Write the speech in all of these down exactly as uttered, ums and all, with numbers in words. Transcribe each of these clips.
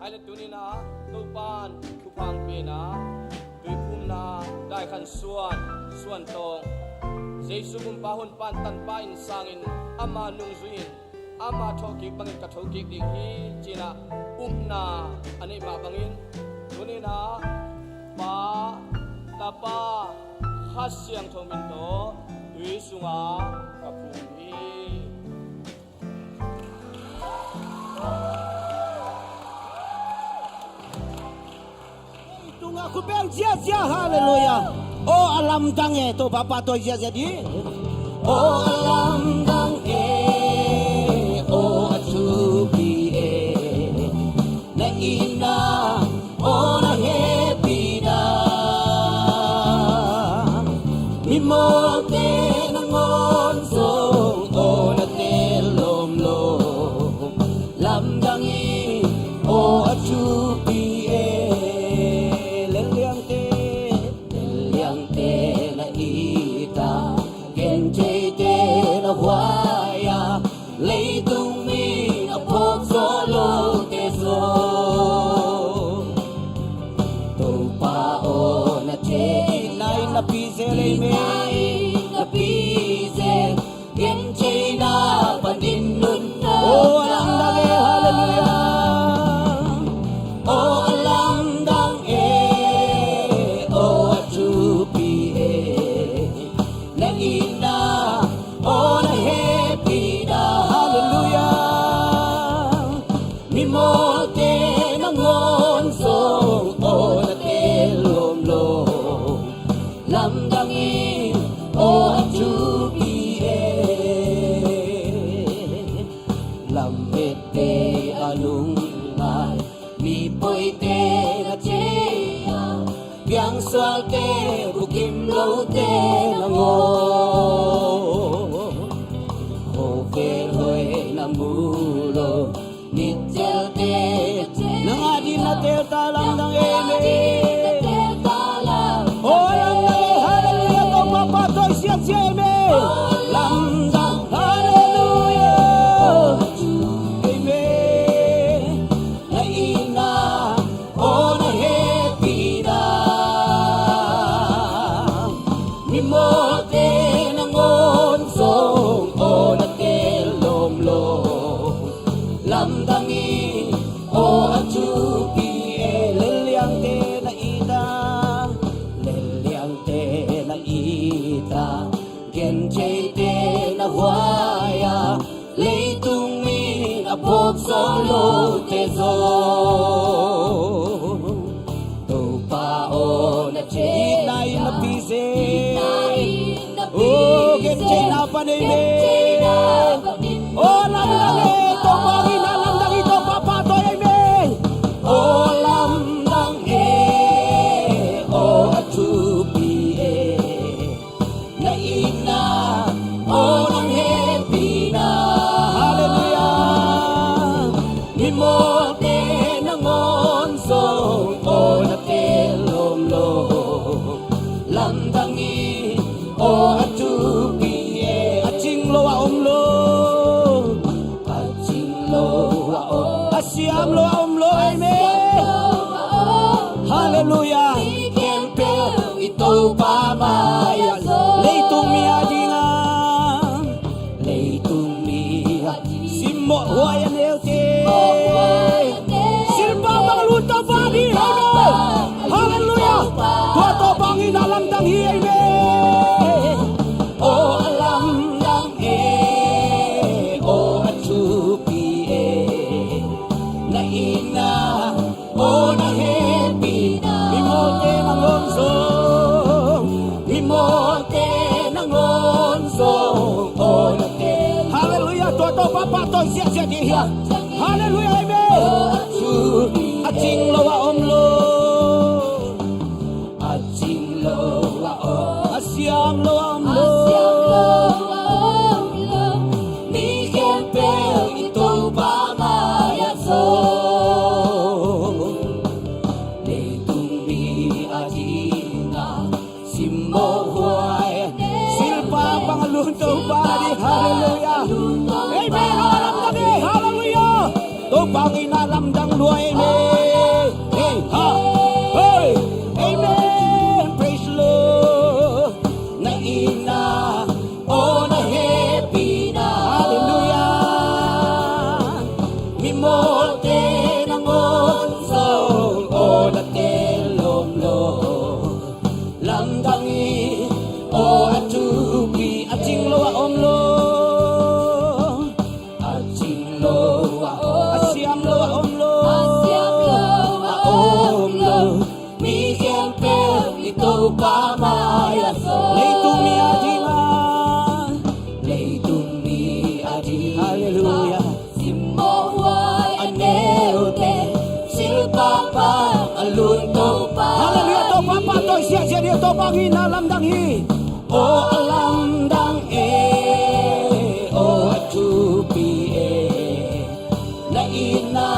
Aile tuninah Topan thupha pen a, tuiphumna daikhan suan, suan tawng, Jesu Gumpa Honpa Tanpa in sangin ama nungzui in ama thawhkik bangin ka thokik ding hi cinah upna a neih mah bangin tuninah Pa, Tapa, Kha Siangtho min tawh tui sungah ka phum hi. Tungah khut beng ziazia, halleluiah. Aw a lamdang e, Topa pahtawi ziazia dih. Aw a lamdang e, aw a thupi e, na itna aw na hehpihna. Mimawlte nangawn zong aw na tel lawmlawm, lamdang in aw a thupi e. Lelliangte, lelliangte na it a, gentheite na huai a, leitung mi a phawk zawh lote zong Topa aw na thei, na in na pi zel ei me, na pi zel, gentheina panin nunna aw a lamdang e, halleluiah. Aw a lamdang e, aw a thupi e, na itna aw na hehpihna, halleluiah. Mimawlte nangawn zong aw na tel lawmlawm, lamdang in aw a thupi e. Lammette a lungngai, mipawite na thei a, piangsualte bukim lote nangawn, khawvel hoih na mu lo, mittelte nang adin na telta, lamdang e me. Aw lamdang e, halleluiah, Topa pahtawi ziazia ei me. Lamdang, halleluiah, ei me. Na itna aw na hehpihna, mimawlte nangawn zong aw na tel lawmlawm, lamdang in aw a thupi e. Lelliangte na it a, lelliangte na it a, gentheite na huai a, leitung mi a phawk zawh lote zong Topa aw na thei, na in na pi zel. Aw gentheina pan ei me. Aw lamdang e, Topa itna lamdang hi, Topa pahtawi ei me. Aw lamdang e, aw a thupi e, na itna aw na hehpihna. Halleluiah. Mimawlte nangawn zong aw na tel lawmlawm, lamdang in aw a thupi e. A cing lo a om lo, a cing lo a om, a siam lo a om lo ei me. Halleluiah. Mi khempeuh i Topa mai-ah, leitung mi adingin, leitung mi adingin simmawh huai a neute, silpa bang a lun Topa ding hi ei me. Halleluiah. Tua Topa itna lamdang hi ei me. Aw a lamdang e, aw a thupi e, na itna aw na hehpihna. Mimawlte nangawn zong, mimawlte nangawn zong aw na tel. Halleluiah, tua Topa pahtawi ziahziah ding hi a. Halleluiah, amen. A cing lo a om lo, a cing lo a om, a siam lo a om lo, a siam lo a om lo. Mi khempeuh i Topa mai-ah zong, leitung mi adingin simmawh huai, silpa bang a lun Topa ding. Halleluiah. Amen. Aw a lamdang e. Halleluiah. Topa itna lamdang lua. Amen. Halleluiah. Simmawh huai a neute, silpah pah a lun Topa. Halleluiah. Topa pahtawi siahsiah dih, Topa hong itna lamdang hi. Aw a lamdang e, aw a thupi e, na itna,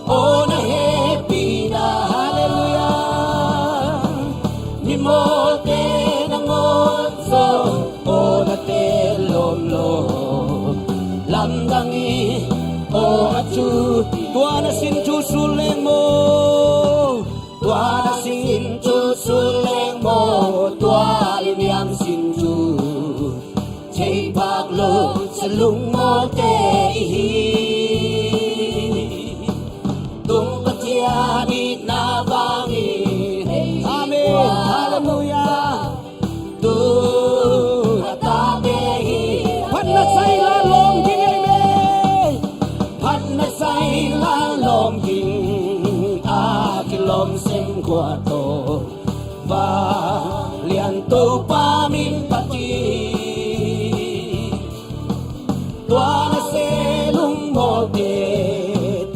aw na hehpihna. Halleluiah. Mimawhte nangawn zong aw na teel lawmlawm. Lamdang hi, aw a thupi. Tua na sin thu sul leng maw, tua na sin thu sul leng maw, tua i niam sin thu thei phak lo sa lungmawhte i hi. Tung Pathian itna bang hi. Amen. Halleluiah. Tu a tate hi. Phatna sa inla lawm ging ei me. Phatna sa inla lawm ging, a kilawm sem khua tawh, Vanglian Topa min phat hi. Tua na se lungmawhte,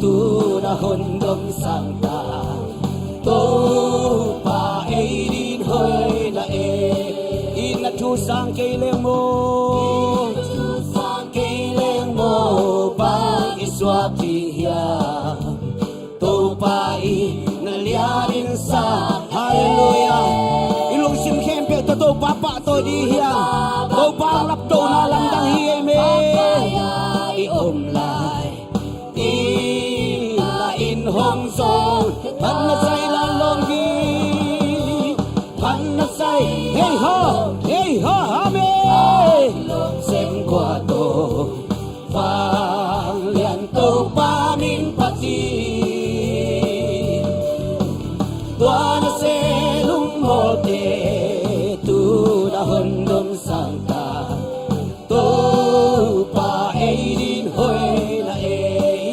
tu na hon domsang ta. Topa ei din hoih na e. Itna thu sang kei leng maw, itna thu sang kei leng maw, bang i suak dih hiam? Topa itna lianin sa. Halleluiah. I lungsim khempeuh tawh Topa pahtawi dih hiam? Topa laptohna lamdang hi ei me. I om lai, i la in hong zong, phatna sa inla lawm ging, phatna sa in, hei ho, hei ho, amen. Sem khua tawh, Vanglian Topa min phat hi. Tua na se lungmawhte, tu na hon domsang ta. Topa ei din hoih na e.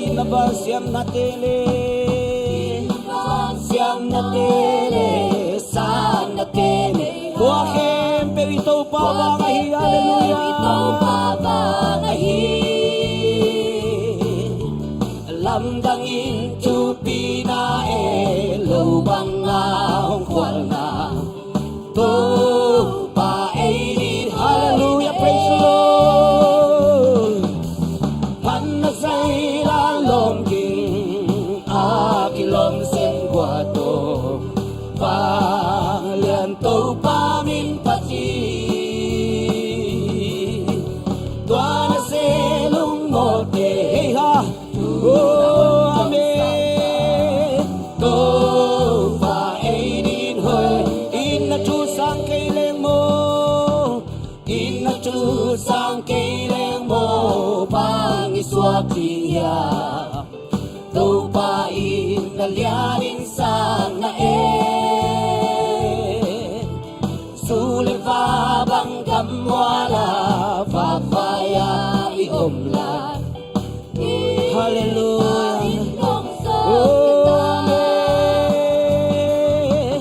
Itna vansiamnate le, itna vansiamnate le, sannate le, tua khempeuh i Topa bang ahi. Halleluiah. Tua khempeuh i Topa bang ahi. Lamdang in thupina e, lo banga hong khualna, Topa ei din. Halleluiah, praise the Lord. Phatna sa inla lawm ging, a kilawm sem khua tawh, Vanglian Topa min phat hi. Tua na se lungmawhte, hei ha. Oh, amen. Topa ei din hoih. Itna thu sang kei leng maw, itna thu sang kei leng maw, bang i suak dih hiam? Topa itna lianin sang na e. Su le va bang gammual a, vakvai-a i om lai. Halleluiah. Amen.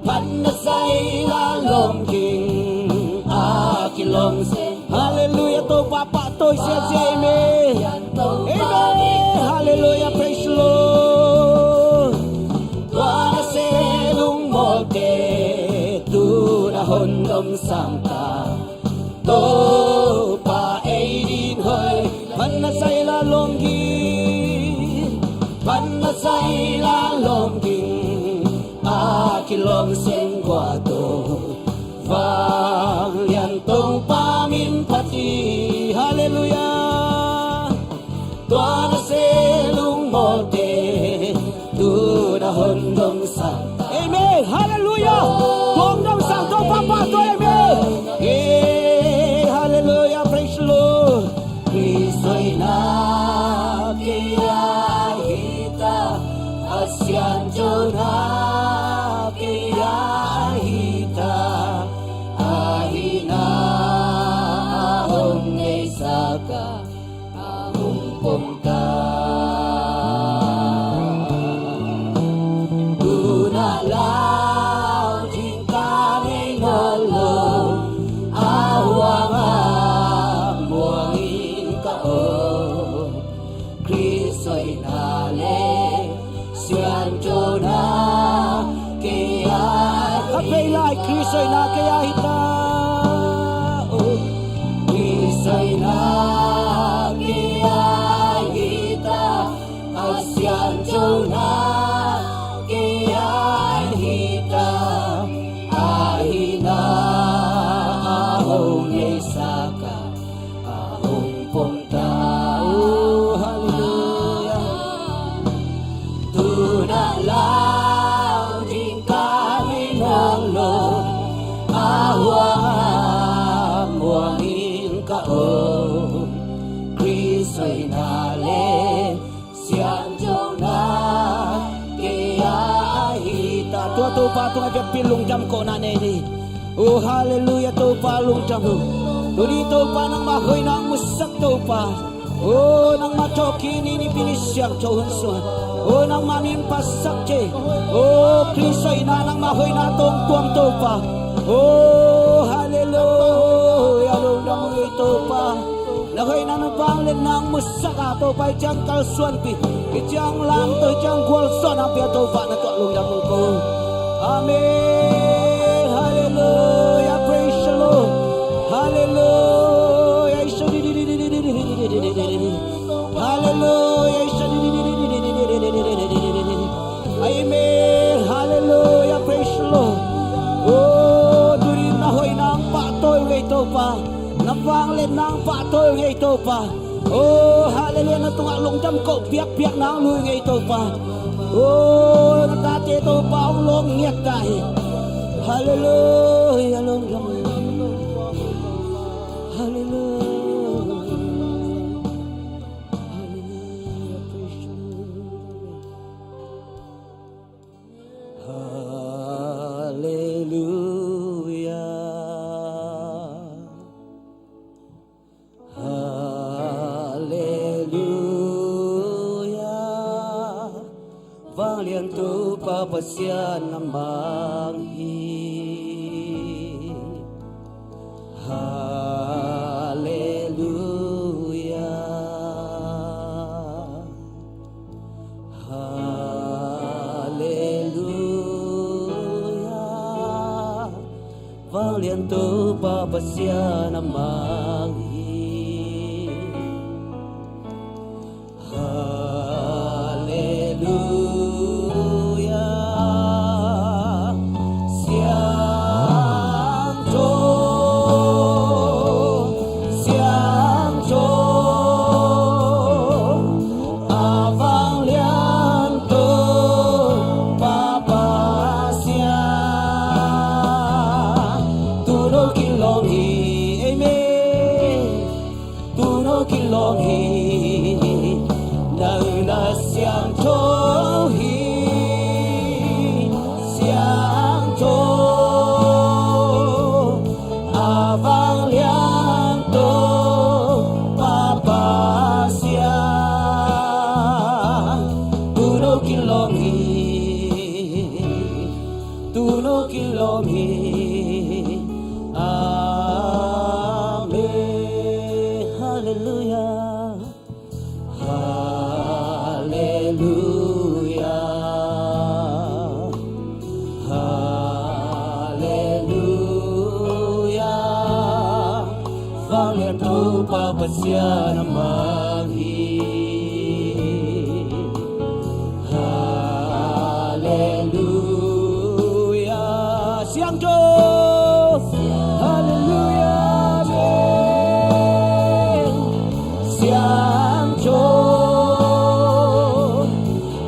Phatna sa inla lawm ging, a kilawm sem. Halleluiah. Topa pahtawi siahsiah ei me. Amen. Halleluiah. Praise the Lord. Tua na se lungmawhte, tu na hon domsang ta. Topa ei din hoih. Phatna sa inla lawm ging, phatna sa inla lawm ging, a kilawm sem khua tawh, Vanglian Topa min phat hi. Halleluiah. Tua na se lungmawhte, tu na hon domsang ta. Amen. Halleluiah. Tua hong domsang Topa pahtawi, amen. Hey, halleluiah, praise the Lord. Khrist hoihna kei a hi ta, Pasian jona kei a hi ta, a hihna a hong neisak a, a hong pom ta. Tu na lau ding ka nei nawn lo, a huang a muang in ka Hoihna le siangthona kei a hi ta. Ka pei lai Khrist hoihna kei a hi ta. Oh, Khrist hoihna kei a hi ta. A siangthona kei a hi ta. A hihna a hong neisak a, a hong pom ta. Oh, hallelujah. Tu-in a lau ding ka hi nawn lo, a huang a muang in ka om. Khrist hoihna le siangthona kei a hi ta. Tua Topa tungah i vekpi lungdam kohna nei ni. Oh, hallelujah, Topa lungdam uh. Tuni Topa nangmah hoihna hong musak Topa. Oh, nangmah thawhkik ni nipi ni siangtho hun sung. Oh, nangmah min phatsak thei. Oh, Khrist hoihna nangmah hoihna tawh hong tuam Topa. Oh, hallelujah, lungdam uh ei Topa. Na hoihna na vangliatna hong musak a Topa, hih ciang kalsuanpih, hih ciang lamto, hih ciang gualzawhna hong pia Topa, na tungah lungdam hong ko. Amen. Hallelujah. Praise the Lord. Hallelujah. Hallelujah. Amen. Hallelujah. Praise the Lord. Oh, tuni na hoihna hong pahtawi uh ei Topa. Na vangliatna hong pahtawi uh ei Topa. Oh, hallelujah, na tungah lungdam koh biakpiakna hong lui uh ei Topa. Oh, na tate Topa hong lawng ngiat ta hi. Hallelujah, lungdam. Hallelujah. Hallelujah, praise the Lord. Hallelujah. Hallelujah. Vanglian Topa Pasian na mang hi. Hallelujah. Hallelujah. Vanglian Topa Pasian na mang hi. Hallelujah. Siangtho, siangtho, a vanglian Topa Pasian. Tu-in hong kilawm hi. Amen. Tu-in hong kilawm hi. Nang na siangtho hi. Siangtho, a vanglian Topa Pasian. Tu-in hong kilawm hi. Tu-in hong kilawm hi. Amen. Hallelujah. Hallelujah. Hallelujah. Vanglian Topa Pasian na mang hi. Hallelujah. Siangtho. Hallelujah. Amen. Siangtho,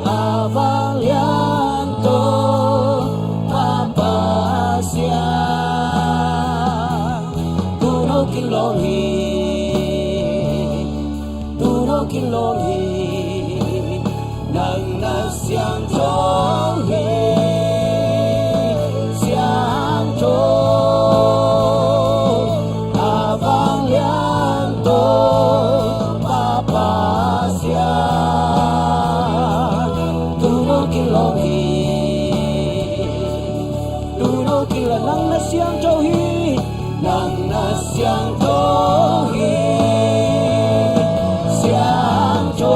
a vanglian Topa Pasian. Tu-in hong kilawm hi. Tu-in hong kilawm hi. Nang na siangtho hi. Siangtho, a vanglian Topa Pasian. Tu-in hong kilawm hi. Tu-in hong kilawm, nang na siangtho hi. Nang na siangtho hi. Siangtho,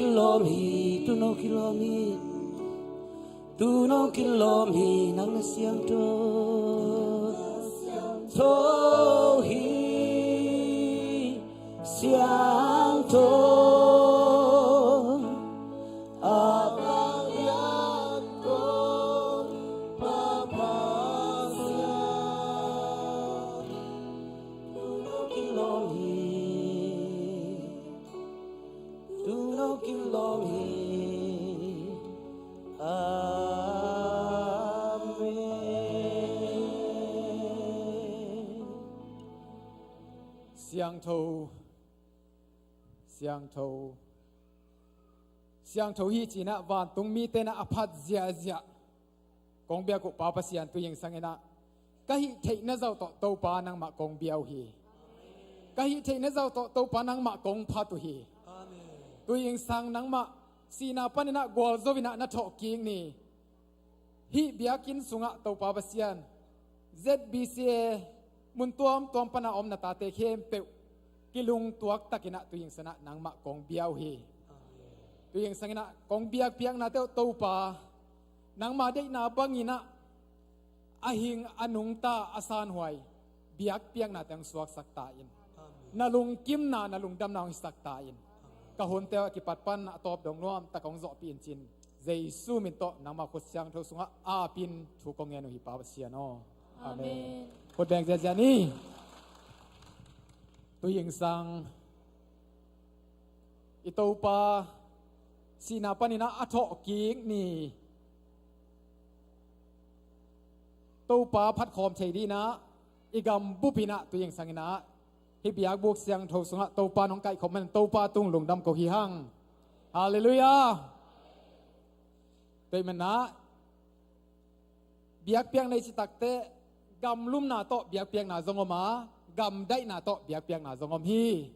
Kilawm hi, tu'n aw kilawm hi. Tu'n aw kilawm hi, nang na siangtho. Tho hi, siangtho. A bang lian ko, Papa siang. Tu'n aw kilawm hi. Tu'n aw kilawm hi. Amen. Siangtho, siangtho, siangtho hi ci-in ah vantung mite in ah a phat ziahziah kong biak uh Pa Pasian, tui zingsang in ah ka hih theihna zauh tawh Topa nangmah kong bia uh hi. Ka hih theihna zauh tawh Topa nangmah kong phat uh hi. Tui zingsang nangmah sihna panin ah gualzo in ah na thawhkik ni. Hih biakinn sungah Topa Pasian, Z B C A mun tuamtuam pan a om na tate khempeuh kilungtuak takin ah tui zingsang in ah nangmah kong bia uh hi. Tui zingsang in ah kong biakpiaknate uh Topa, nangma deihna bangin ah a hing a nungta a sanhuai biakpiaknate hong suaksak ta in. Na lungkimna, na lungdamna hong hisak ta in. Ka hunte uh a kipat pan a tawp dong nuam tak hong zawhpih in ci-in Jesu min tawh nangmah khut siangtho sungah apin thu kong ngen uh hi Pa Pasian aw. Amen. Khut beng ziahziah ni. Tui zingsang i Topa sihna panin ah a thawhkik ni. Topa phatkhawm thei dingin ah i gam bup in ah tui zingsang in ah hih biakbuk siangtho sungah Topa in hong kaihkhop man Topa tung lungdam ko hi hang. Halleluiah. Tua ahih manin ah biakpiakna i cih takteh gamlumna tawh biakpiakna zong om a, gamdaihna tawh biakpiakna zong om hi.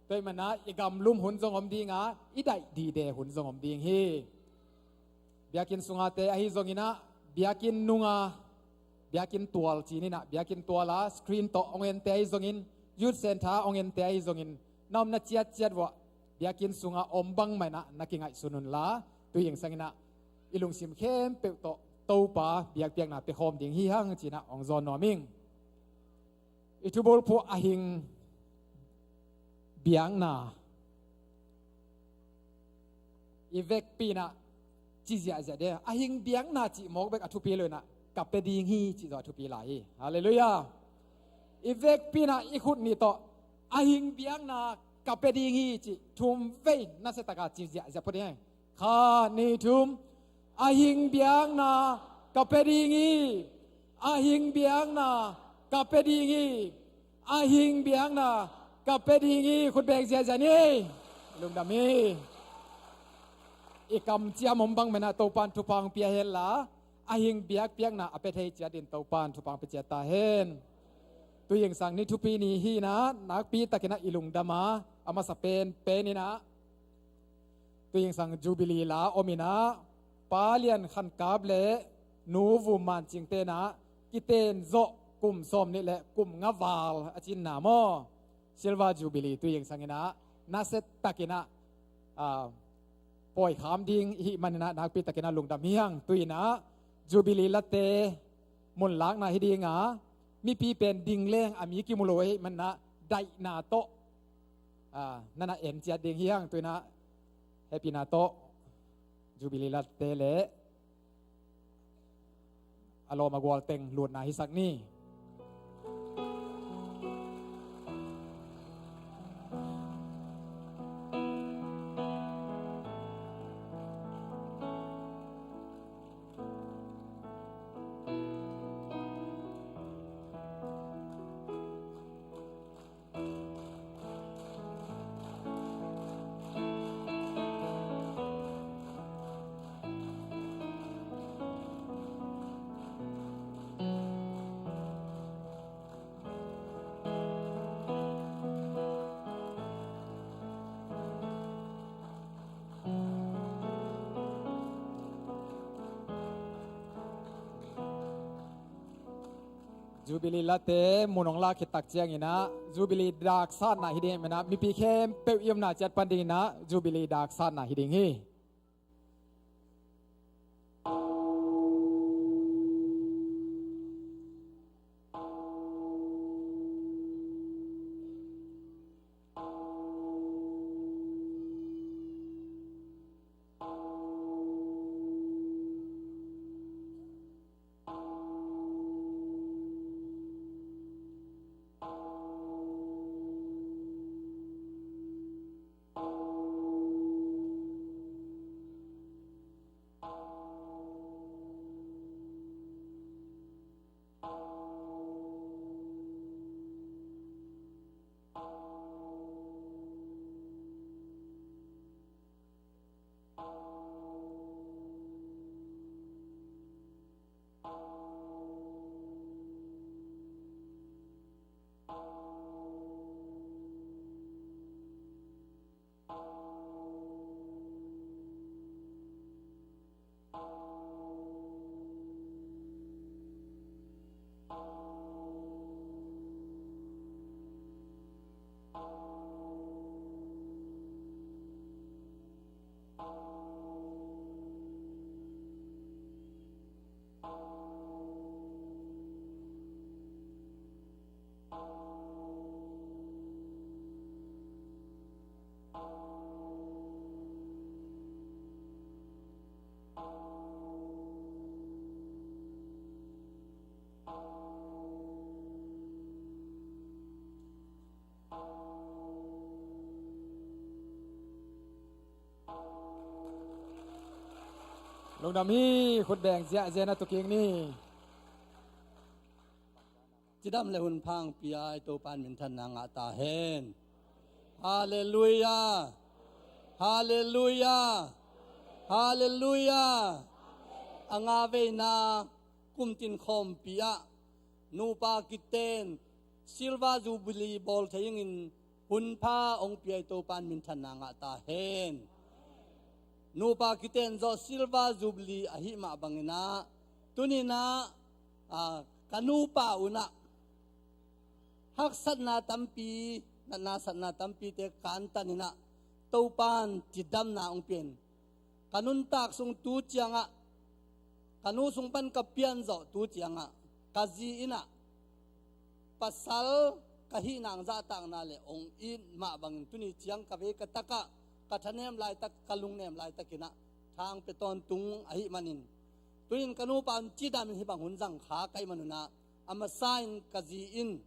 Tua ahih manin ah i gamlum hun zong om ding a, i daih dide hun zong om ding hi. Biakinn sungate ahi zongin ah biakinn nunga, biakinn tual ci-in ah biakinn tuala screen tawh hong ente ahi zongin, youth center hong ente ahi zongin, na omna ciatciat uah biakinn sunga om bangmah in ah na kingaihsun unla, tui zingsang in ah i lungsim khempeuh tawh Topa biakpiakna pia khawm ding hi hang ci-in ah hong zawn nuam ing. I thubulphuh a hing biakna i vekpi in ah ci ziahziah ding. A hing biakna cih mawk bek a thupi lo in ah ka pia ding hi cih zong a thupi lai hi. Halleluiah. I vekpi in ah i khut nih tawh a hing biakna ka pia ding hi cih thum vei nasia takin ci ziahziah phot ding. Khat, nih, thum. A hing biakna ka pia ding hi. A hing biakna ka pia ding hi. A hing biakna ka pia ding hi. Khut beng ziahziah ni. Lungdam hi. I kamciam om bangmah in ah Topa in thupha hong pia hen la, a hing biakpiakna a pia thei ciat in Topa in thupha hong pia ciat ta hen. Tui zingsang ni thupi ni hi in ah nakpi takin ah i lungdam a, a masa penpen in ah tui zingsang Jubilee la om in ah Pa Lian Khan Kap le Nu Vum Man Cing te in ah kiten zawh kum sawm nih le kum nga val a cinna maw, Silver Jubilee tui zingsang in ah nasia takin ah, ah, pawi kham ding i hih manin ah nakpi takin ah lungdam hi hang. Tu-in ah Jubilee late mun lakna hi ding a, mipi pen ding leng a mi kimu lo ahih manin ah daihna tawh, ah, na na en ciat ding hi hang. Tu-in ah hehpihna tawh Jubilee late le a lawm a gual teng lutna hisak ni. Jubilee late mun hong lak khit tak ciangin ah Jubilee daksatna hi ding ahih manin ah mipi khempeuh i omna ciat pan dingin ah Jubilee daksatna hi ding hi. Lungdam hi. Khut beng ziahziah na tu kik ni. Cidam le hun pha hong pia i Topa in minthanna ngah ta hen. Halleluiah. Halleluiah. Halleluiah. A nga veina kum tin khawmpi ah nupa kiten Silver Jubilee bawl thei dingin hun pha hong pia i Topa in minthanna ngah ta hen. Nupa kiten zawh Silver Jubilee ahih mah bangin ah tuni-in ah, aa, ka nupa un ah haksatna tampi, natna satna tampite kantan in ah Topa in cidamna hong pia in ka nuntak sung tu ciangah, ka nu sung pan ka pian zawh tu ciangah ka zi in ah pasal ka hihna hong zahtakna le hong it mah bangin tuni ciang ka vei ka takah ka thanem laitak, ka lungnem laitakin ah tha hong pia tawntung ahih manin, tuni-in ka nupa un cidam in hih bang hun zang kha ka hih man un ah a masa in ka zi in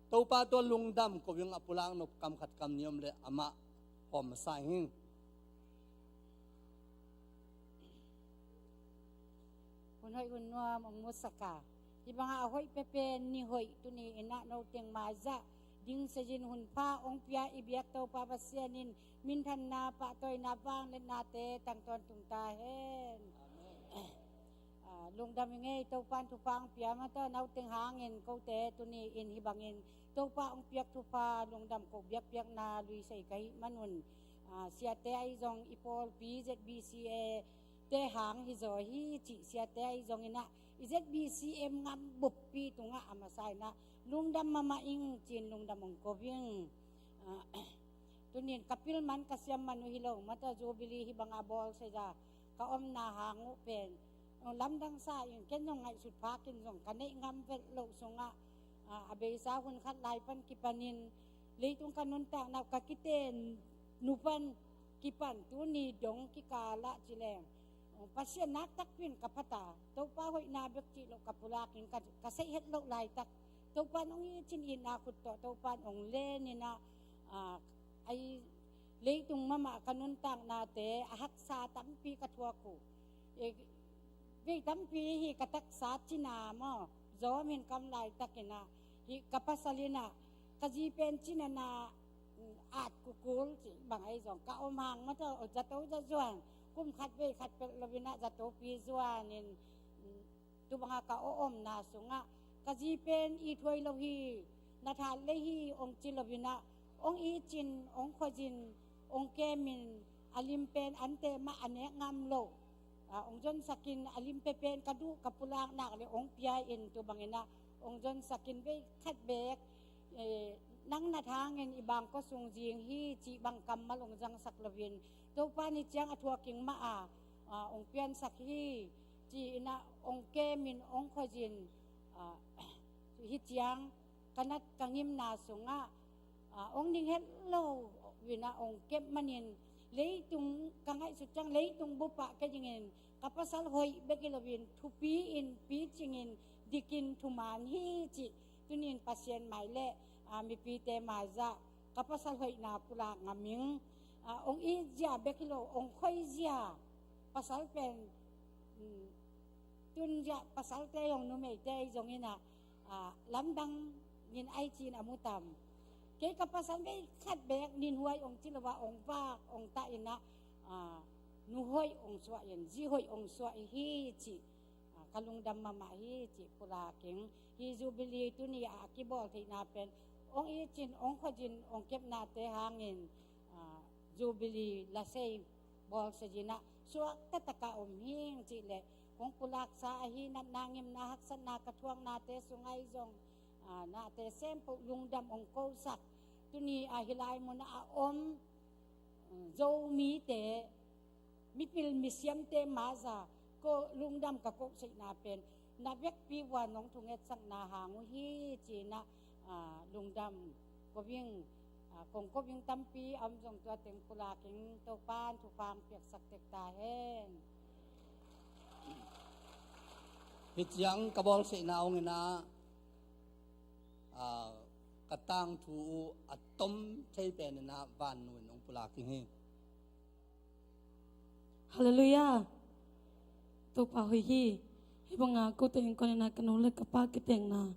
Topa tungah lungdam ko ing. A pulak nop kam khat kam nih om leh amah hawm masa ing. Hun hoih hun nuam hong musak a, hih bangah a hoih pia pen ni hoih tuni-in ah no teng maizah ding sezin hun pha hong pia i biak Topa Pasian in minthanna, pahtawina, vangliatnate tang tawntung ta hen. Amen. Aa, lungdam ing ei. Topa in thupha hong pia mah tawh no teng hangin kote tuni-in hih bangin Topa hong piak thupha lungdam ko biakpiakna luisei ka hih man un, aa, siate ahi zong i pawlpi Z B C A te hang hi zaw hi cih siate ahi zongin ah i Z B C M ngam buppi tungah a masa in ah lungdam mahmah ing ci-in lungdam hong ko ing. Aa, tuni-in ka pil man ka siam man uh hi lo, mata Jubilee hih bangah bawl seza ka omna hang uh pen lamdang sa in, ken zong ngaihsut phak in zong ka neih ngam vet loh sungah, aa, a beisa hun khat lai pan kipanin leitung ka nuntakna uh ka kiten nu pan kipan tuni dong kikal ah ci leng Pasian nak takpi in ka phat a, Topa hoihna bek cih loh ka pulak in ka, ka saih het loh laitak Topa in hong it cin itna khut tawh Topa in hong len in ah, aa, ahi leitung mahmah ka nuntaknate a haksa tampi ka thuak uh. Eh, vei tampi hi ka taksa cina maw, zawm in kam laitakin ah hih ka pasal in ah ka zi pen cina na, mm, at kukul cih bang ahi zong ka om hang mata zato zazuan kum khat vei khat pelh lo in ah zatopi zuan in, mm, tu banga ka omna sungah ka zi pen it huai lo hi, na that lei hi hong ci lo in ah hong it cin, hong khuazin, hong kemin a lim pen ante mah a nek ngam loh, aa, hong zonsakin a lim pia pen ka duh ka pulak nak le hong pia in tu bangin ah ong zonsak in, vei khat bek, eh, nang nat hangin i bangkua sung zing hi cih bang kammal ong zangsak loin, Topa ni ciang a thuaking mah a, ah, ong piansak hi ci-in ah ong kemin ong khuazin, ah, hi ciang ka nat ka ngimna sungah, ah, ong ning het lo in ah ong kep manin, leitung ka ngaihsut ciang leitung bupah kei dingin ka pasal hoih bek hi loin thupi in picingin dikin thuman hi cih tunin Pasian mai le, ah, mipite maizah ka pasal hoihna pulak ngam ing. Ah, ong it zia bek hi lo, ong khoi zia pasal pen, mm, tun zia pasalte zong numeite zong in ah, ah, lamdang in ai cin a mu tam. Kei ka pasal vei khat bek ninhuai ong ci lo a ong vak ong tah in ah, ah, nu hoih ong suah in, zi hoih ong suah hi cih, ah, ka lungdam mahmah hi cih pulak ing. Hi Jubilee tuni a kibawl theihna pen ong it cin, ong khuazin, ong kepnate hangin, ah, Jubilee lasei bawlsia in ah suak taktak a om hing cih leh, kong pulaksa ahi natna, ngimna, haksatna ka thuaknate sung ahi zong, ah, nate sempoh lungdam ong kosak. Tuni a hi lai mun a om, mm, Zomite, mipil misiamte maizah ko lungdam ka kohseihna pen na vekpi vua nong thungetsakna hang uh hi ci-in ah, ah, lungdam ko ing. Ah, kong ko ing, tampi a om zong tua teng pulak ing. Topa'n thupha piaksak tek ta hen. Hi ciang ka bawlseihna ong in ah, ah, ka tangthu uh a tom thei pen in ah vannu in ong pulak ing hi. Halleluiah. Topa hoih hi. Hih banga kote innkuan in ah ka nu le ka pa kitenna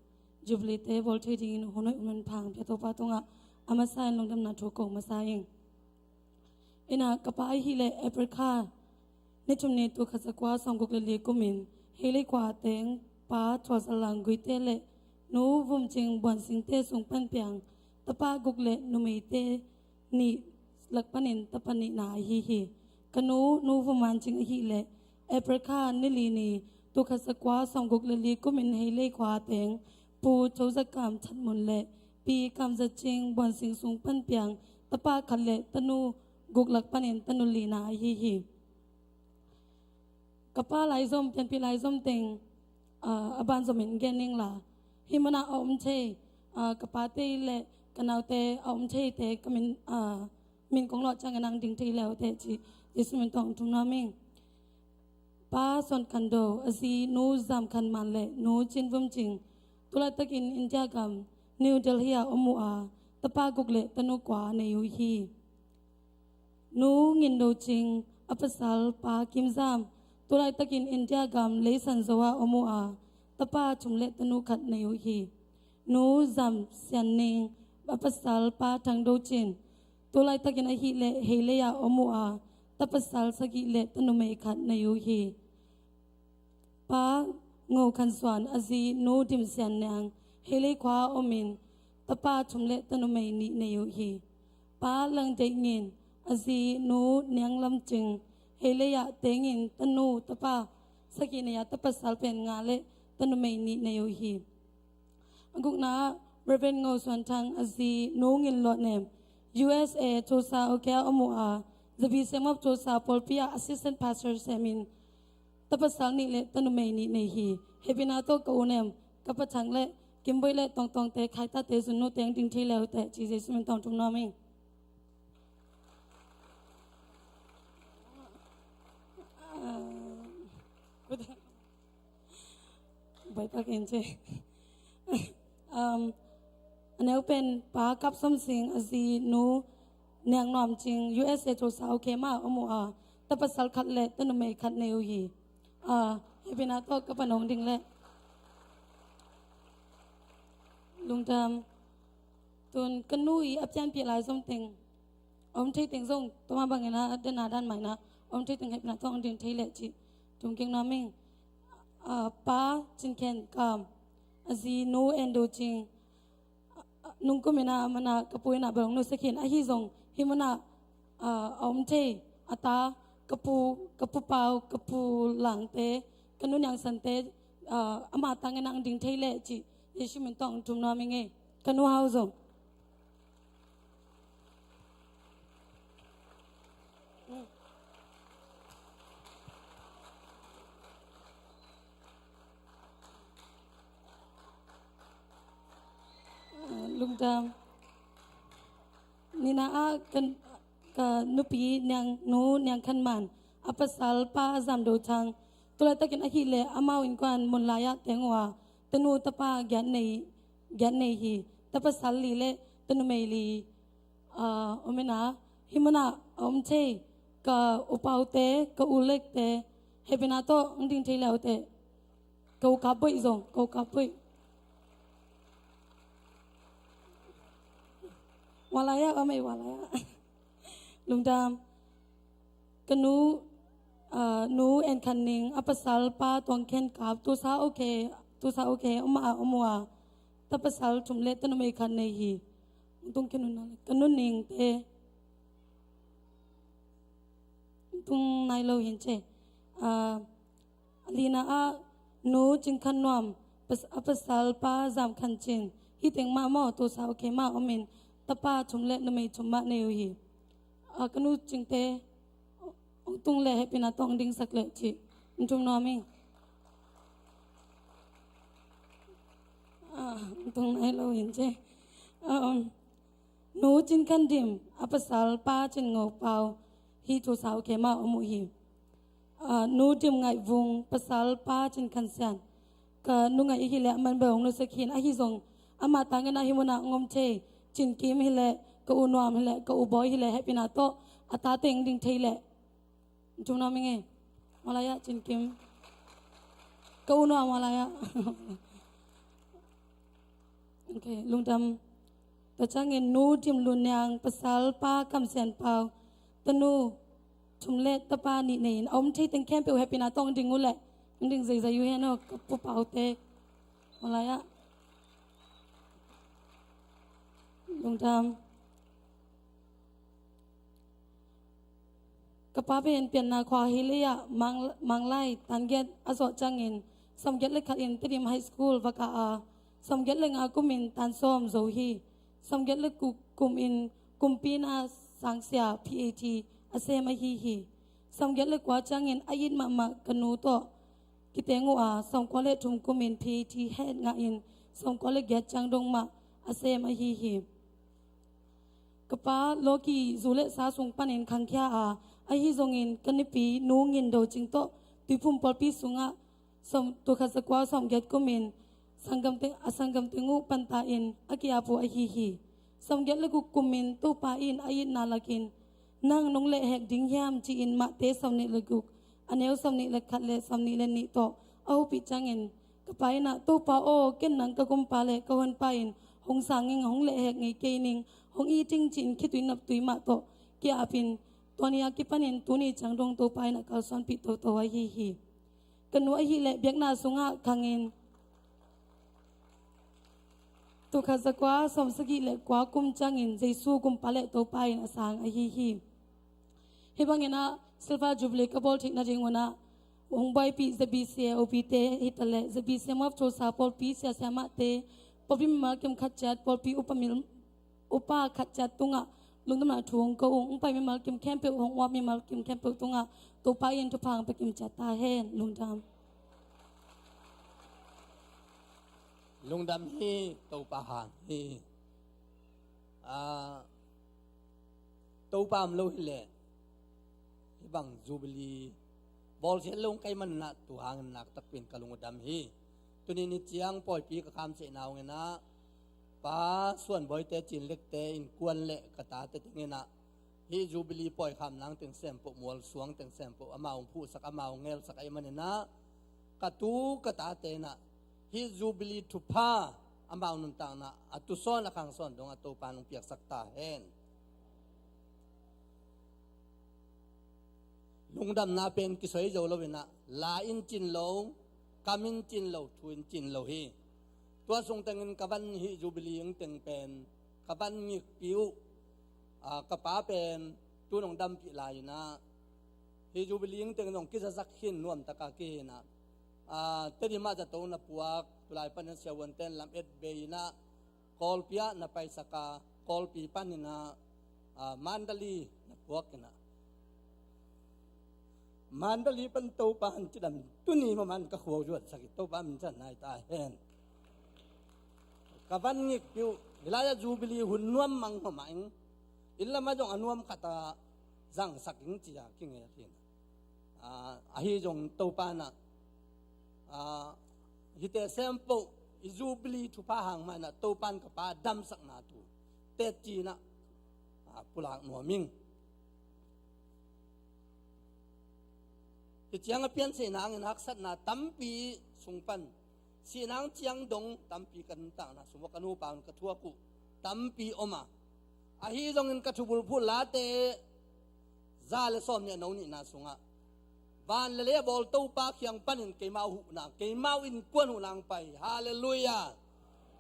Jubilee te bawl thei dingin hun hoih hun manpha pia Topa tungah a masa in lungdamna thu ko masa ing. In ah ka pa ahih leh April kha ni thum ni, tul khat za kua sawmguk le li kumin Heilei khua teng Pa Thualzal Langguite le Nu Vumcing Buansingte sung pan piang tapa guk le numeite nih lak panin tapa nihna ahi hi. Ka nu, Nu Vumvancing ahih leh April kha ni li ni, tul khat za kua sawmguk le li kumin Heilei khua teng Pu Cho Za Kam Chatmun le Pi Kam Za Cing Buansing sung pan piang tapa khat le tanu guk lak panin tanu lina ahi hi. Ka pa laizom, pianpih laizom teng, ah, a ban zomin gen ning la. Hih munah a om thei, ah, ka pate le ka naute a om theite ka min, ah, min kong lawh ciangin nang ding thei le uh teh ci, Jesu min tawh thum nuam ing. Pa Suan Khan Do, a zi Nu Zam Khan Man le Nu Cin Vum Cing. Tulaitakin India gam New Delhi ah om uh a, tapa guk le tanu kua nei uh hi. Nu Ngin Do Cing, a pasal Pa Kim Zam, tulaitakin India gam Leisan Zo ah om uh a, tapa thum le tanu khat nei uh hi. Nu Zam Sian Ning, a pasal Pa Thang Do Cin, tulaitakin ahih leh Heilei ah om uh a, ta pasal sagih le ta numei khat nei uh hi. Pa Ngo Khan Suan, a zi Nu Dim Sian Niang, Heilei khua ah omin tapa thum le ta numei nih nei uh hi. Pa Lang Deih Ngin, a zi Nu Niang Lam Cing, Heilei ah tengin tanu tapa sagih nei a, ta pasal pen nga le ta numei nih nei uh hi. A gukna ah Reverend Ngo Suan Thang, a zi Nu Ngin Lawh Nem, U S A Tulsa, Oklahoma ah om uh a, zabi sem ngap Tulsa pawlpi ah assistant pastor semin ta pasal nih le ta numei nih nei hi. Hehpihna tawh ka u Nem, ka pa Thang le Kim Boih le Tawng Tawngte, Khai Tate Zun nute ding thei le uh teh ci, Jesu min tawh thum nuam ing. Ah, Bawipa ken ci. Um, a neu pen Pa Kap Som Sing, a zi Nu Niang Nuam Cing, U S A Tulsa, Oklahoma ah om uh a, ta pasal khat le ta numei khat nei uh hi. Ah, hehpihna tawh ka pa nong ding le. Lungdam. Tun ka nu i a pianpih laizom teng, a om thei teng zong, tua mah bangin a, a dan a dan mah in a, a om thei teng hehpihna tawh hong ding thei leh cih thum kik nuam ing. Ah, Pa Cin Khen Kam, a zi Nu En Do Cing, ah, nungkum in a, a man a ka pu in a bel hong nusia khin, ahi zong hih mun ah, ah, a om thei a ta, ka pu, ka pu Pau, ka pu Langte, ka nu Niang Sante, ah, ama tangin a hong ding thei leh cih Jesu min tawh ong tum nuam ing e. Ka nu Hau zong. Lungdam. Nina ah ka, ka nupi Niang, nu Niang Khan Man, a pasal Pa Zam Do Thang. Tu laitakin ahih leh amau innkuan mun lai-ah teng uh a, tanu tapa giat nei, giat nei hi. Ta pasal li le ta numei li, ah, om in a, hih munah a om thei ka u Paute, ka u Lekte, hehpihna tawh ong ding thei le uh teh. Ka u Kap Boih zong, ka u Kap Boih. Ua lai-ah, ua mei ua lai-ah. Lungdam. Ka nu, ah, nu En Khan Ning, a pasal Pa Tuang Khen Kap, tu sa okay, tu sa okay, om a om uh a. Ta pasal thum le ta numei khat nei hi. Tung khen un na le. Ka nu Ning te. Tung nai lo hin che. Ah, a lina ah nu Cin Khan Nuam, pas-, a pasal Pa Zam Khan Cin. Hih teng mah maw, tu sa okay mah om in, tapa thum le numei thum mah nei uh hi. Ah, ka nu Cing te, ong tung le hehpihna tawh ong dingsak le cih. Ong tum nuam ing. Ah, ong tung nai lo hin che. Ah, um, nu Cin Khan Dim, a pasal Pa Cin Ngo Pau, hih tu sa okay mah om uh hi. Ah, nu Dim Ngaih Vung, pasal Pa Cin Khan Sian. Ka nu Ngaih i hih leh a man bel ong nusia khin, ahi zong amah tangin a hih munah ong om thei. Cin Kim hi leh, ka u Nuam hi leh, ka u Bawi hi leh, hehpihna tawh a tate ong ding thei leh. Tum nuam ing e. Ua lai-ah Cin Kim. Ka u Nuam ua lai-ah. Okay, lungdam. Tua ciangin nu Dim Lun Niang, pasal Pa Kam Sian Pau, tanu thum le tapa nih nei in, a om thei teng khempeuh hehpihna tawh ong ding uh leh, ong ding zeizai uh hen aw, ka pu Paute. Ua lai-ah. Lungdam. Ka pa pen pianna khua hi lei-ah Mang, Manglai tan giat a zawh ciangin sawmgiat le khat in Tedim High School va kah a, sawmgiat le nga kum in tan sawm zo hi. Sawmgiat le kua kum in kumpi na sangsia P A T a sem ahi hi. Sawmgiat le kua ciangin a it mahmah ka nu tawh kiteng uh a, sawmkua le thum kum in P A T het ngah in sawmkua le giat ciang dong mah a sem ahi hi. Ka pa lawki zu le sa sung panin khangkhia a, ahi zongin ka nupi nu Ngin Do Cing tawh Tuiphum pawlpi sungah sawm, tul khat zakua sawmgiat kum in sanggam teng, a sanggam teng uh panta in a ki-ap uh ahi hi. Sawmgiat le guk kum in Topa in a itna lakin, "Nang nong lehhek ding hiam?" ci-in Mate sawmnih le guk, a neu sawmnih le khat le sawmnih le nih tawh a hopih ciangin, ka pa in ah, "Topa aw, ken nang ka gumpa le ka honpa in hong sang ing, hong lehhek ngei kei ning, hong it ing," ci-in khitui naptui mah tawh ki-ap in, tua ni a kipanin tuni ciang dong Topa in ah kalsuanpih toto ahi hi. Ka nu ahih leh biakna sungah khangin, tul khat zakua sawmsagih le kua kum ciangin Jesu gumpa le Topa in a sang ahi hi. Hih bangin ah Silver Jubilee ka bawl theih nading un ah hong buaipih Z B C A O P te hi ta leh, Z B C A M F Tulsa pawlpi sia siamahte, pawlpi mimal kim khat ciat, pawlpi upa mil, upa khat ciat tungah lungdamna thu hong ko ung. Hong pai mimal kim khempeuh, hong uap mimal kim khempeuh tungah Topa in thupha hong pia kim ciat ta hen. Lungdam. Lungdam hi, Topa hang hi. Ah, Topa om lo hi leh hih bang Jubilee bawl siat lo hong kai manin ah tu hangin nak takpi in ka lung uh dam hi. Tuni ni ciang pawipi ka khamsehna hong in ah Pa Suan Bawite, Cin Lekte innkuan le ka tate teng in ah hih Jubilee pawi kham nang teng sempoh, mual suang teng sempoh amau hong phuhsak, amau hong ngelsak ahih manin ah ka tu ka tate in ah hih Jubilee thupha amau nuntakna a tusawn a khangsawn dongah Topa in hong piaksak ta hen. Lungdamna pen kisoi zo lo in ah, la in cin lo, kam in cin lo, thu in cin lo hi. Tua sung tengin ka van, hih Jubilee ing teng pen ka van ngikpi uh, ah, ka pa pen tu nong dampih lai in ah, hih Jubilee ing teng zong kizazak khin, nuamtaka kihi in ah, ah, Tedim ah zato na puak, Tulai panin siavuante'n lamet bei in ah Kawlpi ah na paisak a, Kawlpi panin ah, ah, Mandalay na puak in ah, Mandalay pan Topa'n cidam tuni maman ka khua zuatsak hi. Topa minthanna hi ta hen. Ka van ngikpih uh, hih lai-ah Jubilee hun nuam mang mahmah ing. Inn lamah zong a nuam khat ah zangsak ing ci-a kingel hi. Ah, ahi zong Topa'n ah, ah, hihte sempoh i Jubilee thupha hang mah in ah Topa'n ka pa damsakna thu teci in ah, ah, pulak nuam ing. Hih ciang a piansei nangin haksatna tampi sung pan, sih nang ciang dong tampi ka nuntakna sung ah ka nupa un ka thuak uh tampi om a, ahi zongin ka thubulphuh late za le sawmnih a no nihna sungah van le lei a bawl Topa kiang panin keimau huhna, keimau innkuan huhna hong pai. Halleluiah.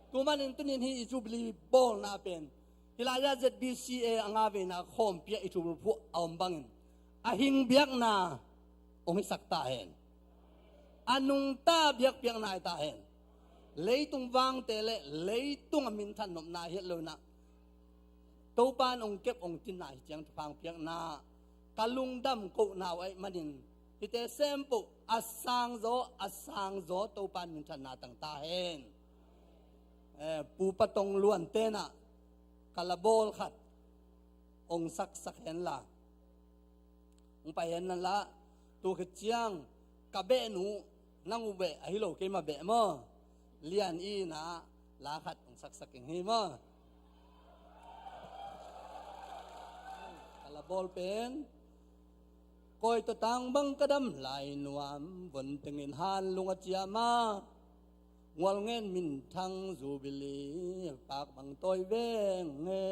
Tua manin tunin hih i Jubilee bawlna pen hih lai-ah Z B C A a nga veina khawmpi ah i thubulphuh a om bangin a hing biakna hong hisak ta hen. A nungta biakpiakna hi ta hen. Leitung vangte le leitung a minthan nopna hi lo in ah Topa'n hong kep hong tinna hi ciang thupha hong piakna ka lungdam kohna uh ahih manin hihte sempoh a sangzaw a sangzaw Topa'n minthanna tang ta hen. Eh, Pu Patong Luan te'n ah ka la bawl khat hong saksak hen la, hong pai hen nan la. Tua khit ciang ka behnu, nang uh beh ahi lo, keimah beh maw, Lian i na la khat hong saksak ing hi maw. Ka la bawl pen, koi tawh tang bang ka dam lai nuam, von tengin han lung a ciam a, Ngual ngen minthang Jubilee pak bang tawi veng e.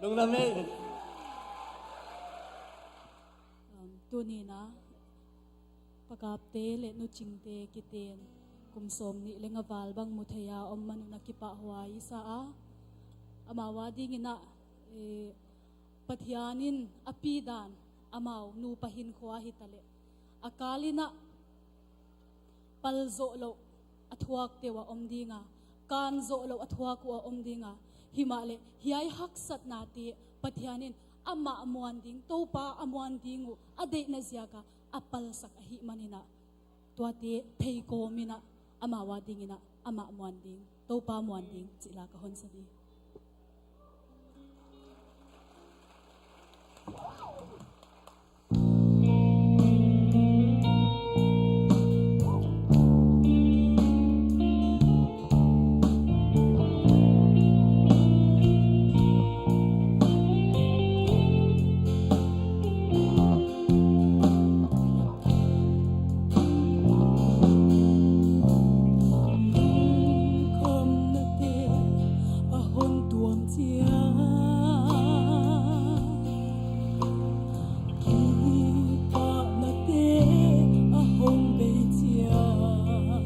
Lungdam e. Um, tuni-in ah Pa Kapte le Nu Cingte kiten Kum sawm nih le nga val bang mu thei a om man un a kipahhuai i sa a, amau a dingin ah, eh, Pathian in a pi dan amau nupa hinkhua hi ta leh a kal in ah pal zawh loh a thuakte uh a om ding a, kan zawh loh a thuak uh a om ding a, himah leh hiai haksatnate Pathian in amah muan ding, Topa a muan ding uh a deihna ziak a a palsak ahih manin ah, tuate thei kawm in ah amau a dingin ah amah muan ding, Topa muan ding cih la ka hon sa ding. Khamnate a hon tuam ciang, kipahnate a hong bei ciang,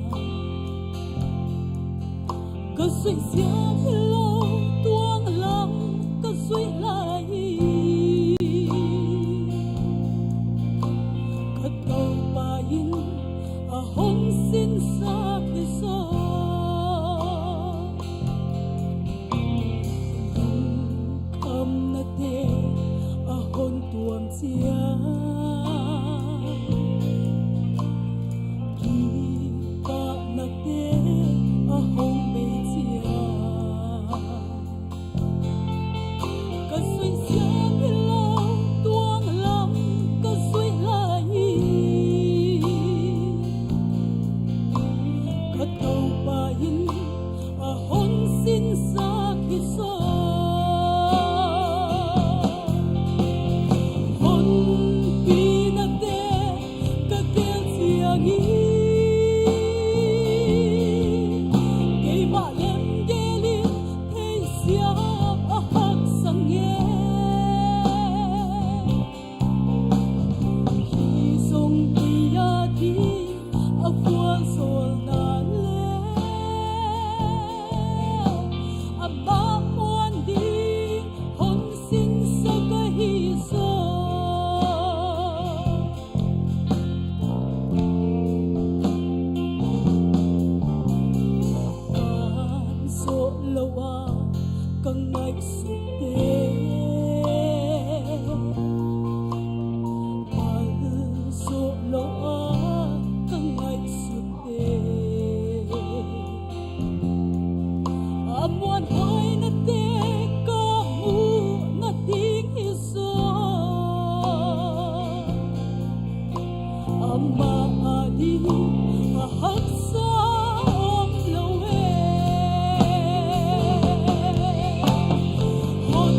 ka zuih siam hi lo, tuang lam ka zuih lai hi. Ka Topa in a hong sinsak hi zaw. Lungkhamnate a hong tuam ciang, kipahnate a hong bei ciang, ka zuih siam hi lo, tuang lam ka zuih lai hi. Ka Topa in a hong sinsak hi zaw. Honpinate ka gel ciangin, keimah lemgel in theisiam a haksa nge. Hih zong kei a ding a vualzawlna leh amah muan ding hong sinsak ahi zaw. Kan zawh lo a ka ngaihsutte, pal zawh lo a ka ngaihsutte, a muanhuainate ka muhna ding hi zaw. Amah a ding a haksa om lo e. Hon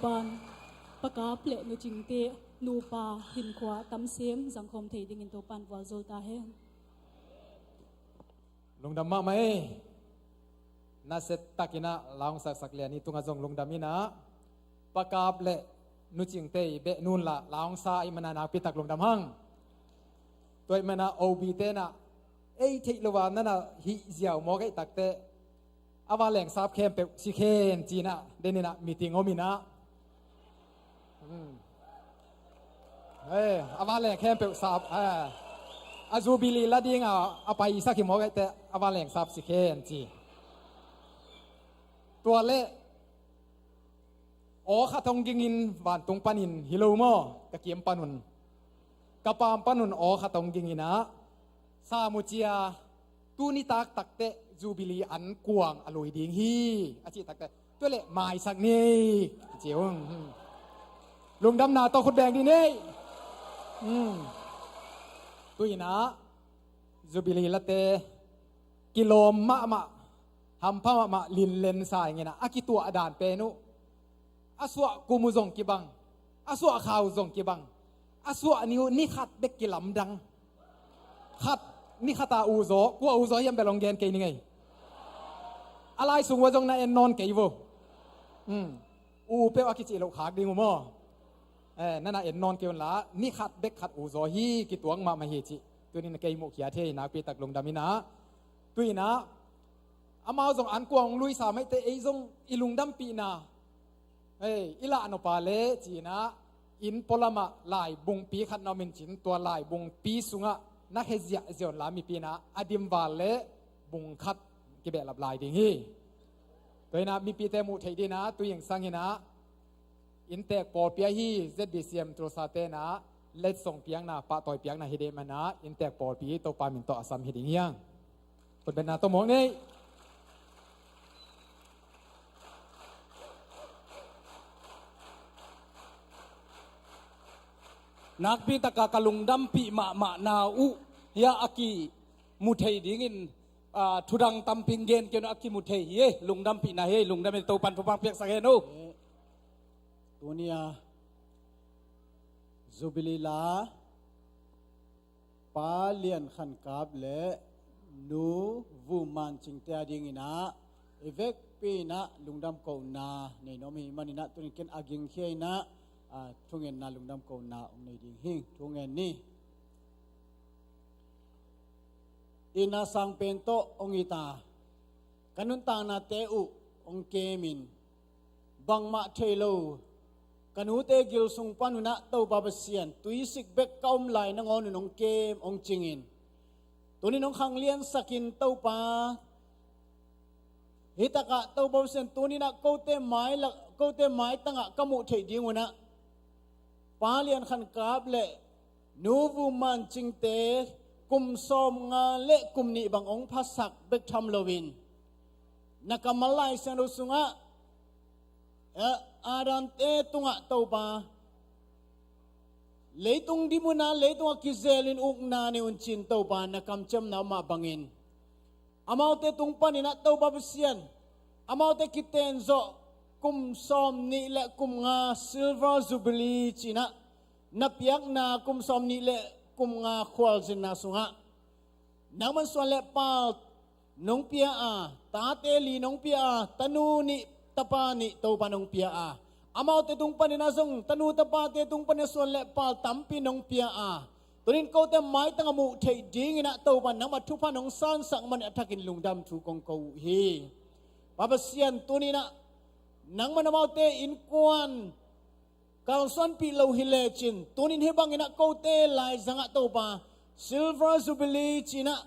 Pan, Pa Kap le Nu Cingte nupa hinkhua tamsem zangkhawm thei dingin Topan vualzawl ta hen. Lungdam mahmah ei. Nasia takin ah la hong saksak lian i tungah zong lungdam in ah, Pa Kap le Nu Cingte i beh nunla la hong sa i mana nakpi tak lungdam hang. Tua i mana O B te na ei theih lo a nana hih ziau mawk ei takte a vanleng sap khempeuh si khen ci-in ah, den in ah meeting om in ah. Hmm. Hei, a vanleng khempeuh sap, eh, a Jubilee la ding a, a paisak hi mawk eite a vanleng sap si khen ci. Tua le aw khat hong gingin vantung panin hi lo maw, ka kiim panun, ka paam panun aw khat hong gingin ah, Samucia, tuni taktak teh Jubilee an kuang a lui ding hi, a cih takte, tua le maisak ni, ci ung. Hmm. Lungdamna tawh khut beng dih ni. Hmm. Tu-in ah Jubilee late kilawm mahmah, hampha mahmah, linlen sa ing in ah, a kituah dan pen uh, a suah kum uh zong kibang, a suah kha uh zong kibang, a suah ni uh ni khat bek kilamdang. Khat, ni khat a uzaw, kua uzaw hiam bel hong gen kei ning ei. A lai sung ua zong na en nawn kei vo. Hmm. U peuh a kicih loh khak ding uh maw. Eh, nana en nawn kei un la, ni khat bek khat uzaw hi, kituak mahmah hi cih tuni-in kei muh khia thei, nakpi tak lungdam in ah. Tu-in ah amau zong an kuang hong luisa maite, ei zong i lungdampihna, hei, i lah nop a le ci-in ah, inn pualamah laibungpi khat na om in cin, tua laibungpi sungah na khe ziahziah un la, mipi in ah a dimval le bung khat kibehlap lai ding hi. Tua in ah mipite muh theih dingin ah, tu-in sang in ah inntek pawlpi ahi Z B C M Tulsa te in ah letsong piakna, pahtawi piakna hi ding man ah, inntek pawlpi Topa min tawh a sam hi ding hi hang. Khut bengna tawh mawk ni. Nakpi taka ka lungdampih mahmahna uh hiah a kimu thei dingin, ah, thudang tampi gen kei un, a kimu thei hi ei, lungdampihna hi ei, lungdam ei, Topan thupha piaksak hen uh. Tuni a Jubilee la Pa Lian Khan Kap le Nu Vu Man Cingte a dingin ah i vekpi in ah lungdam kohna nei nuam ahih manin ah, tuni-in ken a gingkhia in ah, ah, thungetna, lungdam kohna hong nei ding hi ing. Thungen ni. Itna sang pen tawh hong it a, ka nuntaknate uh hong kemin, bangmah thei lo ka nute gil sung pan un ah, Topa Pasian, tuisik bek ka om lai nangawn un hong kem, hong cingin, tuni-in hong khangliansak in Topa. Hih takah Topa Pasian, tuni-in ah kote mai lak, kote maitangah ka muh theih ding un ah Pa Lian Khan Kap le Nu Vu Man Cingte kum sawmnga le kum nih bang hong phasak bek tham loin, na kammal Lai Siangtho sungah, eh, Adamte tungah Topa, leitung dim un ah, leitungah kizel in ukna nei un ci-in Topa na kamciamna mah bangin, amaute tung panin ah Topa Pasian, amaute kitenzawh kum sawmnih le kum nga Silver Jubilee ci-in ah na piakna kum sawmnih le kum nga khualzinna sungah nangman suan le pal nong pia a, tate li nong pia a, tanu nih, tapa nih Topa nong pia a, amaute tung panin ah zong, tanu tapate tung panin ah suan le pal tampi nong pia a, tuni-in kote maitangah muh theih dingin ah Topa nangmah thupha nong sansak manin a thakin lungdam thu kong ko uh hi. Pa Pasian, tuni-in ah nangman amaute innkuan kalsuanpih lo hi lecin, tuni-in hih bangin ah kote laizangah Topa, Silver Jubilee ci-in ah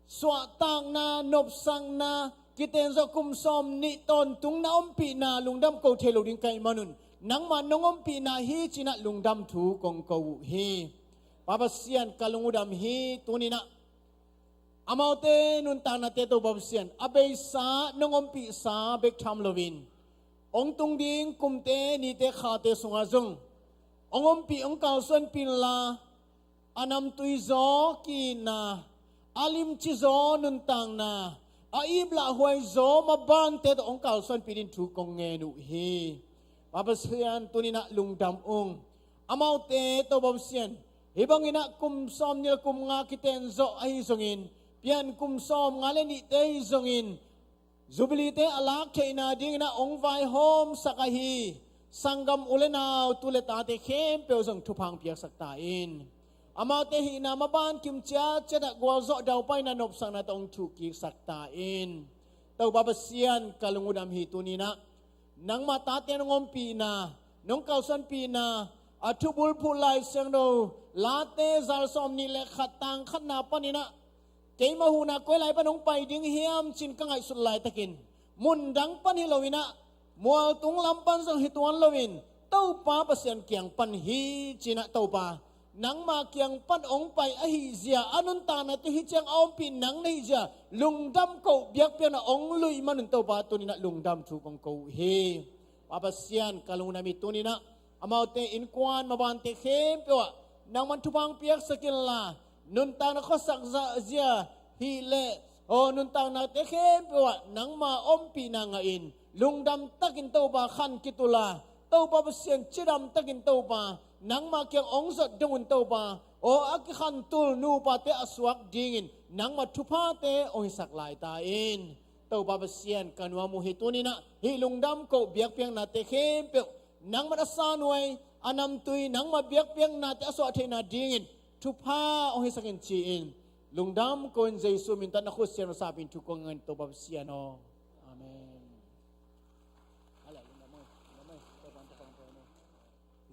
suahtakna, nopsakna, kitenzawh kum sawmnih tawntung na ompihna lungdam ko thei lo ding ka hih manun, nangmah nong ompihna hi ci-in ah lungdam thu kong ko uh hi. Pa Pasian, ka lung uh dam hi. Tuni-in ah amaute nuntaknate Topa Pasian, a beisa nong ompihsa bek tham loin, hong tung ding kumte, nite, khate sungah zong hong ompih, hong kalsuanpih inla, a namtui zaw ki-itna, a limci zaw nuntakna, a iplahhuai zaw mabante tawh hong kalsuanpih dingin thu kong ngen uh hi. Pa Pasian, tuni-in ah lungdam ung. Amaute Topa Pasian, hih bangin ah kum sawmnih le kum nga kiten zawh ahi zongin, pian kum sawmnga le nihte ahi zongin, Jubilee-te a lak theihna dingin ah hong vaihawmsak ahi sanggam u le nau, tu le tate khempeuh zong thupha hong piaksak ta in. Amaute hihna maban kim ciatciat ah gualzawh daupaina nopsakna tawh hong thuk kiksak ta in. Topa Pasian, ka lungdam hi. Tuni-in ah nangmah tate nong ompihna, nong kalsuanpihna, a thubulphuh Lai Siangtho Late zal sawmnih le khat, tang khatna panin ah, keimah huhna koi lai pan hong pai ding hiam ci-in ka ngaihsut laitakin, mundang pan hi loin ah, mualtung lam pan zong hi tuan loin, Topa Pasian kiang pan hi ci-in ah, Topa, nangma kiang pan hong pai ahihzia, a nuntaknate hih ciang a ompih nang na hihzia, lungdam koh biakpiakna hong luih manun, Topa, tuni-in ah lungdam thu kong ko uh hi. Pa Pasian, ka lungdam hi. Tuni-in ah amaute innkuan mabante khempeuh ah nangman thupha hong piaksak inla, nuntakna khuasak zia hileh, aw, nuntaknate khempeuh ah nangma ompihna ngahin, lungdam takin, Topa, khan kitul a, Topa Pasian, cidam takin, Topa, nangma kiang hong zot dong un, Topa, aw, a kikhantul nupate a suak dingin nangma thuphate hong hisak lai ta in. Topa Pasian, ka nuam uh hi. Tuni-in ah hih lungdam koh biakpiaknate khempeuh nangman a sanuai, a namtui, nangma biakpiaknate a suah theihna dingin thupha hong hisak in ci-in, lungdam ko-in Jesu min tawh, na khut siangtho sap in thu kong ngen, Topa Pasian aw. Amen.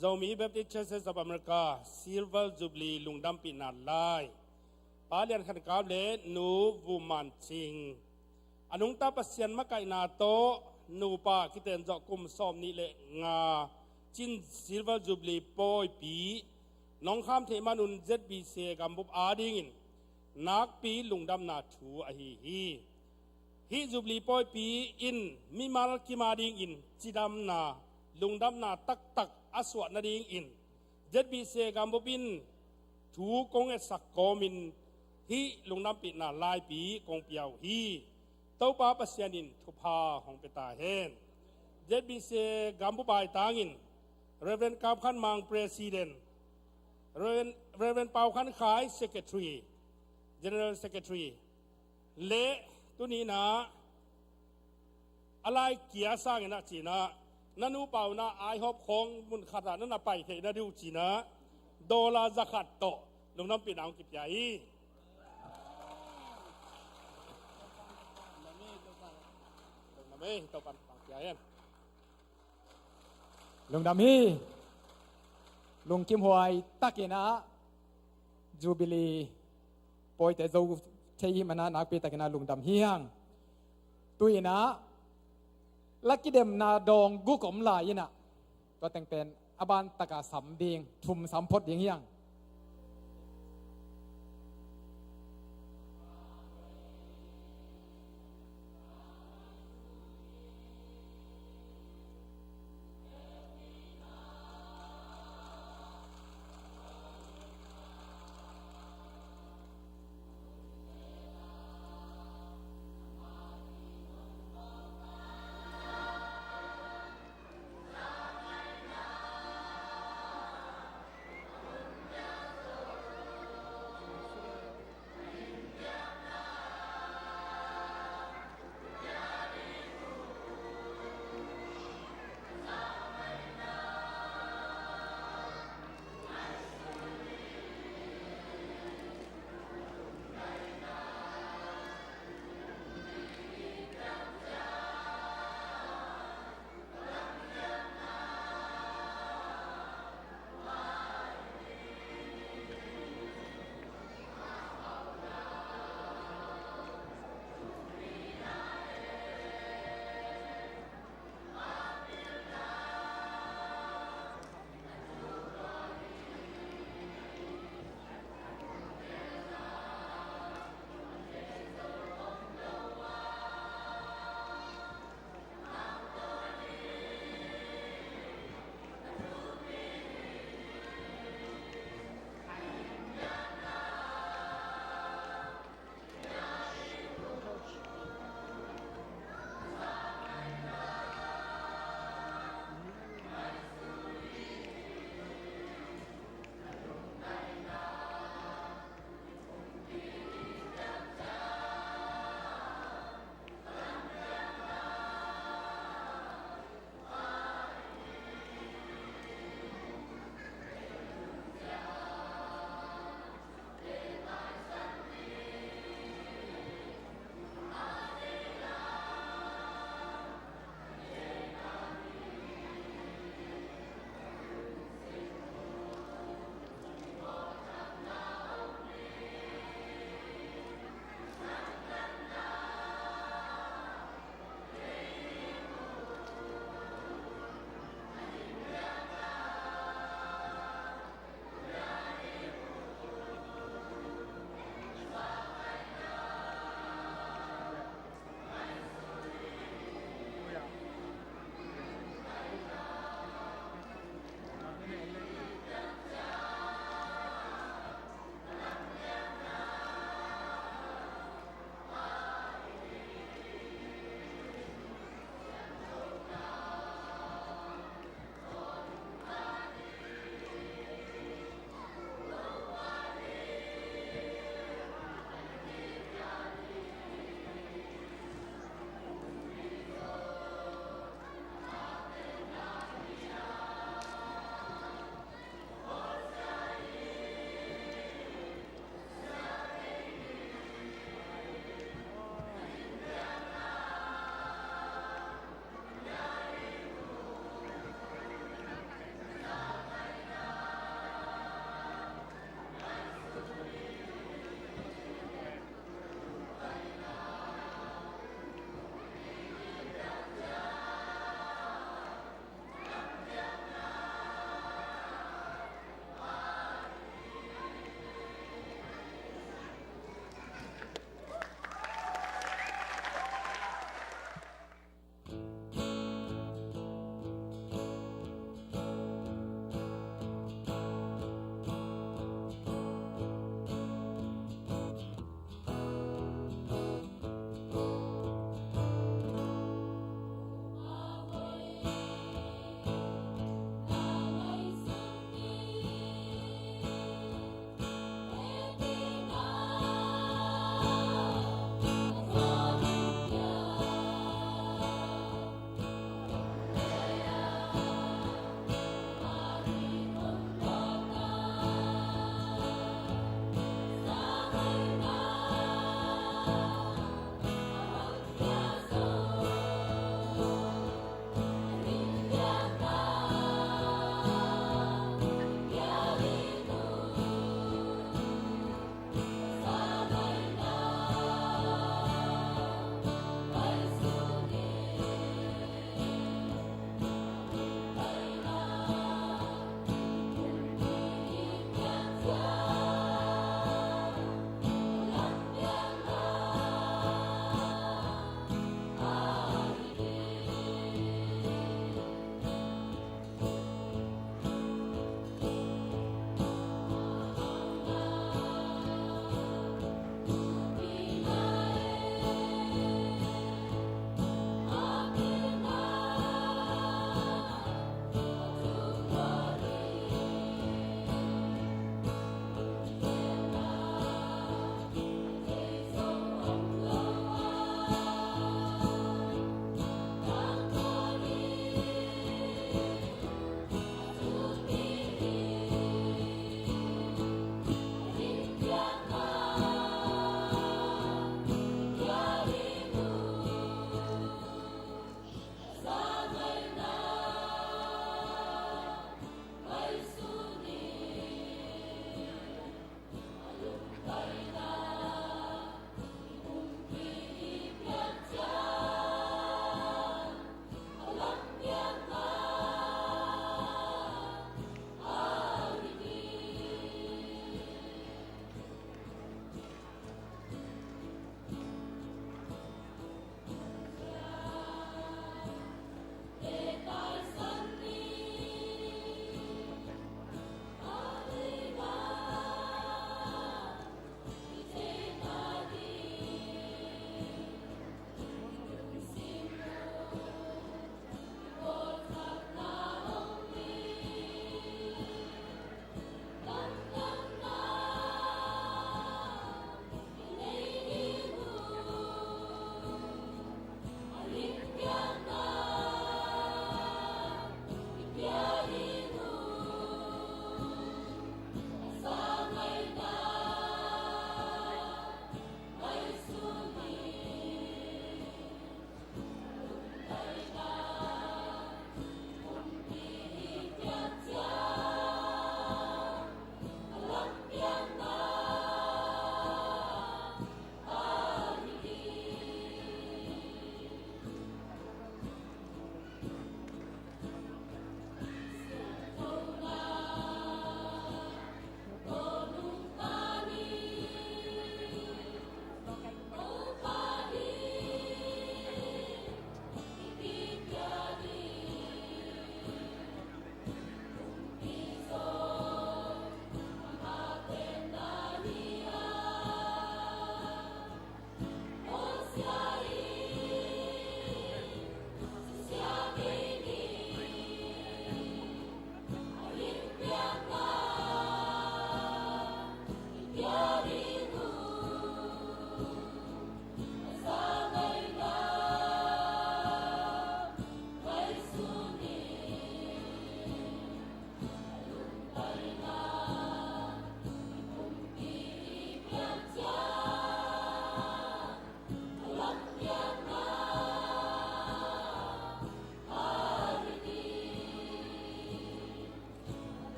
Zomi Baptist Churches of America Silver Jubilee lungdampihna lai. Pa Lian Khan Kap le Nu Vu Man Cing. A nungta Pasian makaihna tawh nupa kiten zawh kum sawmnih le nga cin Silver Jubilee pawipi nong kham theih manun Z B C gambup adingin nakpi lungdamna thu ahi hi. Hih Jubilee pawipi in mimal kim adingin cidamna, lungdamna taktak a suah nadingin Z B C gambup in thu kong etsak kawmin hih lungdampihna laipi kong pia uh hi. Topa Pasian in thupha hong pia ta hen. Z B C gambup aitangin Reverend Kap Khan Mang, President, Reverend, Reverend Pau Khan Khai, Secretary, General Secretary, le tuni-in ah a lai kia sangin ah ci-in ah, na nupa un ah IHOP khawng mun khat ah na na pai theih na ding uh ci-in ah, dollar za khat tawh lungdampihna hong kipia hi. Lungdam hi, Topa'n pang pia hen. Lungdam hi. Lungkimhuai takin ah Jubilee pawite zo thei ahih manin ah nakpi takin ah lungdam hi hang. Tu-in ah la kidemna dawng guk om lai-in ah, tua teng pen a ban takin sam ding, thum sam phot ding hi hang.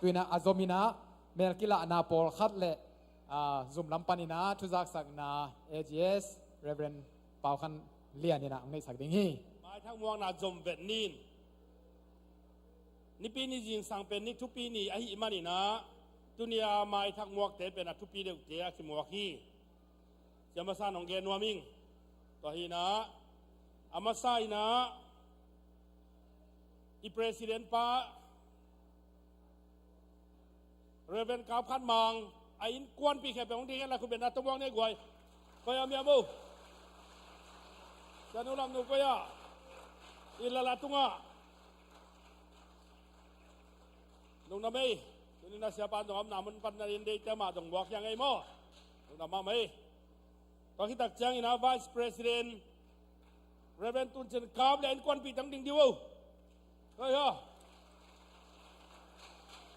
Tu-in ah a zom in ah mel kilahna pawlkhat le, ah, zum lam panin ah thuzaksakna A G S Reverend Pau Khan Lian in ah hong neihsak ding hi. Maithak muakna zom vet ni. Nipi ni zingsang pen ni thupi ni ahih manin ah tuni-a maithak muakte pen a thupi deuhte a kimuak hi. Sia masa in hong gen nuam ing. Tua hi in ah, a masa in ah i president pa Reverend Kap Khan Mang a innkuanpih khempeuh hong ding hen la, khut beng na tung buang ni guai. Koi-ah miam o. Sianu Lam Nu koi-ah. I lala tungah. Lungdam ei. Tuni-in ah siapa zong a omna mun pan na in deihte mah zong buak hi hang ei maw. Lungdam mahmah ei. Tua khit tak ciangin ah Vice President Reverend Tun Cin Kap le innkuanpihte hong ding dih o. Hei ha.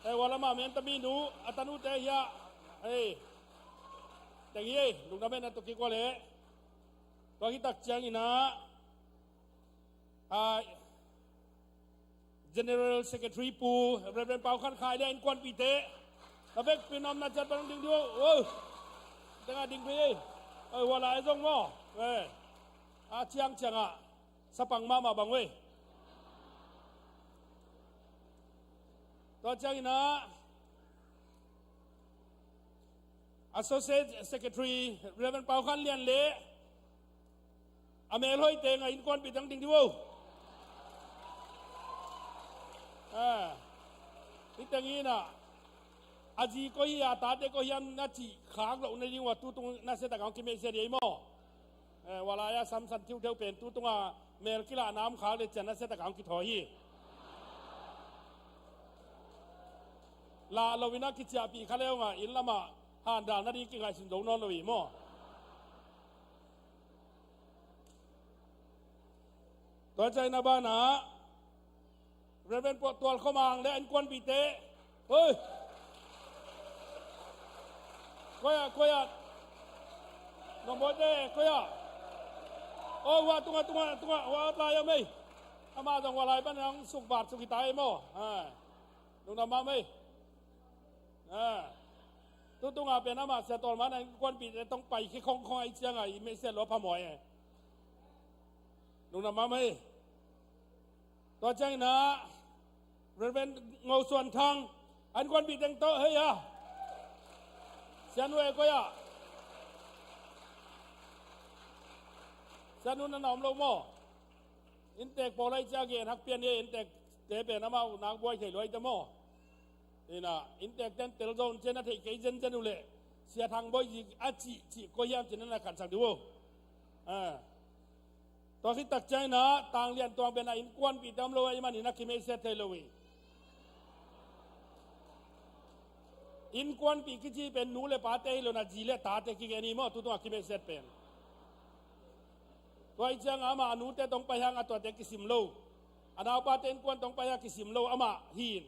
Hei, hua lamah Menta mi nu a tanute hi a. Hei. Teng hi ei, lungdam ei, na tuk kik uh leh. Tua khit tak ciangin ah, ah, General Secretary Pu Reverend Pau Khan Khai le innkuanpihte. Na vekpi in a omna ciat pan hong ding dih o. Tengah ding phei ei. Hei, hua lai zong maw. Hei. A ciangciang ah sapang mahmah bang uh ei. Tua ciangin ah Associate Secretary Reverend Pau Khan Lian le a melhoihte a innkuanpihte hong ding dih o. Ah, hih teng in ah a zi koi hi a, a tate koi hiam na cih khak loh nading uh a, tutung nasia tak a hong kimeihsia dih ei maw. Eh, hua lai-a Samson thiutheu pen tutung a mel kilahna om khak le cian nasia tak a hong kithawi hi. Lah lo in a kiciahpih kha le hong a, inn lamah handal nading kingaihsun zo nawn lo hi maw. Tua ciangin a banah Reverend Puah Tual Khua Mang le a innkuanpihte. Hoi. Koi-ah, koi-ah. Nongbawite, koi-ah. Oh, hua tungah, tungah, tungah, hua lai a mei. Amah zong hua lai pan hong sukvat suk hi ta ei maw. Ha. Lungdam mahmah ei. Ha. Tutung a pen amah Sia Tual Man a innkuanpihte tawh hong pai khia khongkhong ahih ciangin i meihsiat loh a phamawh ei. Lungdam mahmah ei. Tua ciangin ah Reverend Ngo Suan Thang, a innkuanpih teng tawh, hei ah. Sianu e, koi ah. Sianu na na om lo maw? Inntek pawl ahih ciangin hak pian hi, inntekte pen amau nak buai thei lua hi ta maw? Ina, inntekte'n tel zo un ci-in a theih kei zenzen uh leh, Sia Thang Bawi Zik a cih, cih koi hiam ci-in na na khansak ding uh. Ah. Tua khit tak ciangin ah Tang Lian Tuang pen a innkuanpihte om lo ahih manin a kimeihsiat thei lo hi. Innkuanpih kici pen nu le pate hi lo in a zi le tate kigen hi maw, tutung a kimeihsiat pen. Tua ahih ciangin amah a nute tawh hong pai hang a tuate kisim lo. A naupate innkuan tawh hong pai hang kisim lo amah hi in.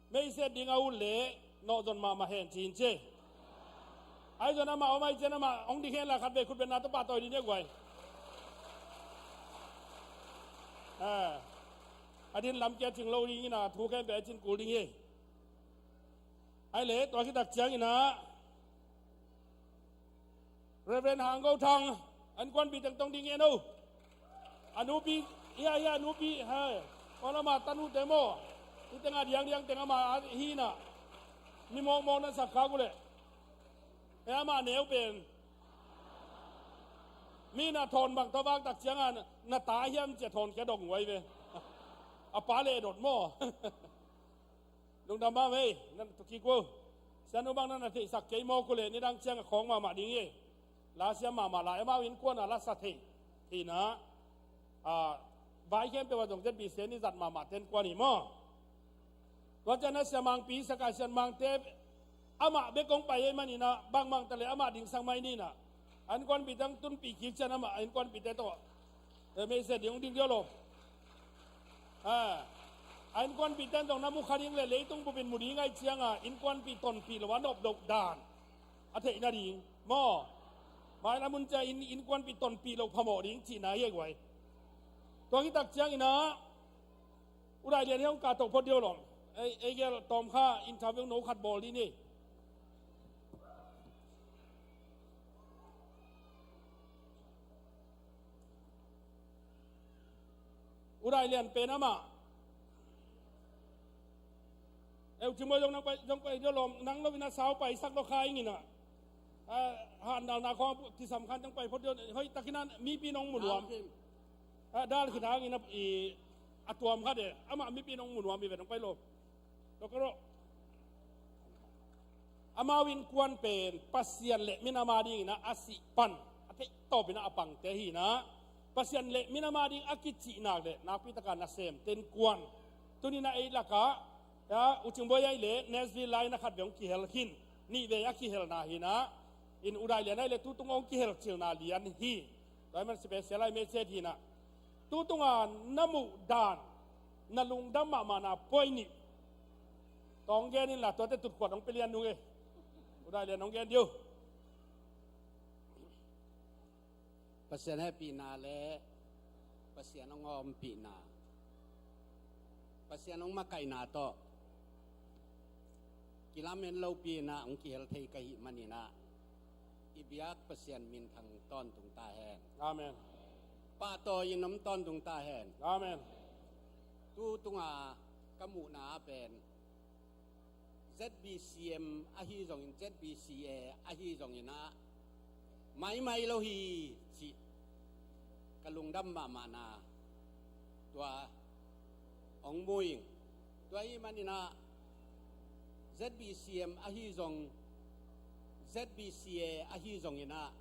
Meihsiat ding a ut leh nawhzon mahmah hen ci-in ci. Ahi zongin amah om ahih ciangin amah hong dik hen la, khatvei khut beng na tawh pahtawi dih ni a guai. Ah. A din lam kia cing lo ding in a thu khempeuh a cin kul ding hi. Ahih leh tua khit tak ciangin ah Reverend Hang Go Thang, a innkuanpih teng tawh hong ding hi en o. A nupi, hia, hia, a nupi, hai. Aw, amah tanute maw? Hih teng a diangdiang teng amah hi in ah. Mi mawkmawk na sak khak uh leh. Hei, amah neu pen. Mi na thawn bang tawh vak tak ciangin na ta hiam ci-a thawn kia dong uh ahi ve. A pa leh dot maw? Lungdam mahmah ei, na na tuk kik uh. Sianu bang na na theihsak kei mawk uh leh nidang ciang a khawng mahmah ding hi. La siam mahmah lai, amau innkuan a la sa thei. Hi in ah, ah, vai khempeuh ah zong Z B C ni zat mahmah te innkuan hi maw. Tua ciangin ah Sia Mang Pi, Sia Kai Sian Mang te amah bek hong pai ahih manin ah bangmah ta leh amah dingsak mai ni in ah. A innkuanpih teng tunpih kik ciangin amah a innkuanpihte tawh, eh, meihsiat ding hong ding diau lo. Ah, a innkuanpihte in zong na mu kha ding leh leitung bupin mu ding ahih ciangin innkuanpih tonpih lo a nop loh dan a theih nading maw? Mailam hun ciang inn, innkuanpih tonpih loh phamawh ding cihna hi a guai. Tua khit tak ciangin ah U Dai Lian hi hong kahtoh phot diau lo. Ei, ei gel tawm kha interview no khat bawl dih ni. U Dai Lian pen amah. Eu Cing Bawi zong nang pai, zong pai, zong lawm, nang lo ina sau pai sak lo kha ing ina. Ah, han dal na khong kisam khan zong pai phot dih, hoi takin an mipi nong mu nuam. Ah, dal khin hang ina i a tuam khat e, amah mipi nong mu nuam i ve nong pai lo. Lo ka lo. Amau innkuan pen Pasian le minam a dingin a sih pan a theih tawpin a pangte hi ina, Pasian le minam a ding a kicihnak le nakpi taka nasemte innkuan. Tuni-in a ei lakah, ya, U Cing Bawi a i le Nashville lai na khat ve hong kihel khin, nih ve a kihelna hi ina, in U Dai Lian a i le tutung hong kihel cilna lian hi. Tua hi man special a i message hi ina. Tutunga na muh dan, na lungdam mahmahna point nih. Tawng gen inla tuate tutkhuat hong pia lian nung e. U Dai Lian hong gen dih uh. Pasian hehpihna le Pasian hong ompihna, Pasian hong makaihna tawh kilamen lopi ina hong kihel thei ka hih man ina, i biak Pasian minthang tawntung ta hen. Amen. Pahtawi in om tawntung ta hen. Amen. Tutunga ka muhna pen Z B C M ahi zongin, Z B C A ahi zongin ah maimai lo hi cih ka lungdam mahmahna tua hong mu ing. Tua ahih manin ah Z B C M ahi zong, Z B C A ahi zongin ah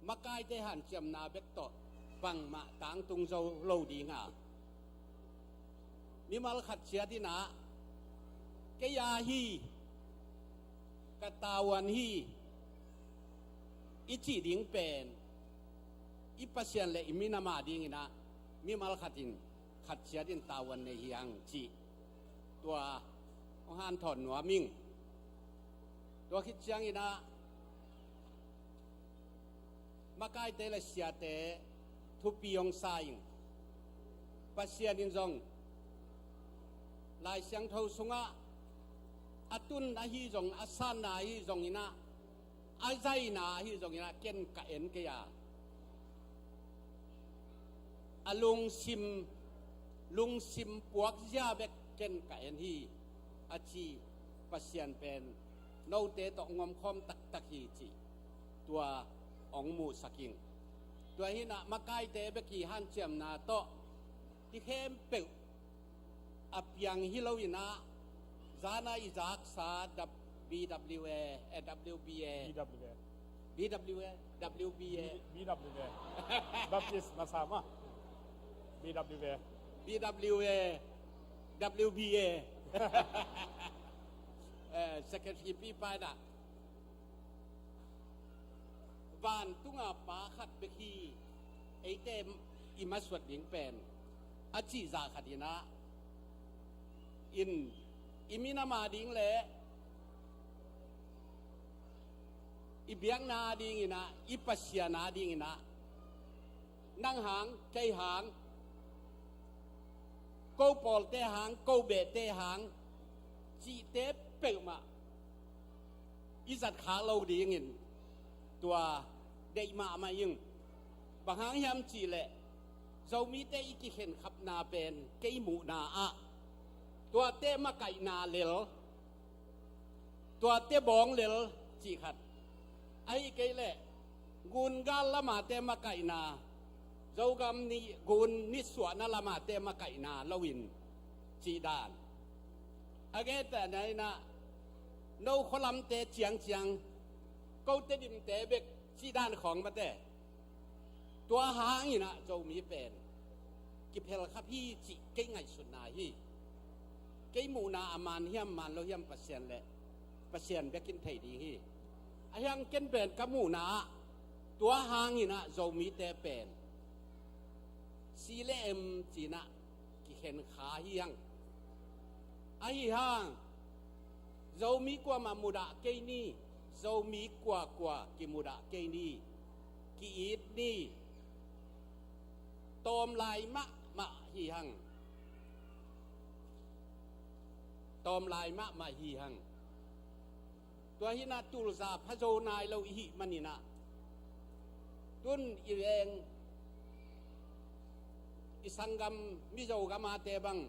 makaite hanciamna bek tawh bangmah tangtung zo lo ding a, mimal khat ciat in ah kei a hi, ka tavuan hi i cih ding pen i Pasian le i minam a dingin ah mimal khat in khat ciat in tavuan nei hi hang cih tua hong hanthawn nuam ing. Tua khit ciangin ah makaite le siate thupi hong sa ing. Pasian in zong Lai Siangtho sungah a tun ahi zong, a sanna ahi zongin ah, a zaina ahi zongin ah ken ka en kei a, a lungsim, lungsim puakzia bek ken ka en hi a ci Pasian pen note tawh ngomkhawm taktak hi cih tua hong muhsak ing. Tua hi in ah makaite bek i hanciamna tawh hi khempeuh a piang hi lo in ah, zana i zaksa dap-, B W A, eh, W B A. B W A. B W A, W B A. B-, B W A. Baptist masa mah. B W A. B W A, W B A. Eh, Secretary Pi Pai dah. Vantunga Pa khat bek hi, eite i masuat ding pen a cih zah khat in ah, in i minam a ding le i biakna a dingin ah, i Pasian a dingin ah, nang hang, kei hang, ko pawlte hang, ko behte hang cihte peuhmah i zat khak lo dingin tua deih mahmah ing. Bang hang hiam cihleh Zomite i kikhenkhapna pen kei muhna ah tuate makaihna lel, tuate bawng lel cih khat, ahih kei leh gun gal lamate makaihna, Zogam nih gun nisuahna lamate makaihna loin cih dan. A gentehna in ah no khualamte ciangciang, ko Tedim te bek cih dan khawng mate. Tua hangin ah Zomi pen kiphelkhap hi cih kei ngaihsutna hi. Kei muhna a man hiam man lo hiam Pasian le Pasian bek in thei ding hi. A hiang ken pen ka muhna ah tua hangin ah Zomite pen si le em ci-in ah kikhen kha hi hang. Ahi hang Zomi kuamah mudah kei ni, Zomi kuakua kimudah kei ni, ki-it ni, tawm lai mahmah hi hang. kawm lai mahmah hi hang. Tua hinah tulza phazo nai lo i hih maninah tun i veng i sanggam Mizo gamate bang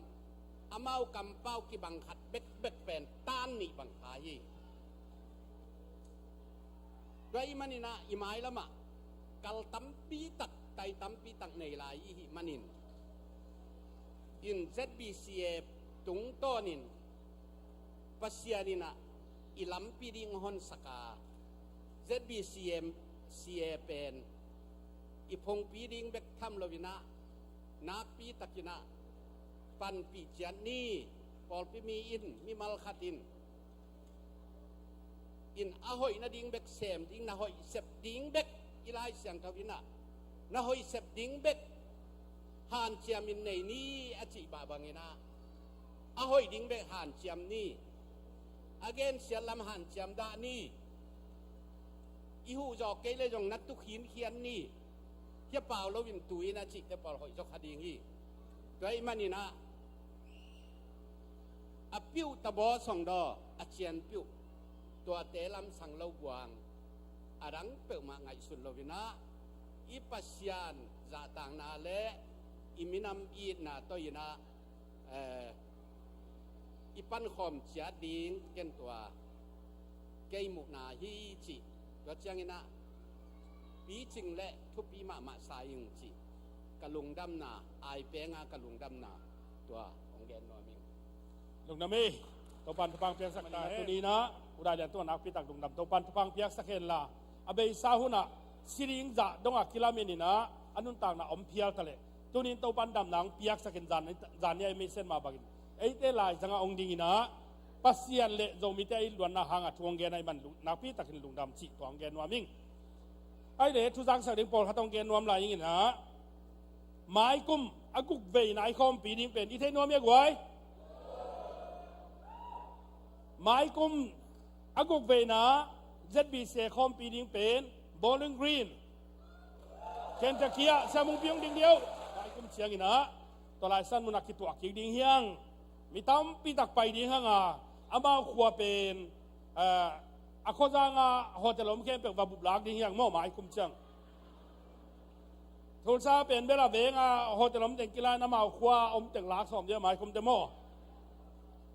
amau kampau kibang khat bekbek pen tan nih bang kha hi. Tua i maninah i mailamah kal tampi tak, tai tampi tak nei lai i hih manin in Z B C A tungtawnin Pasian inah i lampi ding honsaka Z B C M C A pen i phungpi ding bek tham loinah nakpi takinah panpih ciat ni. Pawlpi mi in, mimal khat in in a hoih nading bek sem ding, na hoih sep ding bek i Lai Siangtho inah na hoih sep ding bek hanciam in nei ni a cih bah banginah a hoih ding bek hanciam ni, a gensiat lam hanciam dah ni, i huhzawh kei le zong na tukhinkhian ni, hia pau loin tu in a cihte pawl hoih zaw kha ding hi. Tua i maninah a piuh tabaw songdaw a cianpiuh tuate lamsang lo buang a dang peuhmah ngaihsun loinah i Pasian zahtakna le i minam itna tawh inah eh, i pankhawm ciat ding ken tua kei muhna hi cih. Tua cianginah picing le thupi mahmah sa ing cih ka lungdamna, ai penga ka lungdamna tua hong gen nuam ing. Lungdam hi. Topan thupha piaksak ta hen. Tuninah u Dai Lian tungah nakpi tak lungdam. Topan thupha piaksak henla a beisa hunah si ding zah dongah kilamen inah a nuntakna om phial ta leh tunin Topan damna hong piaksakin zan, zan ni a i meisen mah bangin eite laizangah hong dinginah Pasian le Zomite a it luanna hanga thu hong gen a i man lung, nakpi takin lungdam cih tua hong gen nuam ing. Ai le thu zangsak ding pawlkhat hong gen nuam lai inginah maikum a guk veina i khawmpi ding pen i thei nuam hi a guai. Maikum a guk veina Z B C A khawmpi ding pen Bowling Green, Kentucky ah siamungpi hong ding dih uh. Maikum cianginah tua laisan munah kituah kik ding hiang. Mi tampi tak pai ding hanga amau khua pen, eh, a khuazanga hotel om khempeuh va bup lak ding hiang maw maikum ciang. Tulsa pen bel a venga hotel om teng kilai na mau khua om teng lak sawm dia maikum te maw.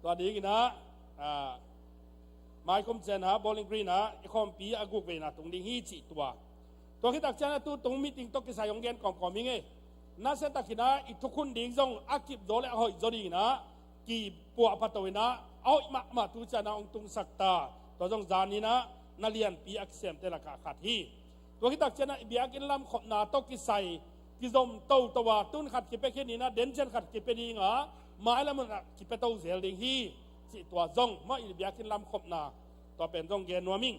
Tua dinginah, ah, maikum cianah Bowling Green ah i khawmpi a guk veina tung ding hi cih tua. Tua khitak cianah tu tung meeting tawh kisai hong gen kawmkawm hi ngei. Nasia takinah i thukhun ding zong a kip zaw le a hoih zaw dinginah kipuah phato inah a hoih mahmah tu cianah hong tungsak ta. Tua zong zaninah na lianpi a kisemte lakah khat hi. Tua khitak cianah i biakinn lam khopna tawh kisai kizom toto a tun khat kipia khin inah dencian khat kipia dinga mailam hunah kipia to zel ding hi. Cih tua zong maw i biakinn lam khopna tua pen zong gen nuam ing.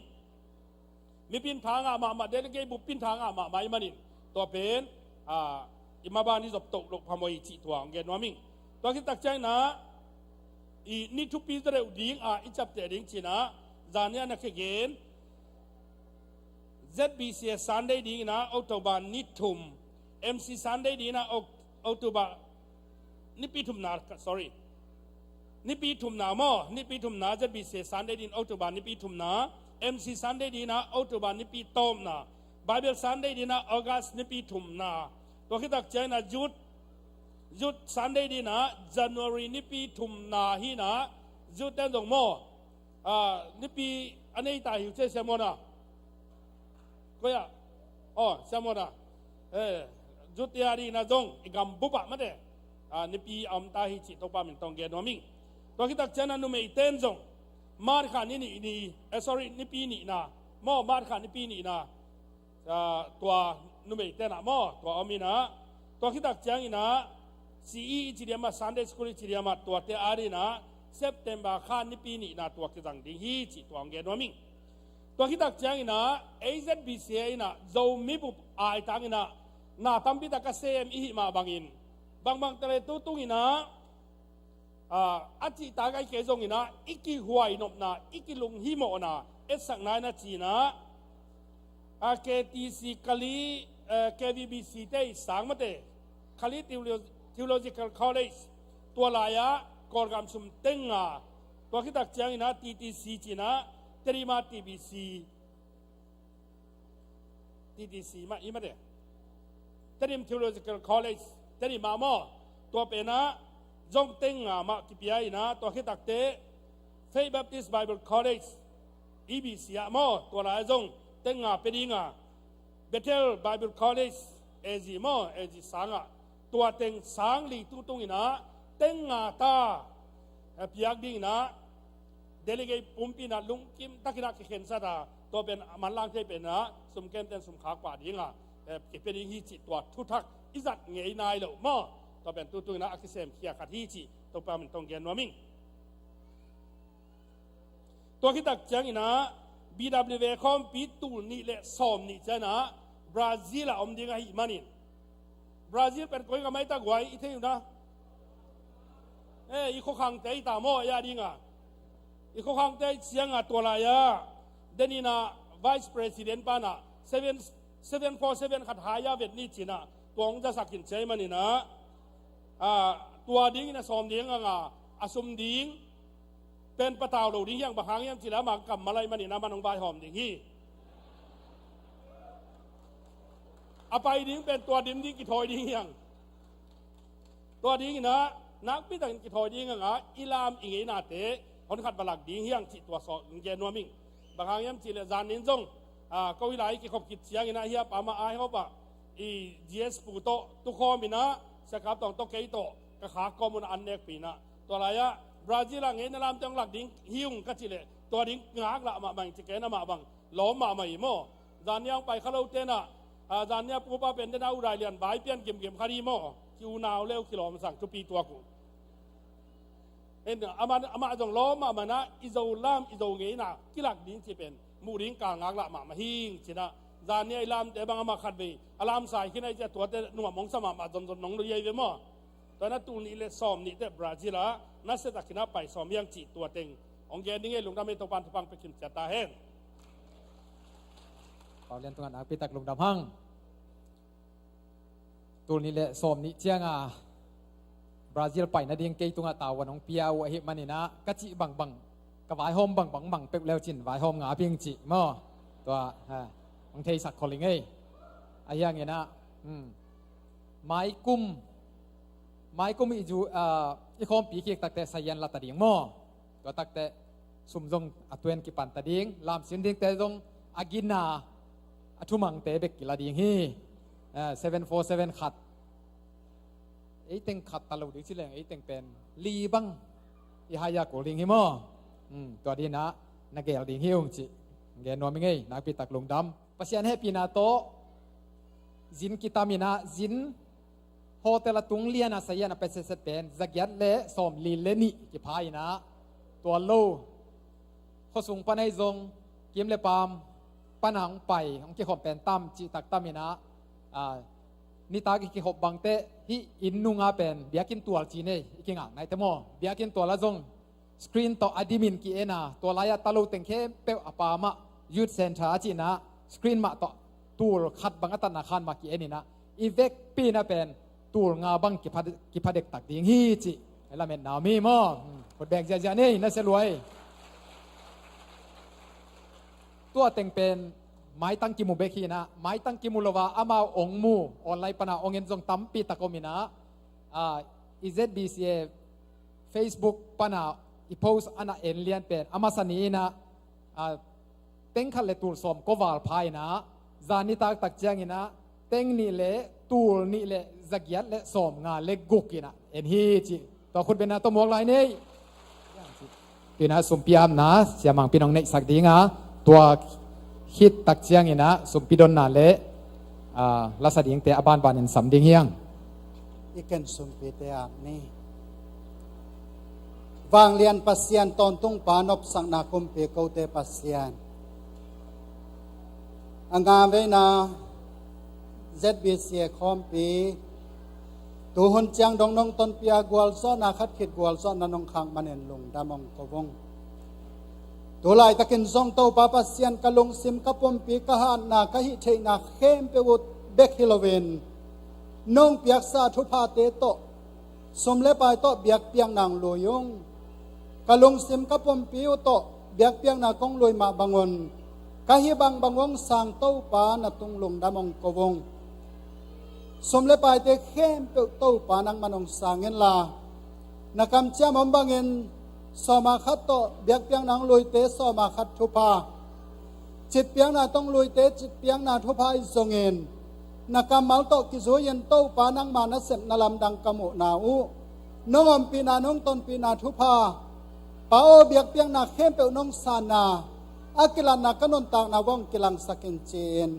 Mi pintha ngah mahmah, delegate bup pintha ngah mahmah i manin tua pen, ah, i maban i zop toh loh phamawh hi cih tua hong gen nuam ing. Tua khitak cianginah i ni thupi zaw deuh ding a i ciapteh ding cinah zania na kigen Z B C A Sunday dinginah October ni thum, M C Sunday dinginah Oc-, October nipi thumna, sorry. Nipi thumna maw, nipi thumna Z B C A Sunday din October nipi thumna, M C Sunday dinah October nipi tawpna, Bible Sunday dinah August nipi thumna. Tua khitak cianginah Youth, Youth Sunday dinah January nipi thumna hinah Youth ten zong maw. Ah, nipi a nei ta hi uh cia siamona. Koya. Oh, siamona. Eh, Youth te a dinginah zong i gam bup ah mate. Ah, nipi a om ta hi cih Topa min tawh hong gen nuam ing. Tua khitak cianah numei ten zong March kha ni nih ni, eh, sorry, nipi nihna. Maw, March kha nipi nihna. Ah, tua numei tenah maw, tua om inah. Tua khitak cianginah C E i ci diam ah, Sunday School i ci diam ah, tuate a dinginah September kha nipi nihna tua kizang ding hi cih tua hong gen nuam ing. Tua khitak cianginah A Z B C A inah Zomi bup aitanginah na tampi tak a sem i hih mah bangin bangbang tale tu tunginah, ah, a cihtak ahi kei zonginah i kihuai nopna, i kilunghimawhna etsakna inah cinah, ah, K T C Kali, eh, K V B C te i sang mate, Kali Theolo-, Theological College tua lai-ah Kawlgam sum tenga Tua khitak ciangin ah T T C ci-in ah Tedim ah T B C, T T C mah i mate, Tedim Theological College, Tedim ah maw, tua pen ah zong teng nga mah kipia in ah, tua khitakte Faith Baptist Bible College, E B C ah maw, tua lai ah zong teng nga pia ding a, Bethel Bible College, A G maw, A G sang ah tua teng sang li tutung in ah teng nga ta, eh, piak ding in ah delegate pumpi in ah lungkim takin ah kikhensat a, tua pen a manlang thei pen ah sum kemten sum khak pah ding a, eh, kipia ding hi cih tua thuthak i zat ngei nai lo maw. Tua pen tutung in ah a kisemkhia khat hi cih Topa min tawh gen nuam ing. Tua khitak ciangin ah B W A khawmpi tul nih le sawm nih ciangin ah Brazil ah om ding ahih manin, Brazil pen koi ngam ai ta guai i thei uh na. Eh, i khuakhangte i ta maw, a ding a, i khuakhangte i ciang a, tua lai ah denin ah Vice President pan ah seven, seven four seven khat hai a vet ni ci-in ah tua hong zasak in ciai manin ah, ah, tua dingin a sawm ding a nga, a sum ding pen patau lo ding hiang, bang hang hiam cih leh amah kammal ahih manin amah hong vaihawm ding hi. A pai ding pen tua dim ding kithawi ding hiang. Tua dingin ah nakpi takin kithawi ding a nga, i lam i ngeinate hon khat va lak ding hiang cih tua sawt gen nuam ing. Bang hang hiam cih leh zan nin zong, ah, ko i lai kikhop khit ciangin ah hiah pa mah ai hop ah i G S pu tawh tukhawm in ah Sia Kap Tawng tawh kei tawh ka khak kawm un ah an nekpih in ah, tua lai ah Brazil ah ngeina lamte hong lak ding hi ung ka cih leh tua ding ngaklah mahmah ing ci ken, amah bang lawm mahmah hi maw. Zan ni a hong pai kha lote in ah, ah, zan ni a pupa pen den a u Rai Lian vai pian gimgim kha ding maw, ki unau le uh kilawmsang thupi tuak uh. En, amah, amah zong lawm mahmah in ah i Zo lam i Zo ngeina kilak ding cih pen muh ding kal ngaklah mahmah hi ing ci-in ah, zan ni a i lamte bang amah khatvei a lamsai khin a i cih a tuate nuam hong sa mahmah zonzon nong lo hi a i ve maw. Tua in ah tul nih le sawm nih teh Brazil ah nasia takin ah pai sawm hiang cih tua teng hong gen ding hi. Lungdam ei, Topa'n thupha pia kim ciat ta hen. Pau Lian tungah nakpi tak lungdam hang. Tul nih le sawm nih ciang a Brazil pai nading kei tungah tavuan hong pia uh ahih manin ah ka cih bangbang, ka vaihawm bangbang mang peuh le uh cin vaihawm ngap ing cih maw. Tua, ha, hong theisak khol ing ei. Ahi hangin ah, hmm, maikum, maikum i zu, ah, i khawmpi kik takte sayan la ta ding maw. Tua takte sum zong a tuan kipan ta ding, lamsin dingte zong a gina a thumangte bek kila ding hi. Ah, seven four seven khat. Ei teng khat ta lo ding ci leng, ei teng pen li bang i haya kul ding hi maw. Hmm, tua dingin ah na gel ding hi ung cih gen nuam ing ei, nakpi tak lungdam. Pasian hehpihna tawh zin kitam in ah, zin hotel a tung lian a sayan a pia setset pen zagiat le sawmli le nih kipha in ah, tua lo khuasung pan ahi zong kim le paam pan a hong pai, hong kikhop pen tam cih tak tam in ah, ah, nitak i kikhop bangte hih inn nung a pen biakinn tual ci-in ei i kingak naite maw, biakinn tual ah zong screen tawh a dimin ki-en a, tua lai-ah ta lo teng khempeuh a pa mah youth center a cihna screen mah tawh tul khat bang a tatna khan mah ki-en in ah, i vekpi in ah pen tul nga bang kipha, kipha dektak ding hi cih hei lametna om hi maw. Hmm, khut beng ziahziah ni, na sia luai. Tua teng pen maitang kimu bek hi in ah, maitang kimu lo a amau hong mu, online pan a hong en zong tampi tak om in ah, ah, i Z B C A Facebook pan a i post a na en lian pen a masa ni in ah, ah, teng khat le tul sawm ko val pha in ah, zan nitak tak ciangin ah teng nih le tul nih le zagiat le sawmnga le guk in ah en hi cih tua khut benna tawh muak lai ni. Tua in ah sumpi apna siamangpi in hong neihsak ding a, tua khit tak ciangin ah sumpi donna le, ah, lasa dingte a banbanin sam ding hi hang. I ken sumpite ap ni. Vanglian Pasian, tawntung Pa, nopsakna kumpi kote Pasian, a nga veina Z B C A khawmpi tuhun ciang dong nong tonpih a, gualzawhna khat khit gualzawhna nong khak manin lungdam hong ko ung. Tu laitakin zong Topa Pasian, ka lungsim, ka pumpi, ka hatna, ka hih theihna khempeuh uh bek hi loin nong piaksa thuphate tawh, sum le pai tawh biakpiakna hong lui ung. Ka lungsim ka pumpi uh tawh biakpiakna kong lui mah bangun, ka hih bangbang hong sang Topa na tung lungdam hong ko ung. Sum le paite khempeuh Topa nangman hong sang inla, na kamciam om bangin sawma khat tawh biakpiakna hong luite sawma khat thupha, citpiakna tawh hong luite citpiakna thupha hi zongin, na kammal tawh kizui-in Topa nangma nasepna lamdang ka muhna uh, nong ompihna nong tonpihna thupha, Pa aw, biakpiakna khempeuh nong sanna, a kilatna ka nuntakna uah hong kilangsak in ci-in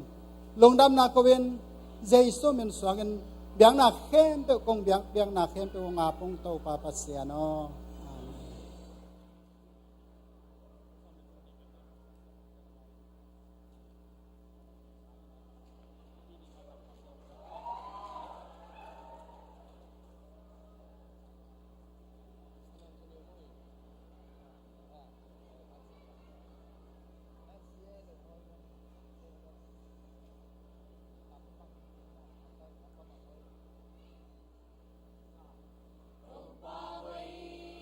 lungdamna ko-in, Jesu min suangin biakna khempeuh kong biak, biakna khempeuh hong ap ung Topa Pasian aw. Amen.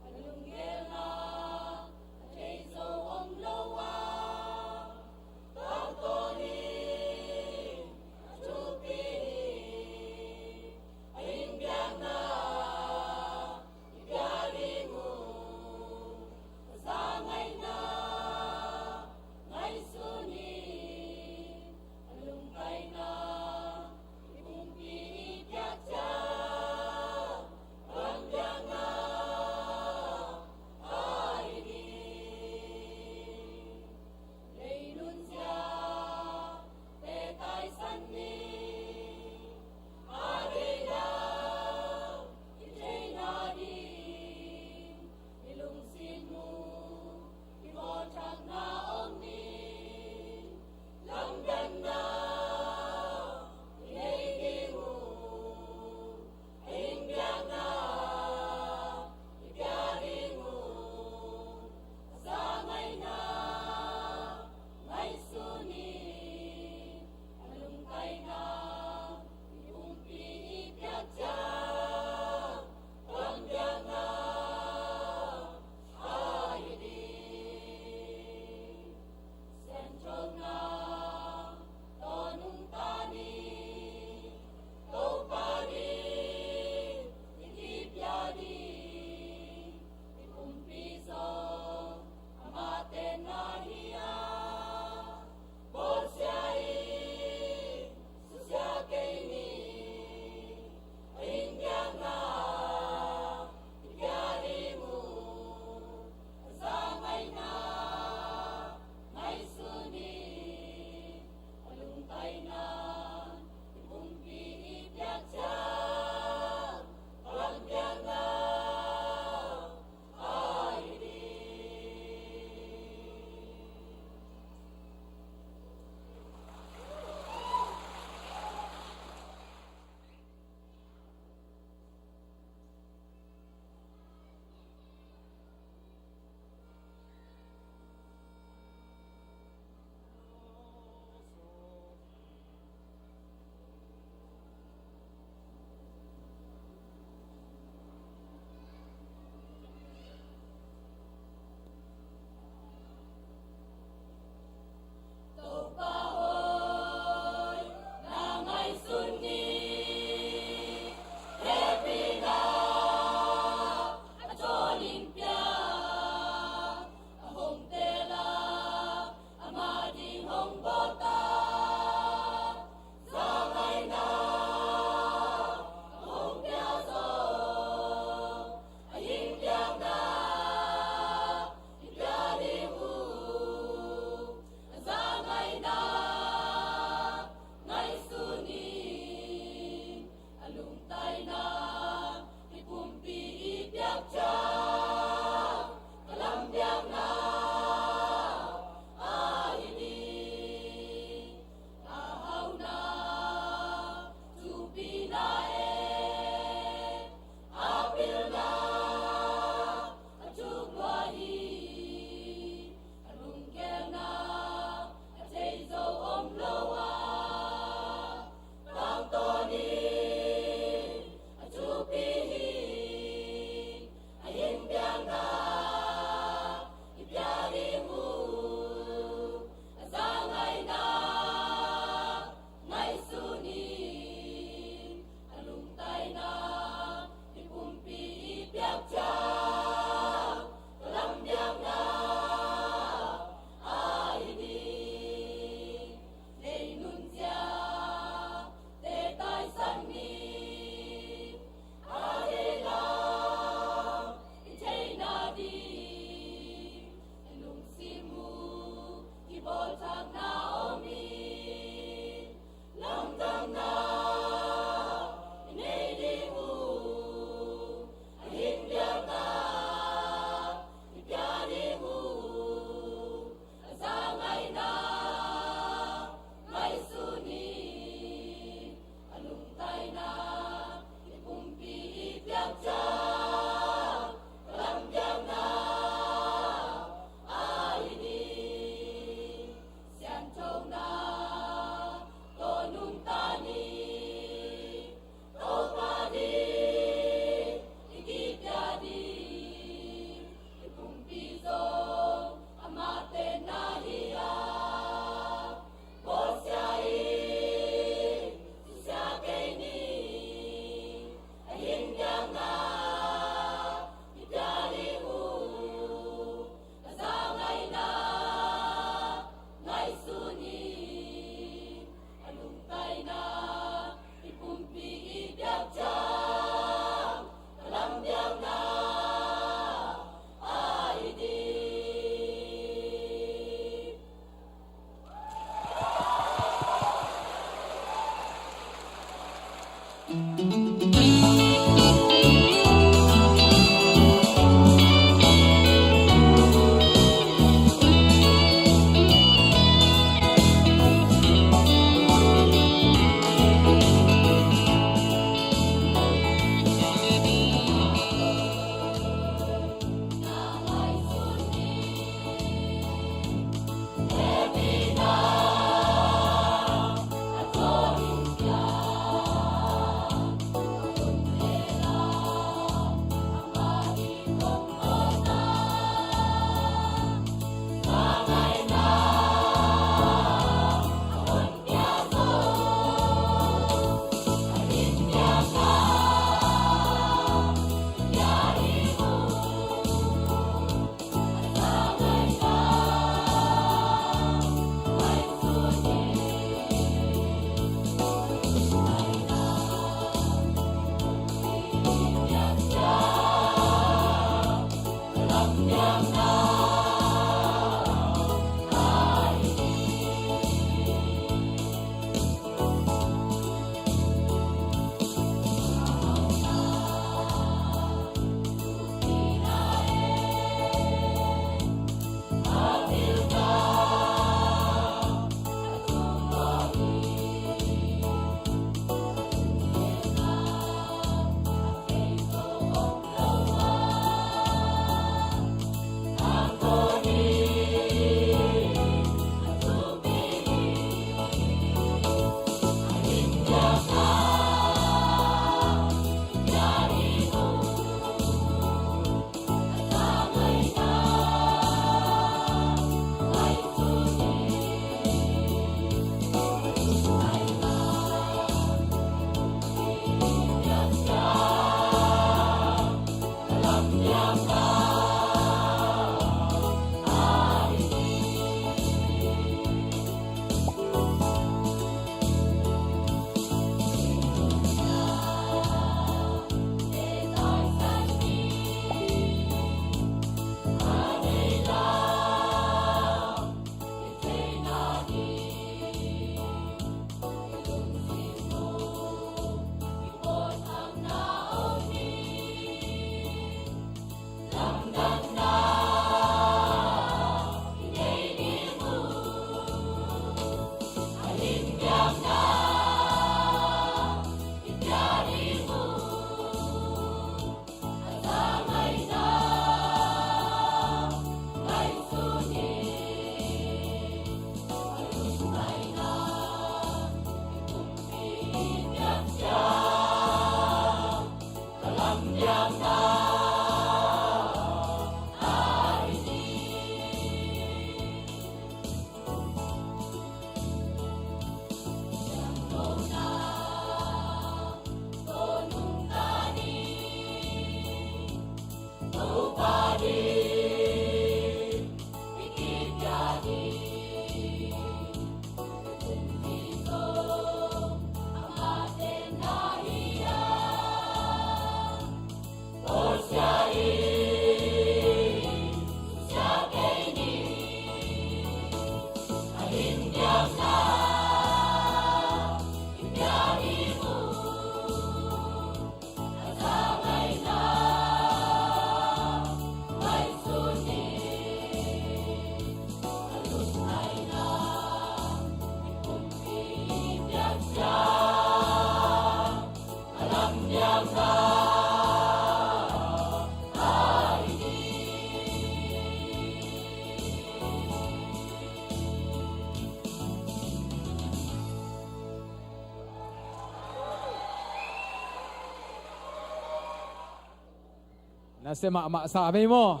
Sia mahmah sa mei maw?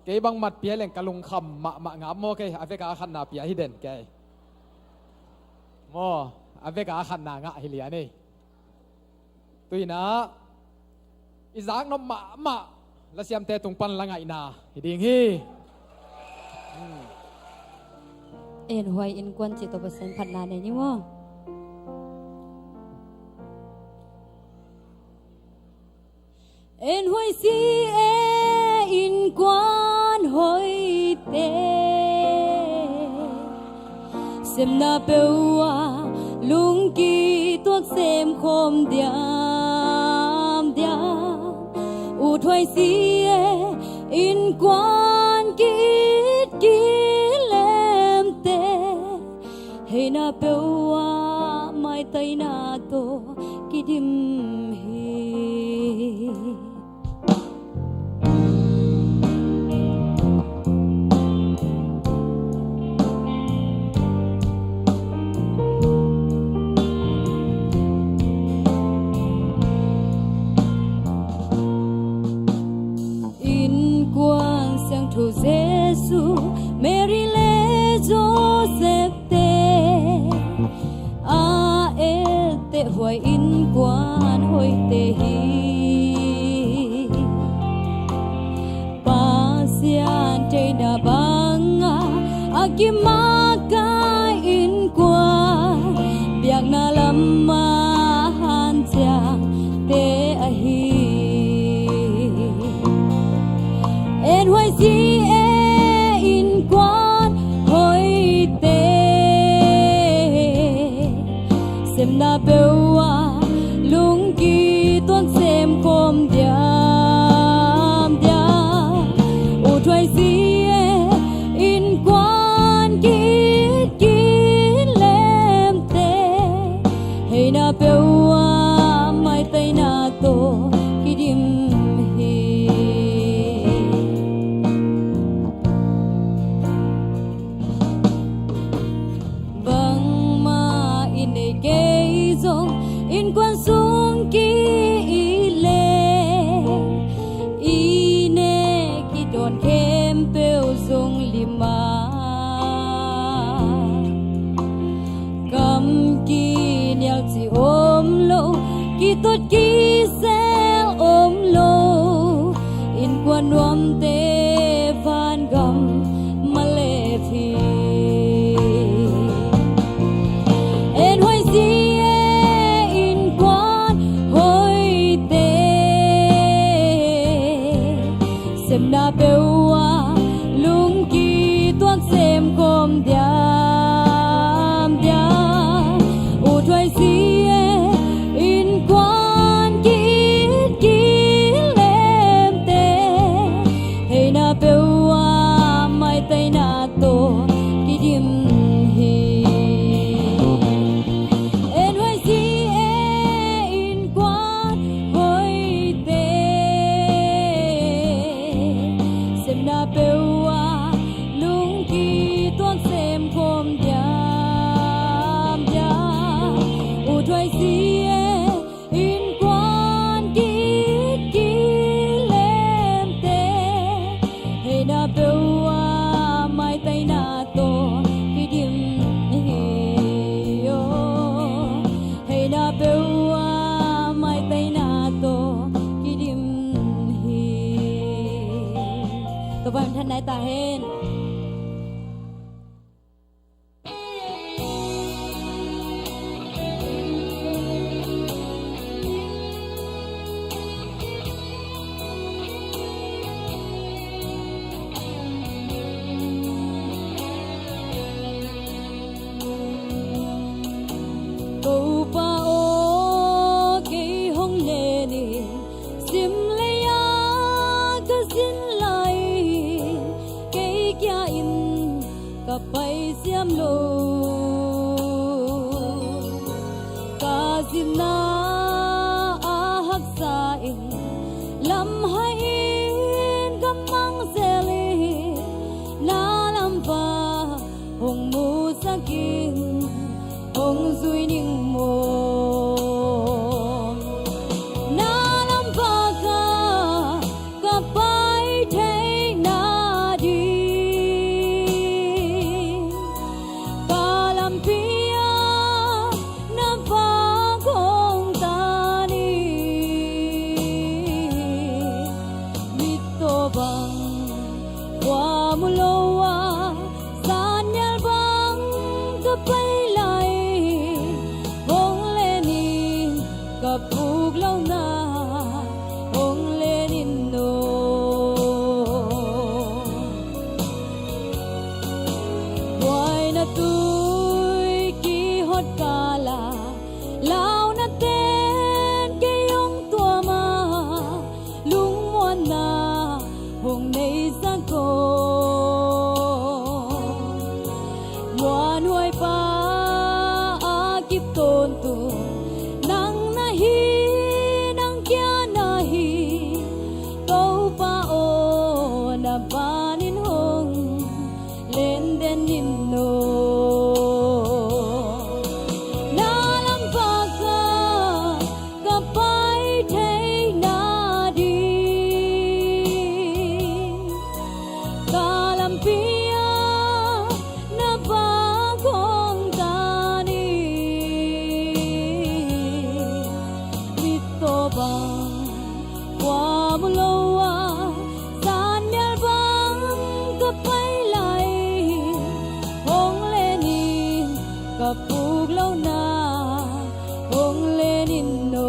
Kei bang mat pia leng ka lungkham mahmah ngap maw, kei a veka khatna pia hi den kei. Maw, a veka khatna ngah hi lian ei. Tuinah i zaknop mahmah lasiamte tung pan la ngaihna hi ding hi. En huai innkuan cih tawh Pasian phatna nei ni maw? En huai si e innkuan hoihte, semna peuh ah lungki tuak semkhawm diamdiam. Ut huai si e innkuan ki-it kilemte, heina peuh ah maitaina tawh kidim hi. Innkuan siangtho Jesu, Mary le Joseph te a etteh huai innkuan hoihte hi. Pasian theihna bangah a kimakai innkuan, biakna lamah hanciamte ahi. En huai si e innkuan hoihte, semna peuh ah lungki tuak semkhawm diamdiam. Ut huai si e innkuan ki-it kilemte, heina peuh ah maitaina tawh kidim hi. Bangmah i neih kei zong innkuan sung ki-it leh, i nek i dawn khempeuh zong lim a, kam kinial cih om lo, kitot kisel om lo, innkuan nuamte vangam mah lep hi. En huai si e innkuan hoihte, semna peuh ah lungki tuak semkhawm diamdiam. Ut huai si e innkuan ki-it kilemte, heina peuh ah maitaina tawh kidim hi. En huai si e innkuan hoihte, semna peuh ah lungki tuak semkhawm diamdiam. Ut huai si e innkuan ki-it kilemte, heina peuh ah maitaina tawh kidim hi aw. Heina peuh ah maitaina tawh kidim hi. Topa min thang nai ta hen. Topa aw, kei hong len in, sim lei ah ka zin lai, kei kia in ka pai siam lo. Ka zinna a haksa in, lamhai in ka mang zel in, na lampa hong musak in, hong zui ning maw. Na lampa ka, ka Ka pai lai, hong len in, ka puk lohna hong len in aw. Buaina tui kihot kala, launa ten kei hong tuam a, lungmuanna hong nei zak aw. Muanhuai pa a kip tawntung nang na hi, nang kia na hi, Topa aw, na panin hong len den in aw. Na lam paka ka pai theihna ding, ka lampi ah na vak hong tan in. Mittaw bang kua mu lo a, zanmial bang ka pai lai, hong len in, ka puk lohna hong len in aw.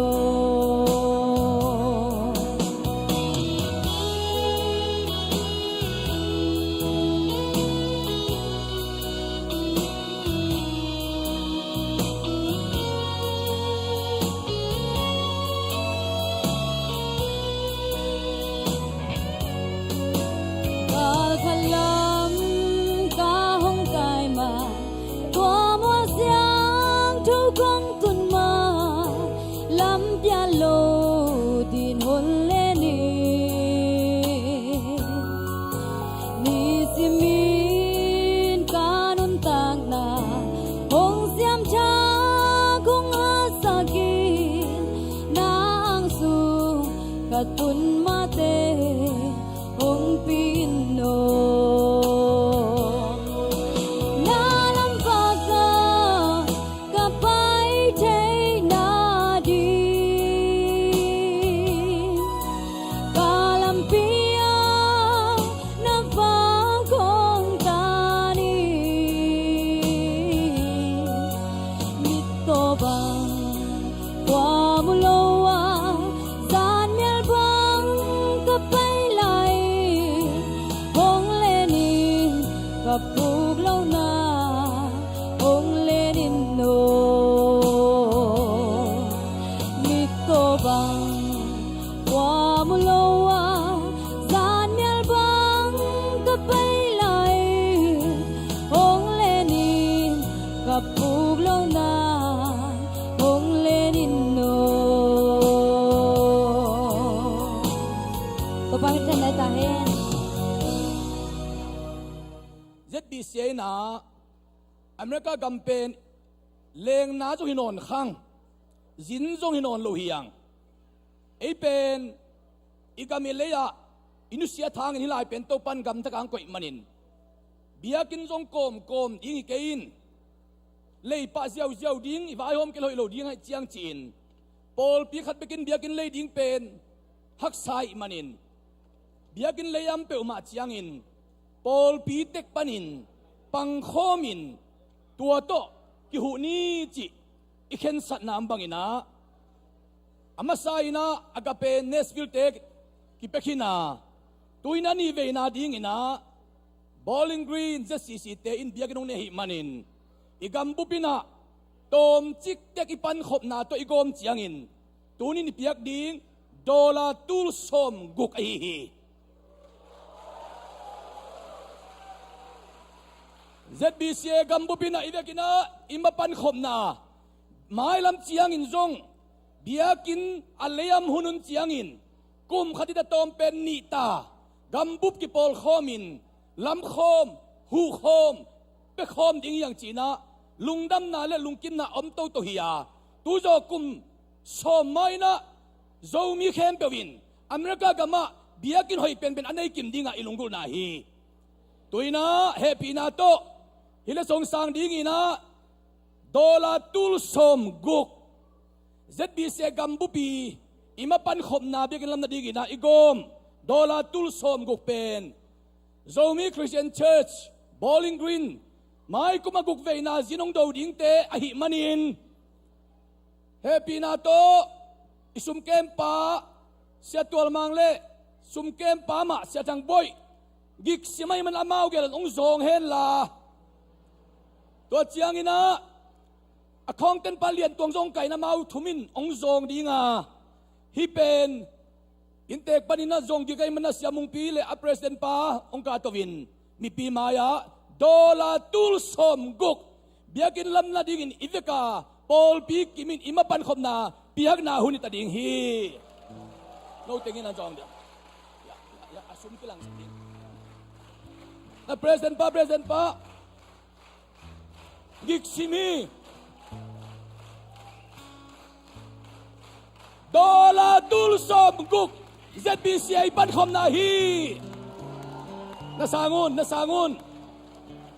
Kal khat lam ka hong kai ma, tua mual siangtho kong tun ma, lam pia lo din hong len in. Nisimin ka nuntakna hong siamtha kong hasak in, na ang sung ka tun mate hong pi in aw. Na lam paka ka pai theihna ding, ka lampi ah na vak hong tan in. Mittaw bang kua mu lo a, zanmial bang ka pai lai, hong len in, ka puk lohna hong len in aw. Mittaw bang kua mu lo a, zanmial bang ka pai lai, hong len in, ka puk lohna hong len in aw. Topa min thang lai ta hen. Z B C A in ah America gam pen lengna zong hi nawn khang, zin zong hi nawn lo hi ang. Ei pen i gam i lei ah i nusia thangin hih lai pen Topan gamtaka hong koih manin, biakinn zong kawmkawm ding hi kei in, lei pah ziauziau ding, i vaihawm kei hoih lo ding ahih ciang ci-in, pawlpi khat bekin biakinn lei ding pen haksa ahih manin, biakinn lei am peuhmah ciangin pawlpi tek panin pangkhawmin tua tawh kihuh ni cih i khensatna om bangin ah, a masa in ah Agape Nashville te kipia khin a, tu-in a nih veina dingin ah Bowling Green Z C C te in biakinn hong nei ahih manin, i gambup in ah tawmcik tek i pankhopna tawh i gawm ciangin, tuni-in i piak ding dollar tul sawmguk ahi hi. Z B C A gambup in ah i vekin ah i mapankhopna mailam ciangin zong, biakinn a leiam hun hun ciangin, kum khat in a tawm pen nih ta gambup kipawlkhawmin, lamkhawm, huhkhawm, piakhawm ding hi hang ci-in ah lungdamna le lungkimna om toto hi a, tuzaw kum sawm ma-in ah Zomi khempeuh in America gamah biakinn hoih penpen a nei kim dingah i lunggulhna hi. Tu-in ah hehpihna tawh hih leh sawngsang dingin ah dollar tul sawmguk, Z B C A gambup i i mapankhopna biakinn lam nadingin ah i gawm dollar tul sawmguk pen Zomi Christian Church, Bowling Green, Mai kum a guk veina zin hong do dingte ahih manin, hehpihna tawh i sumkempa Sia Tual Mang le sumkempa mah Sia Thang Boih gik sim ahih man amau gel hong zawng henla, tua ciangin ah a khawngtenpa Lian Tuang zong kaina amau thumin hong zawng ding a, hih pen inntek panin ah zawng gik ahih man a Sia Mungpi le a president pa hong kahto in mipi mai-ah dollar tul sawmguk biakinn lam nadingin i vek a, pawlpi kimin i mapankhopna piakna hun hi ta ding hi. No tengin an zawng ding. Ya, ya, ya, a sum kilang sak ding. Na president pa, president pa. Gik sim hi. Dollar tul sawmguk Z B C A pankhopna hi. Na sang un, na sang un.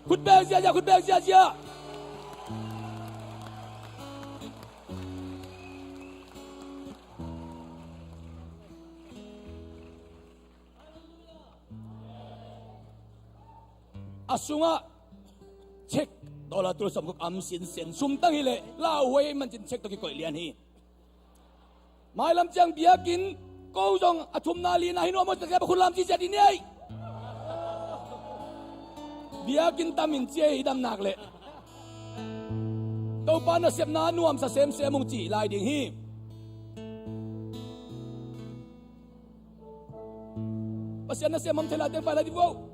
Khut beng ziahziah, khut beng ziahziah. A sungah cheque dollar tul sawmguk om sinsen, sumtang hileh lauhuai manin cheque tawh kikoih lian hi. Mailam ciang biakinn ko zong a thumna lina hi nuam aw, takciang a khut lam ci ciat i nei. Biakinn tamin cia i damnak leh Topa nasepna nuamsa semsem ung ci lai ding hi. Pasian nasem om thei lai teng pai lai ding vo.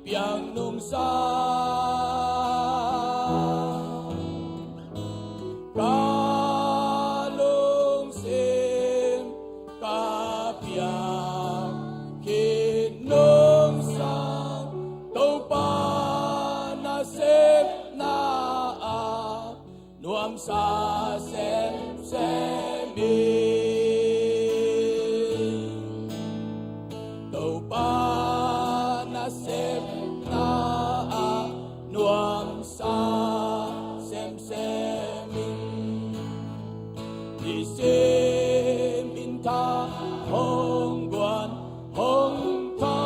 Piang nungsa ka lungsim ka piang khit nungsa Topa nasepna ah nuamsa semsem hi. Topa nasepna ah nuamsa semsem hi. Nisim in tha hong guan hong tha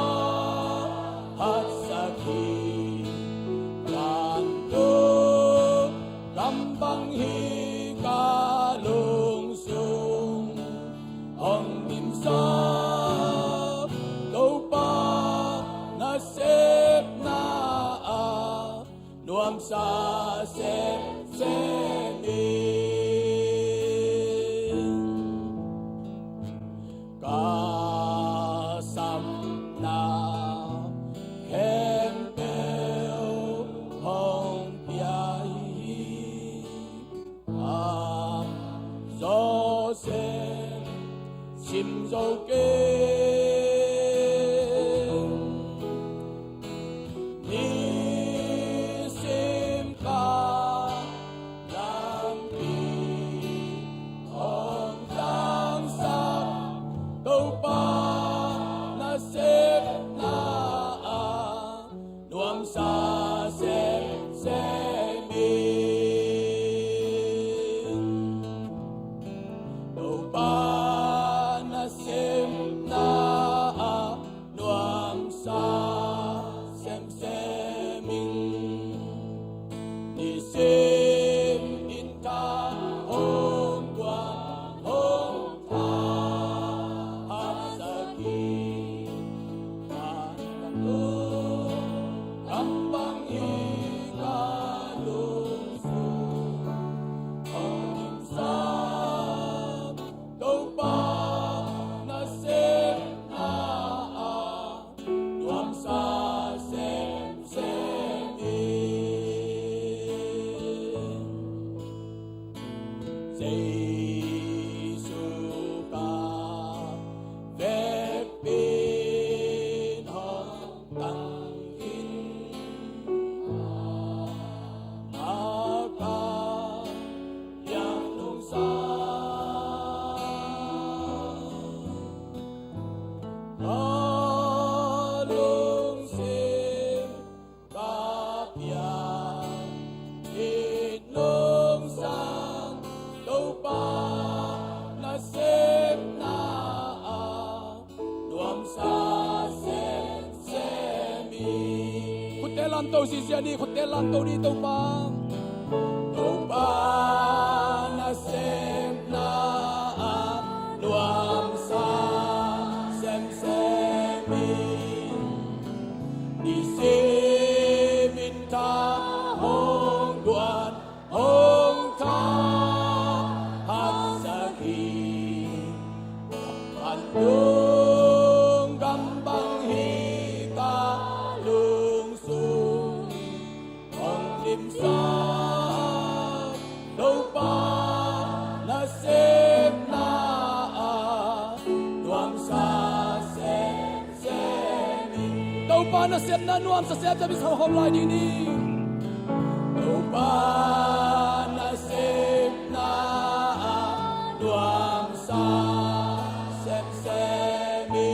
hatsak hi. Kan tung kam bang hi ka lungsung hong dimsa Topa nasepna ah nuamsa semsem hi. Ka sapna khempeuh hong pia hi. A zawh sem sim zo kei. Nisim ka lampi hong tangsak Topa nasepna ah nuamsa semsem hi. Topa nasepna ah nuamsa semsem hi. Nisim in tha hong guan hong tha hatsak hi. Kan tung kam bang hi ka lungsung hong dimsa Topa nasepna ah nuamsa semsem hi. Jesu ka vekpi in hong tang Khutte lamto ziahziah ni, khutte lamto ni Topa. Topa nasepna ah nuamsa semsem hi. Nisimin tha hong guan hong tha hatsak hi. Vantung gam bang hi ka lungsung hong dimsak. Topa nasepna ah nuamsa sem Topa nasepna nuamsa semsem hi. Sa hawm lai ding ni. Topa nasepna ah nuamsa semsem hi.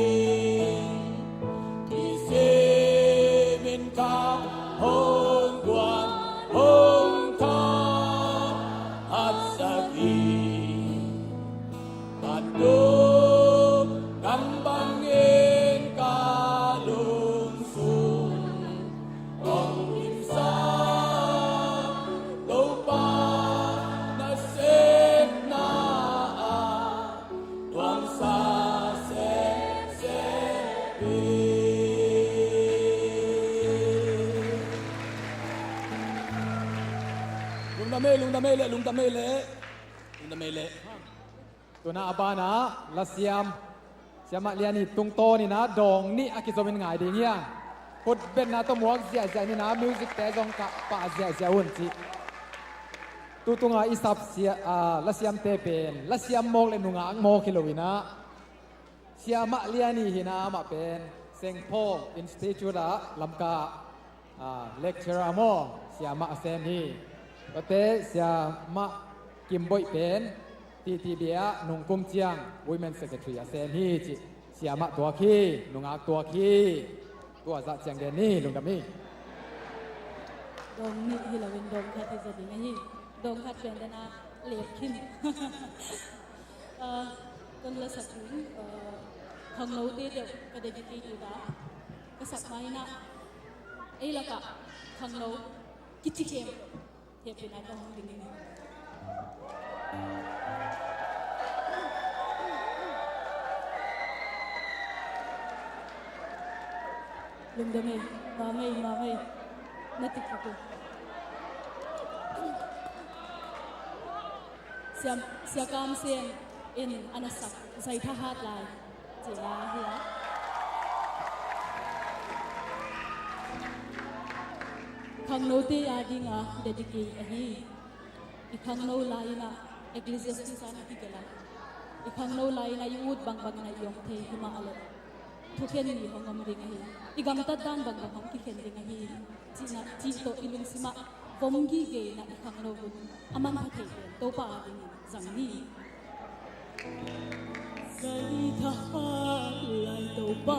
Nisimin ka hong guan hong tha hatsak hi. Vantung gam bangin ka lungsung hong dimsak. Topa nasepna ah nuamsa semsem hi. Lungdam ei, lungdam ei leh, lungdam ei leh, lungdam ei leh. Tuna a banah lasiam Siamah Lian Hi tungtawn inah dawng nih a kizomin ngai ding hi a, khutbetna tawh muak ziahziah inah music te zong kah pah ziahziah un cih. Tutunga i sap sia, ah, lasiamte pen lasiam mawk le nungak mawk hi lo inah Siamah Lian Hi hi inah amah pen Saint Paul Institute ah Lamka ah, lecturer maw, siamah a sem hi. Tuate siamah Kim Boih pen T T B ah nungkum ciang women secretary a sem hi cih. Siamah tuak hi, nungak tuak hi. Tua zah ciang gen ni, lungdam hi. Dawng nih hi loin dawng khat hi zaw ding ahi. Dawng khat pen dena lep khin. Ah, kan lasak ding, ah, khangnote deuh ka dedicate uh da. Ka sak ma inah ei lakah khangno kici khem hehpihna ka hong ding hi. Lungdam ei, ma mei, ma mei. Na tik kik uh. Sia, Sia Kam Sian in a na sak Zai Thahat Lai cih la hi a. Khangnote a dinga dedicate ahi. I khangno lai inah Ecclesiastes ah na kigelh a, i khangno lai inah i ut bangbang inah i om thei hi mah leh thukhen mi hong om ding ahi. I gamtat dan bangbang hong kikhen ding ahi. Cihna, cih tawh i lungsimah vom gige inah i khangno hun a manpha thei pen Topa a dingin zang ni. Zai thahat lai Topa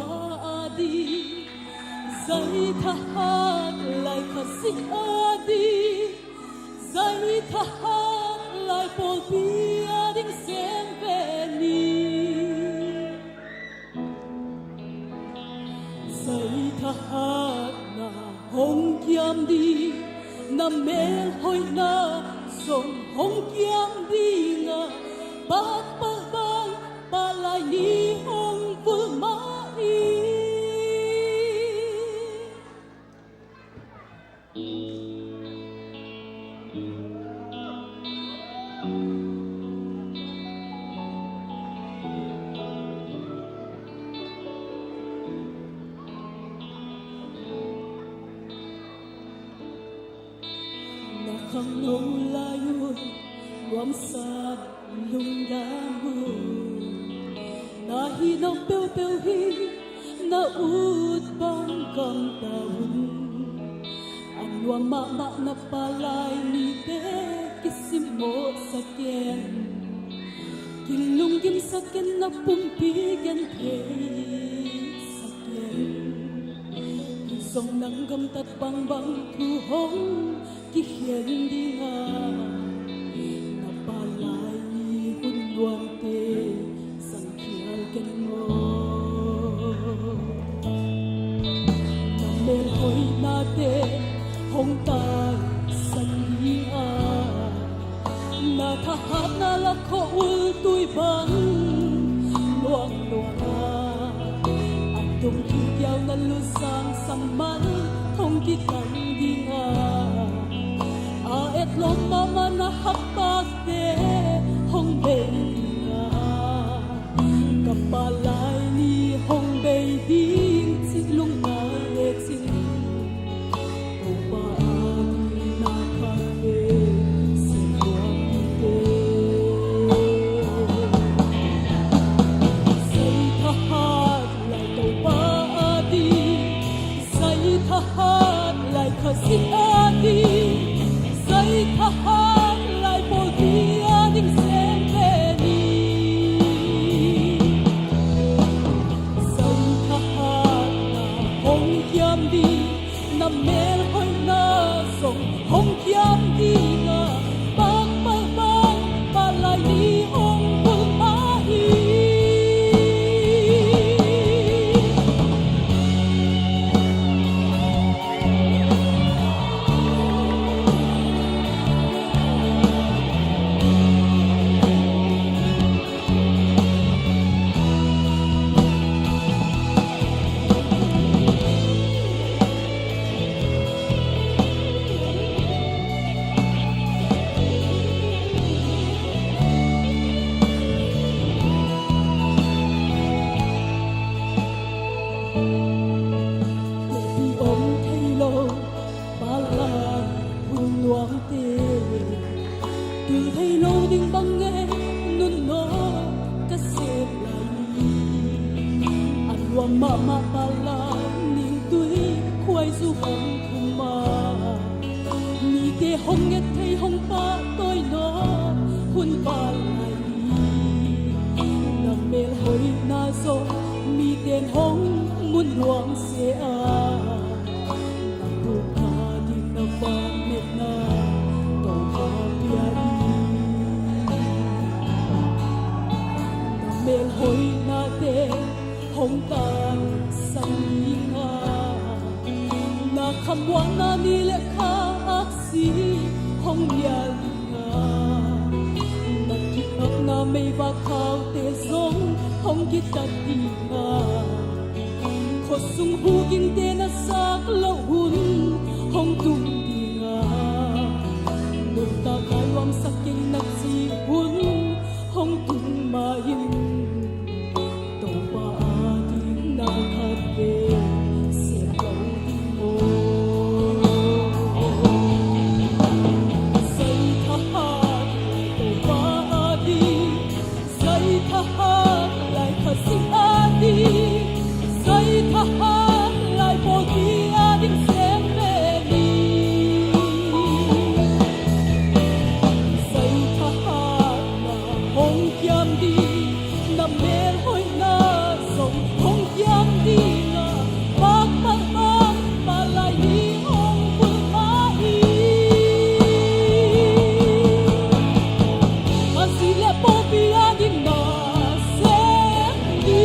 a ding, zai thahat lai Khazih a ding, zai thahat lai pawlpi a ding sem ve ni. Zai thahatna hong kiam ding, na melhoihna zong hong kiam ding a, pakpalh bang pah lai ni hong vul mah hi. Na khangno lai un nuamsa lungdam un. Na hih nop peuhpeuh hi, na ut bang gamta un. A nuam mahmah na pah lai nite kisimmawhsak in, kilunggimsak in, na pumpi gentheisak in. Zong nang gamtat bangbang thu hong kikhen ding a, na pah lai ni hun nuamte zangkhial ken maw. Na mel te hong taisan ding a, na thahatna la khua ultui bang luangluang a, a tung kiukiau na lusang sangmal hong kitang ding a, a etlawm mahmah na hakpakte hong bei ding a, ka Pa Lai Ni hong bei ding cih lungngai lecin, Topa ading na khat ve, siamlua mite. Zai thahat lai Topa ading, zai thahat lai Khazih ading, zai thahat lai pawlpi ading sem ve ni. Zai thahatna hong kiam ding, na melhoihna zong hong kiam ding a, pakpalh bang Pa Lai Ni hong bul mah hi. Pi om thei lo, Pa Lai hun nuamte, tul thei lo ding bang e, nunnaw ka sem lai ni. A nuam mahmah Pa Lai Ni tui khuaizu hong khum a, mite hong nget thei hong pahtawi nawn hun Pa Lai Ni. Na melhoihna zong miten hong mu nuam se a, na puk ading na vangliatna Topa pia in. Na melhoihnate hong taisan ding a, na khamuanna ni le kha aksi hong nial ding a, na kipakna meivak khaute zong hong kitat ding a, khuasung hugingte na sak loh hun hong tung ding a, nuntak a luamsak kei na cih hun hong tung ma in, Topa ading na khat ve, sem lo ding maw. Zai thahat lai Topa ading, zai thahat lai Khazih ading, zai thahat lai pawlpi ading sem ve ni. Zai thahatna hong kiam ding, na melhoihna zong hong kiam ding a, pakpalh bang Pa Lai Ni hong bul mah hi. Khazih le pawlpi ading na sem ni.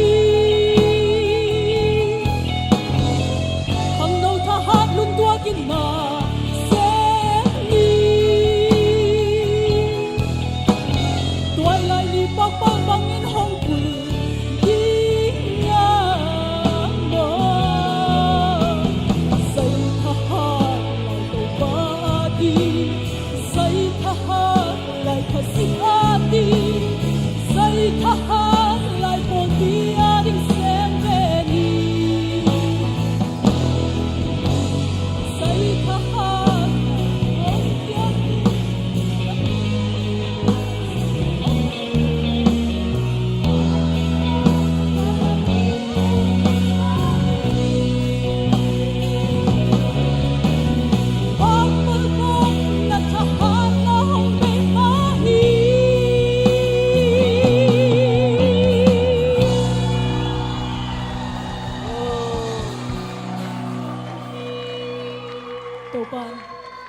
Khangno thahat lungtuak in na sem ni. Tua lai ni pakpalh bangin hong bul ding a maw. Zai thahat lai Topa ading, zai thahat lai Khazih ading, zai thahat lai pawlpi ading sem ve ni. Zai thahat lai pawlpi ading. Topa,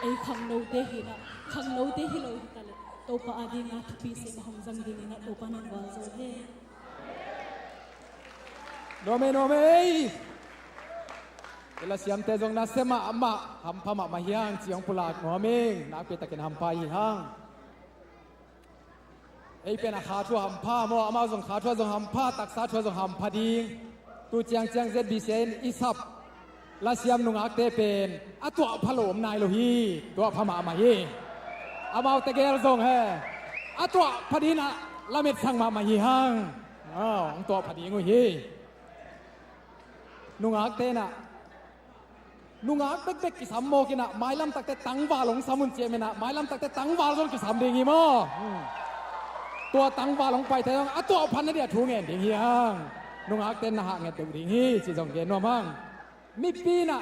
ei khangnote hi na, khangnote hi lo hi ta le, Topa ading a thupi sem hong zang ding hi na, Topa nang gualzo he. Nuam ei, nuam ei. Lasiamte zong nasia mahmah, hampha mahmah hi hang, ci hong pulak nuam ing. Nakpi takin hampha hi hang. Ei pen a kha thu a hampha maw, amau zong kha thu a zong hampha, taksa thu a zong hampha ding. Tu ciangciang Z B C in i sap lasiam nungakte pen a tuahpha lo om nai lo hi. Tuahpha mahmah hi. Amaute gel zong he a tuahpha ding a lamet sang mahmah hi hang. Aw, hong tuahpha ding uh hi. Nungakte na nungak bekbek kisam mawk in ah, mailam takte tangval hong sam un ci a, mailam takte tangval zong kisam ding hi maw. Hmm. Tua tangval hong paite zong a tuahpha na dia thu ngen ding hi hang. Nungakte na hah nget deuh ding hi ci zong gen nuam hang. Mipi na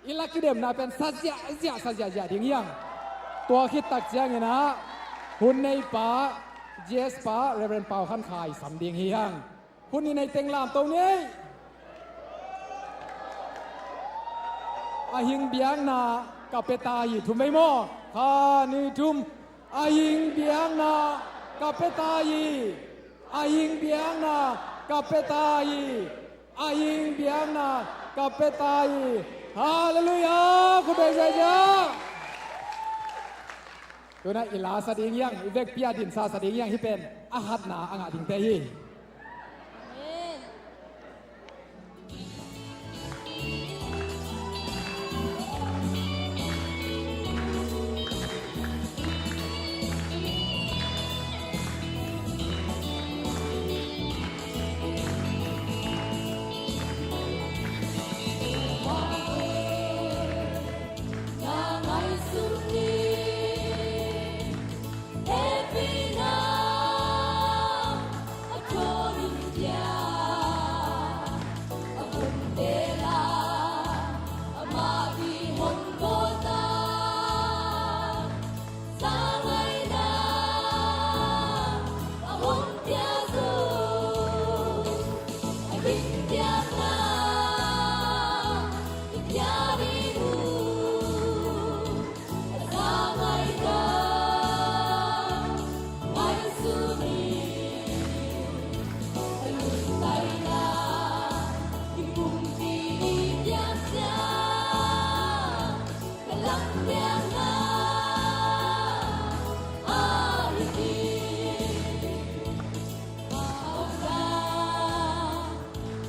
i la kidemna pen sa ziahziah, sa ziahziah ding hi hang. Tua khit tak ciangin ah hun neipa, G S pa, Reverend Pau Khan Khai sam ding hi hang. Hun i nei teng lamto ni ei. A hing biakna ka pia ta hi, thum vei maw. Khat, nih, thum. A hing biakna ka pia ta hi. A hing biakna ka pia ta hi. A hing biakna ka pia ta hi. Halleluiah. Khut beng ziahziah. Tu-in ah i la sa ding hi hang, i vekpi a dinsa sa ding hi hang, hih pen a hatna a ngah dingte hi. Amen.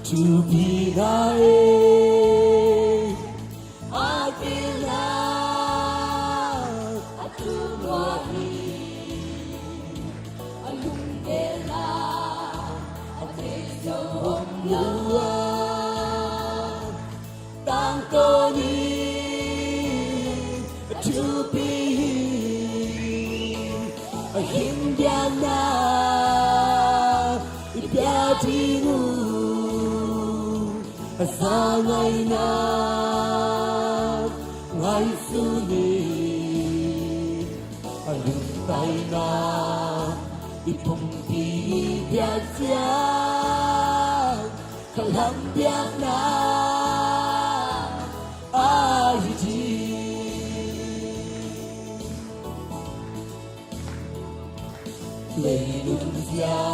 Thupi na ei a kila a tung hi. A lungdela a thei zo om lo a tangko ni a thupi hi. A hing biakna i pia ding uh a za ngaina ngaihsun ni. A lungtaina i pumpi biak ciang ka lam biakna ahi ding. Leilung zia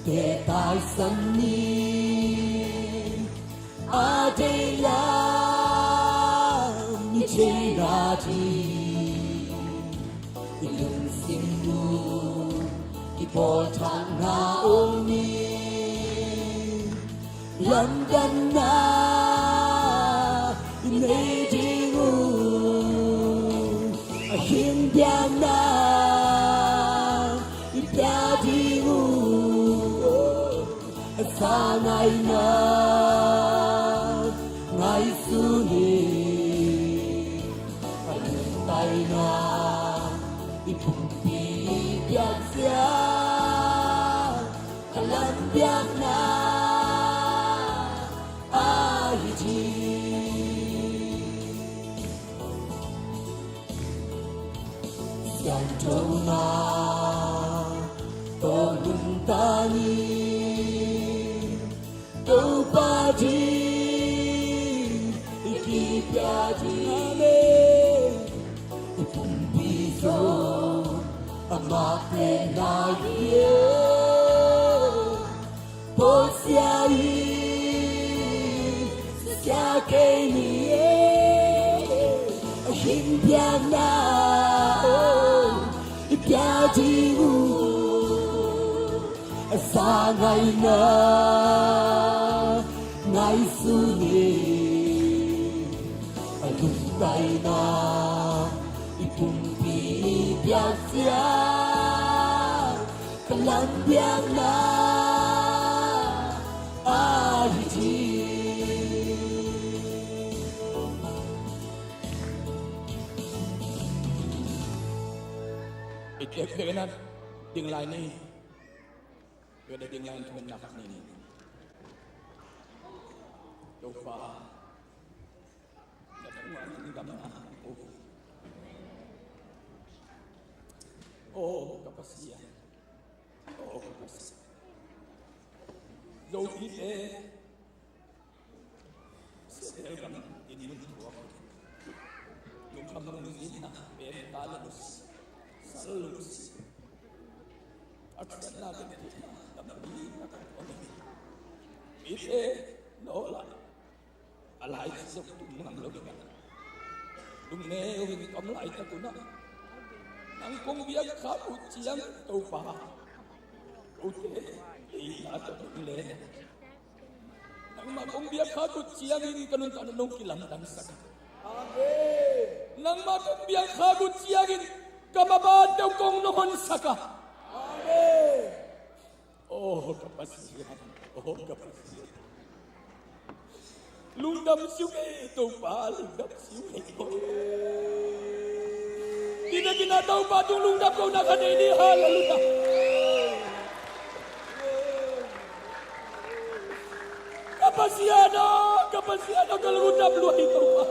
te taisan ni a dei lam i theina ding i lungsim uh i pawlthakna om ni. Lamdanna i nei ding uh a hing biakna i pia ding uh a za ngaina ngaihsun ni. A lungtaina i pumpi biak ciang ka lam biakna ahi ding. Siangthona tawh nungta ni. Topa ding i kipia ding. Amen. I pumpi zong amah pen lai hi. Paul sia hi, sia Kei ni e, a hin biakna, oh, i pia ding uh, a sa ngaina, ngaihsun e, a lungtaina, i pumpi i piak ciang, ka lam biakna ahi hi. I tek tek na ding lai ni. Tua na ding lai ni, tua na khat ni. Topa. Oh, ka Pasian. Oh, ka Pasian. Zomite Setel gam in mun thuak, lungkham lungzinna pen ta le lusi, sal lusi. A thiatna kan thihna tampi tak om hi. Mite nawh la, a lai zong tum ngam lo hi. Lungneu in om laitak un ah, nang kong biak khak uh ciang Topa, kote ei a tawh lungneu. Nangmah kong biak khak uh ciangin ka nuntakna nong kilamdangsak a. Amen. Nangmah kong biak khak uh ciangin ka maban deuh kong nong honsak a. Amen. Oh, ka Pasian. Oh, ka Pasian. Lungdam si ung ei Topa, lungdam si ung ei Topa. Ina kina Topa tung lungdam ko na kha nei ni, hallelujah. Ka Pasian aw, ka Pasian aw, ka lungdam lua hi Topa.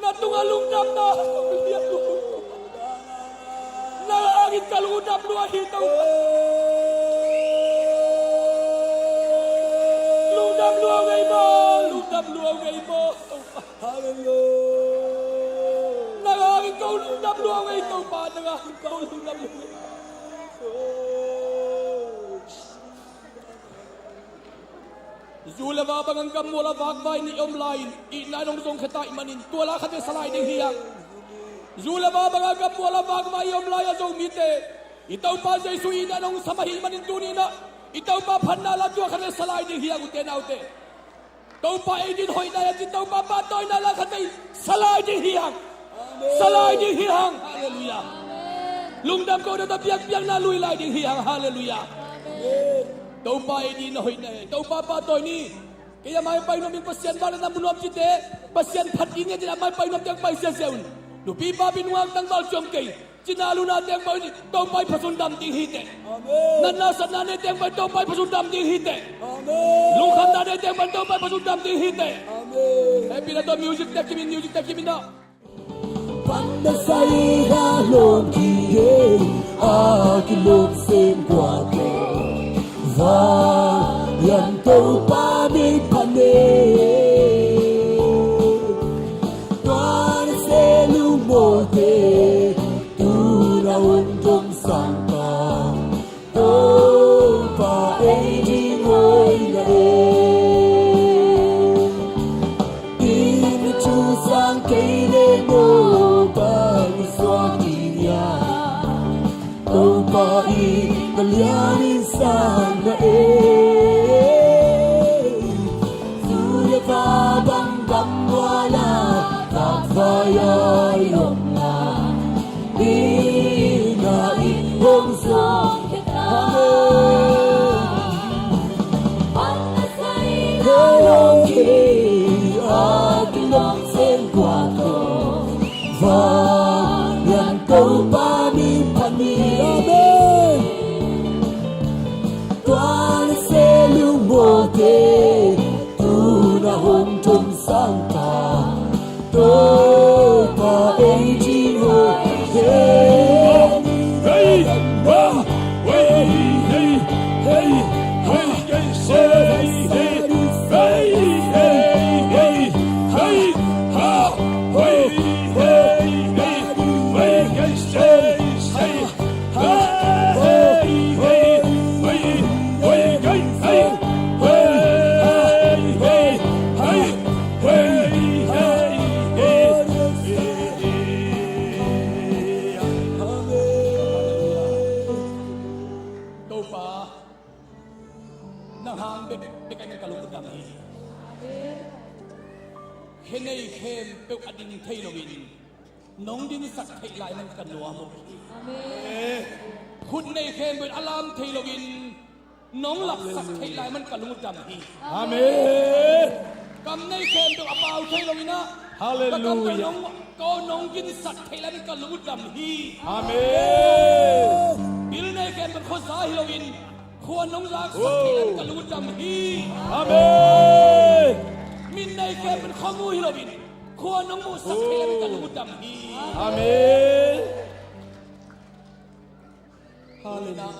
Na tungah lungdamna kong lian lua. Na hangin ka lungdam lua hi Topa. Lungdam lua ngei maw, lungdam lua ngei maw Topa. Hallelujah. Na hangin ka lungdam lua ngei Topa, na hangin ka lungdam lua ngei. Zu le va bangin gammual a vakvai nih i om lai-in itna in hong zongkhia ta ahih manin tua la khatte sa lai ding hi hang. Zu le va bangin gammual a vakvai i om lai-a Zomite i Topa Jesuh itna in hong sam ahih manin tuni-in ah i Topa phatna la tua khatte sa lai ding hi hang, ute naute. Topa ei din hoihna hi a ci Topa pahtawina la khatte sa lai ding hi hang. Sa lai ding hi hang. Halleluiah. Lungdam ko na ta biakpiakna lui lai ding hi hang. Halleluiah. Topa ei din hoihna hi. Topa pahtawi ni. Kei a mai pai nuam ing, Pasian vangliatna mu nuam cite, Pasian phat ding hi a cite a mai pai nuam teng pai ziahziah un. Nupi papi nungak tangval ciom kei, cina luna teng pai un, Topa i phasun dam ding hi teh. Natna satna nei teng pai Topa i phasun dam ding hi teh. Lungkhamna nei teng pai Topa i phasun dam ding hi teh. Hehpihna tawh music tek kim in, music tek kim in ah. Pan na sai ha lom ki ye, a ki lom sem kua ke. Va yan Topa mi pan ne. Tua na se lu mo te, tu na un tum sang ta. Topa ei ding hoihna e. Inn a thu sang kei le no bang suak ding hia. Topa in na lian in sang na e. Zu le va bang gammual a vakvai a i om lai. Ina i hong zong khia ta. Amen. Hong a sai la long ki a ki long sen kua ko. Vanglian Topa min phat ni. Amen. Tua na se lu mo te, tu na hong tum sang ta. Topa ei ding hoihna e. Hey, hey, hey, hey, hey, hey, hey, hey, hey, hey, hey. dam hi. Khe nei khempeuh a ding thei loin nong dinsak theih lai man ka nuam uh hi. Amen. Khut nei khempeuh a lam thei loin nong lapsak theih lai man ka lung uh dam hi. Amen. Kam nei khempeuh a pau thei loin ah, Hallelujah, ka kam nong, ko nong ginsak theih lai man ka lung uh dam hi. Amen. Bil nei khempeuh khuaza hi loin khua nong laksak theih lai man ka lung uh dam hi. Amen. Min nei khempeuh khuamu hi loin khua nong muhsak theih lai man ka lung uh dam hi. Amen. Hallelujah.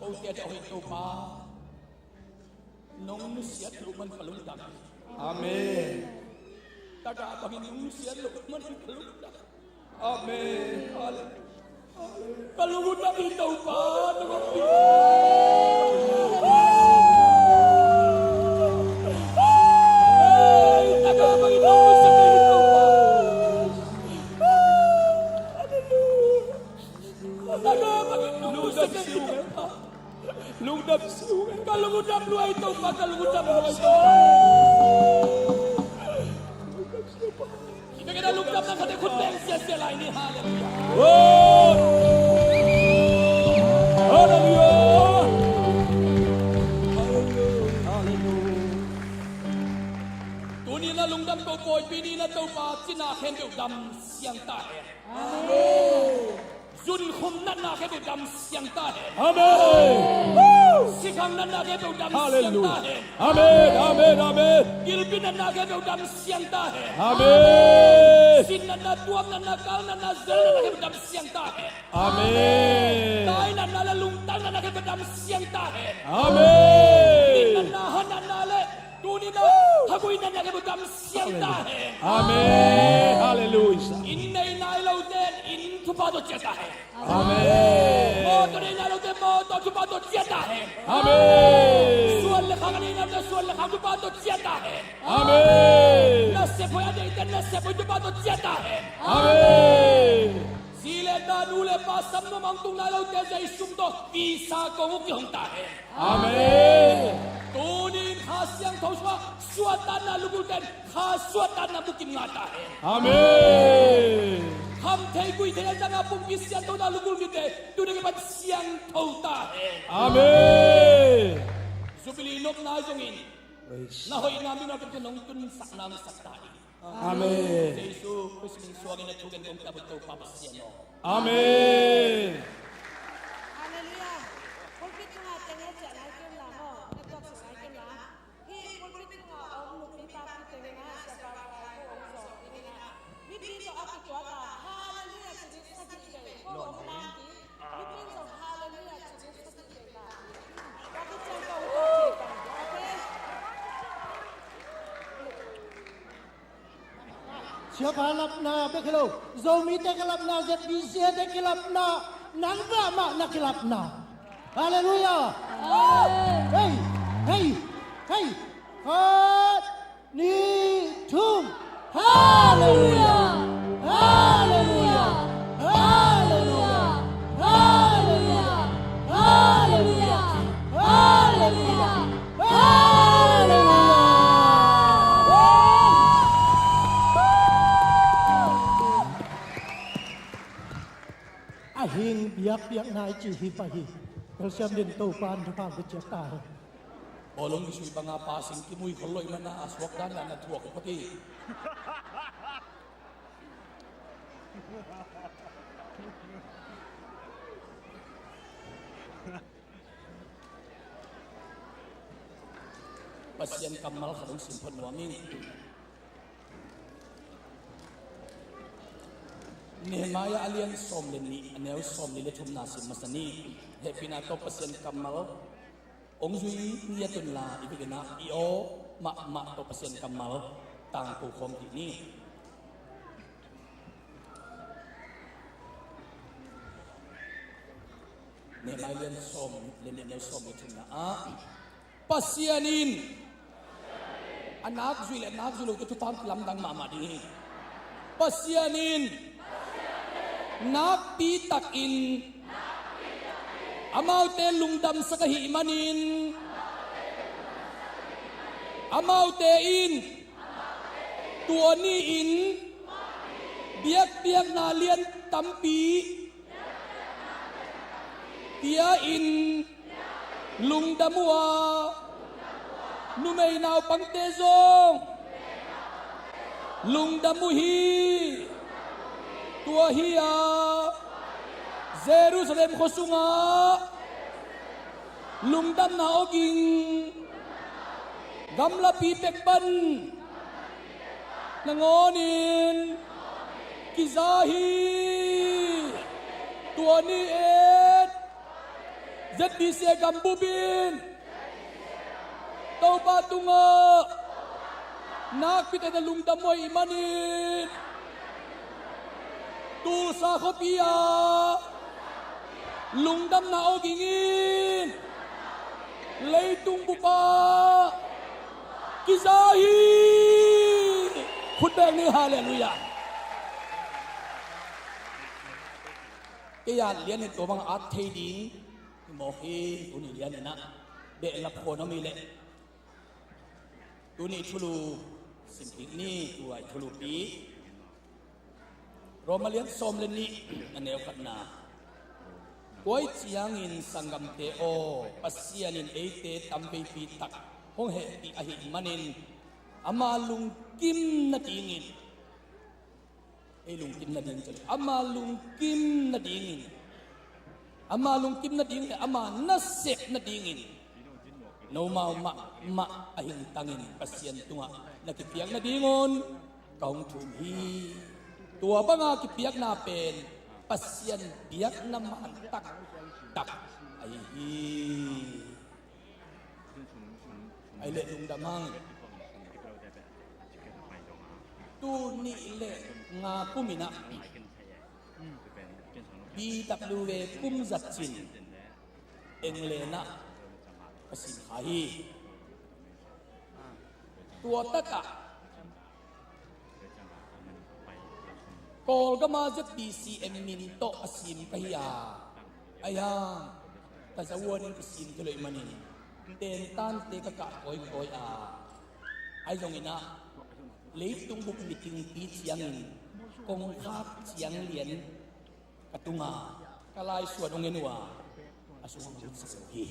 Kote a hoih Topa, nong nusiat loh man ka lung dam hi. Amen. Taka bangin nong nusiat loh man ka lung dam hi. Amen. Hallelujah. Ka lung uh dam hi Topa, nong nusiat. Taka bangin nong nusiat loh hi Topa. Hallelujah. Lungdam siu ngai. Lungdam siu ngai. Ka lungdam lua hi Topa, ka lungdam lua hi Topa. Lungdam siu pa. Kita kita lungdam na kate khut beng sia sia lai ni. Hallelujah. Oh. Hallelujah. Hallelujah. Tuni na lungdam ko Bawipi ni na Topa cina khempeuh dam siang ta hen. Amen. Zunkhum natna khempeuh dam siang ta hen. Amen. Sikhang natna khempeuh dam siang ta hen. Hallelujah. Amen, amen, amen. Gilpi natna khempeuh dam siang ta hen. Amen. Sin natna, tuam natna, kal natna, zel natna khempeuh dam siang ta hen. Amen. Tai natna le lungtang natna khempeuh dam siang ta hen. Amen. Nin natna, han natna le tuni na hagui natna khempeuh dam siang ta hen. Amen. Hallelujah. Inn nei nai lote in thupha tawh ciah ta hen. Amen. Mawtaw nei nai lote mawtaw thupha tawh ciah ta hen. Amen. Suan le khang a nei nai lote suan le khang thupha tawh ciah ta hen. Amen. Nasep hoih a neite nasep hoih thupha tawh ciah ta hen. Amen. Zi le ta, nu le pa, sam nuam a hong tung nai lote Zeisu min tawh visa kong uh kihong ta hen. Amen. Tuni in Kha Siangtho sungah suahtakna lugul ten Kha suahtakna bukim ngah ta hen. Amen. Kham thei gui thei a zanga pumpi siangthona lugul mite tuni kipan siangtho ta hen. Amen. Jubilee nopna zongin na hoihna min a nong tunsak nangsak ta in. Amen. Jesu Khrist min suangin a thugen kong kiabut Topa Pasian aw. Amen. Hallelujah. Pulpit tungah teng le ciah nai kei un la maw? Network sung nai kei un la. Hih pulpit tungah om nupi papi teng in ah siapa pakai ko om zawh ding in ah mipi tawh a kituak a Hallelujah ci ding sagih kei ko om napi. Mipi in zong Hallelujah ci ding sagih kei ta. Papi ciang ko om kei ta. Okay. Siapa lapna bek hi lo, Zomite kilapna, Z B C te kilapna, nang mahmah na kilapna. Halleluiah. Amen. Hei, hei, hei. Khat, nih, thum. Halleluiah. Halleluiah. Halleluiah. Halleluiah. Halleluiah. Halleluiah. Halleluiah. Halleluiah. A hing biakpiakna i cih hi pah hi. Kalsiam din Topa in thupha pia ciat ta hen. Bawlung kisui banga pasing kimui khol loih mana a suak dandan a thuak phot hi. Pasian kammal khat hong sim phot nuam ing. Nehemiah a lian sawm le nih, a neu sawm li le thumna sim masa ni. Hehpihna tawh Pasian kammal hong zui ngiat unla, i biakinn ah i aw mahmah tawh Pasian kammal tangko khawm dih ni. Nehemiah lian sawm le nih, a neu sawm le thumna ah Pasian in a nak zuih le a nak zuih lote thupha hong kilamdang mahmah ding hi. Pasian in nakpi takin amaute lungdamsak ahih manin Amaute in tua ni-in biakpiakna lian tampi pia-in lungdam uh a, numei naupangte zong lungdam uh hi. Tua hi-a Jerusalem khua sungah lungdamna awging gamlapi pek pan nangawnin kiza hi. Tua ni-in Z B C gambup in Topa tungah nakpi takin lungdam uh ahih manin Tulsa khuapi ah lungdamna awging in leitung bup ah kiza hi. Khut beng ni, halleluiah. Kei a lian in tua bang a at thei ding i mawk hi. Tuni lian in ah behlap khawn om hi leh tuni thulu simkik ni. Tua i thulupi Roma lian sawm le nih a neu khatna. Tua ahih ciangin sanggamte aw, Pasian in eite tamveipi tak hong hehpih ahih manin ama lungkim nadingin, ei lungkim nading ci leh ama lungkim nadingin, ama lungkim nading le ama nasep nadingin nomau mahmah a hingtangin Pasian tungah na kipiak nadingun ka hong thum hi. Tua banga kipiakna pen Pasian biakna man taktak ahi hi. Ai le lungdam hang. Tul nih le nga kum in ah B W A kum zat cin England ah ka sim kha hi. Tua takah Kawlgam a Z B C M min tawh a sim ka hi a, ahi hang ka zavuan in ka sim thei lo ahih manin tentante ka kah kawikawi a, ahi zongin ah leitung bup meetingpi ciangin kongkhak ciang lian ka tunga ka laisuan hong en uh a, a sung hong lutsak hi.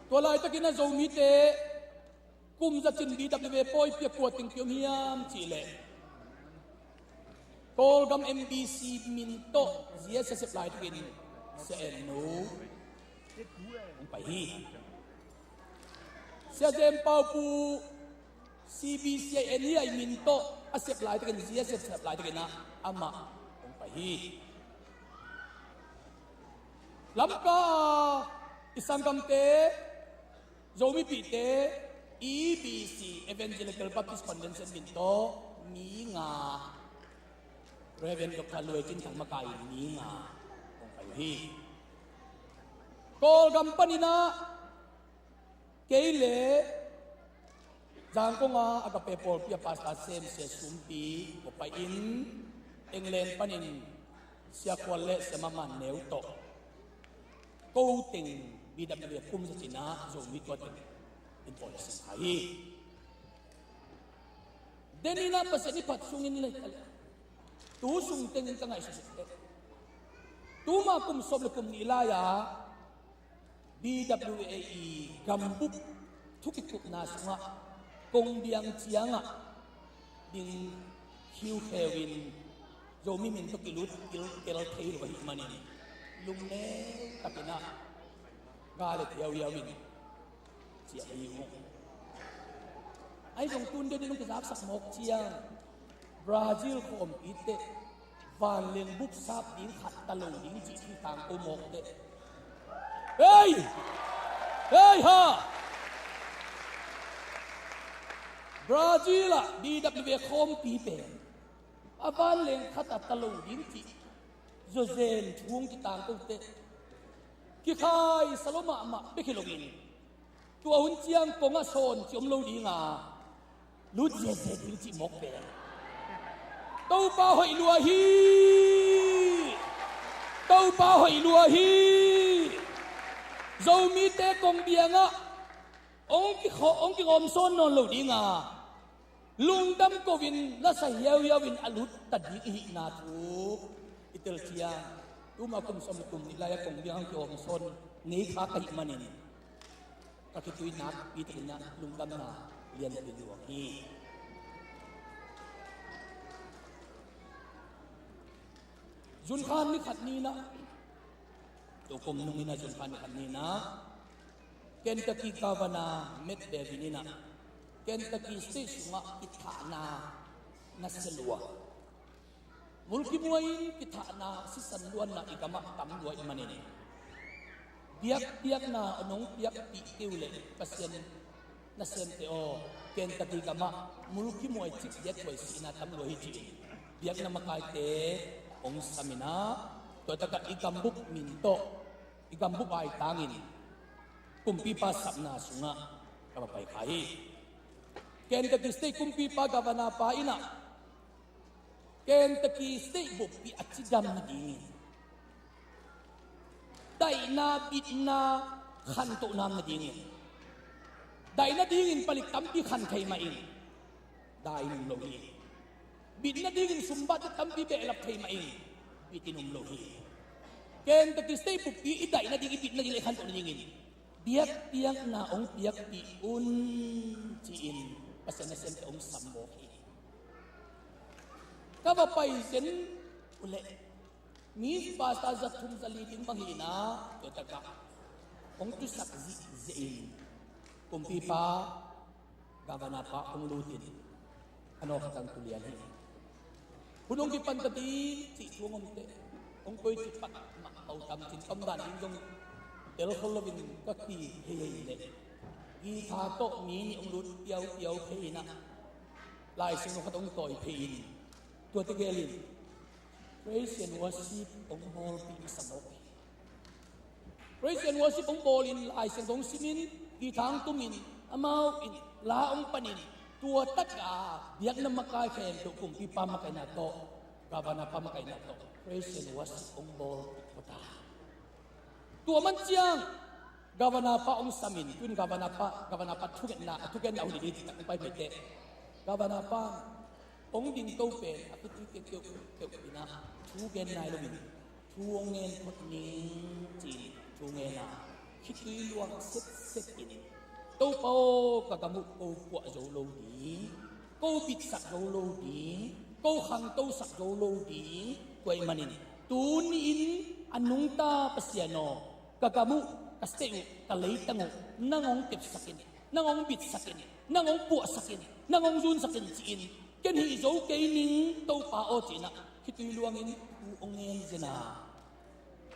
Tua laitakin a Zomite kum zacin B W A pawipi a kua teng kiom hiam cih leh Kawlgam M B C min tawh Z S S F laitakin Sia En Nu hong pai hi. Sia Jem Pau Pu C B C I N hi a, i min tawh a sep laitakin, Z S S F laitakin ah amah hong pai hi. Lamka a i sanggamte, Zomipihte, E B C, Evangelical Baptist Convention min tawh mi nga, Reverend Doctor Luai Cin Thang makai in mi nga hong pai uh hi. Kawlgam panin ah kei le Zangkong a Agape pawlpi a pastor sem Sia Sumpi kua pai in, England panin Sia Khual le Sia Maman Neu tawh ko teng B W A kum zacin ah Zomi tua teng in pawl a sim kha hi. Denin ah Pasian i phat sungin lei tu sung tengin ka ngaihsut teh, tuma kum sawm le kum nih lai-a B W A i gambup thukikupna sungah kong biang ciangah ding khiukheu in Zomi min tawh kilut kilkel thei lo ahih manin lungneu takin ah ga le thiauhiau in ciah hi uh. Ahi zong tun denin hong kizaksak mawk ciang Brazil khawmpi teh vanleng bup sap ding khat ta lo ding cih thu tangko mawk teh. Hei! Hei ha! Brazil ah B W A khawmpi pen a vanleng khat a ta lo ding cih zawzen thu hong kitangko teh. Kikhai sa lo mahmah bek hi loin tua hun ciang kongah sawn ci om lo dinga lut ziazia ding cih mawk pen Topa hoih lua hi. Topa hoih lua hi. Zomite kongbiangah hong kikhaw, hong kigawm sawn nawn lo dinga, lungdam koin lasa hiauhiau in a lutta ding i hihna thu i tel ciang, tuma kum sawm kum nih lai-a kongbiang hong kigawm sawn nei kha ka hih manin ka khitui nakpi takin ah lungdamna lianpi luang hi. Junkhan ni khat ni-in ah, tukum nungin ah Junkhan ni khat ni-in ah Kentucky Governor Matt Bevin in ah Kentucky State sungah kithahna nasia lua, mulkimhuai in kithahna sisan luanna i gamah tam lua i hih manin, biakpiakna hong piakpih kei uh leh Pasian nasemte aw, Kentucky gamah mulkimhuai cik biakhuai sihna tam lua hi ci-in biakna makaite hong sam in ah, tua takah i gambup min tawh, i gambup aitangin kumpipa sapna sungah ka va pai kha hi. Kentucky State kumpipa, Governor pa in ah Kentucky State buppi a cidam nadingin, daihna, bitna, khantohna om nadingin, daihna dingin palik tampi khan thei mah in, dai in um lo hi. Bitna dingin sumbatte tampi behlap thei mah in, bit in um lo hi. Kentucky State buppi i daihna ding, i bitna ding le i khantohna dingin biakpiakna hong piakpih un ci-in Pasian nasemte hong sam mawk hi. Ka va pai zen uh leh mi pastor za thum za li ding bang hi-in ah, tua takah hong tusak zihziah in kumpipa, Governor pa hong lut in, a nawk khat tang tu lian hi. Hun hong kipan ta ding cih thu hong om teh, hong koi cih pat mah pau tam cin, tom dan ding zong tel khol loin ka kihei hei leh, guitar tawh mi nih hong lut piaupiau phei in ah, Lai Siangtho khat hong tawi phei in, tuate gel in praise and worship hong bawlpih masa mawk hi. Praise and worship hong bawlin, Lai Siangtho hong simin, guitar hong tumin, amau in la hong panin, tua takah biakna makai khempeuh kumpipa makaihna tawh, Governor pa makaihna tawh praise and worship hong bawl tuk pota. Tua man ciang Governor pa hong samin, tun Governor pa, Governor pa thungetna, a thungetna hun hi ding cih tak hong pai mite, Governor pa hong ding to pen a khitui keuhkeuh in ah thu gen nai loin thu hong ngen phot ning ci-in thu ngen a, khitui luang sepsep in, Topa aw, ka gam uh ko puah zo lo ding, ko bitsak zo lo ding, ko khangtosak zo lo ding, tua ahih manin tuni-in a nungta Pasian aw, ka gam uh, ka state uh, ka leitang uh nang hong kepsak in, nang hong bitsak in, nang hong puahsak in, nang hong zunsak in ci-in, ken hih zo kei ning Topa aw ci-in ah khitui luangin thu hong ngen zen a,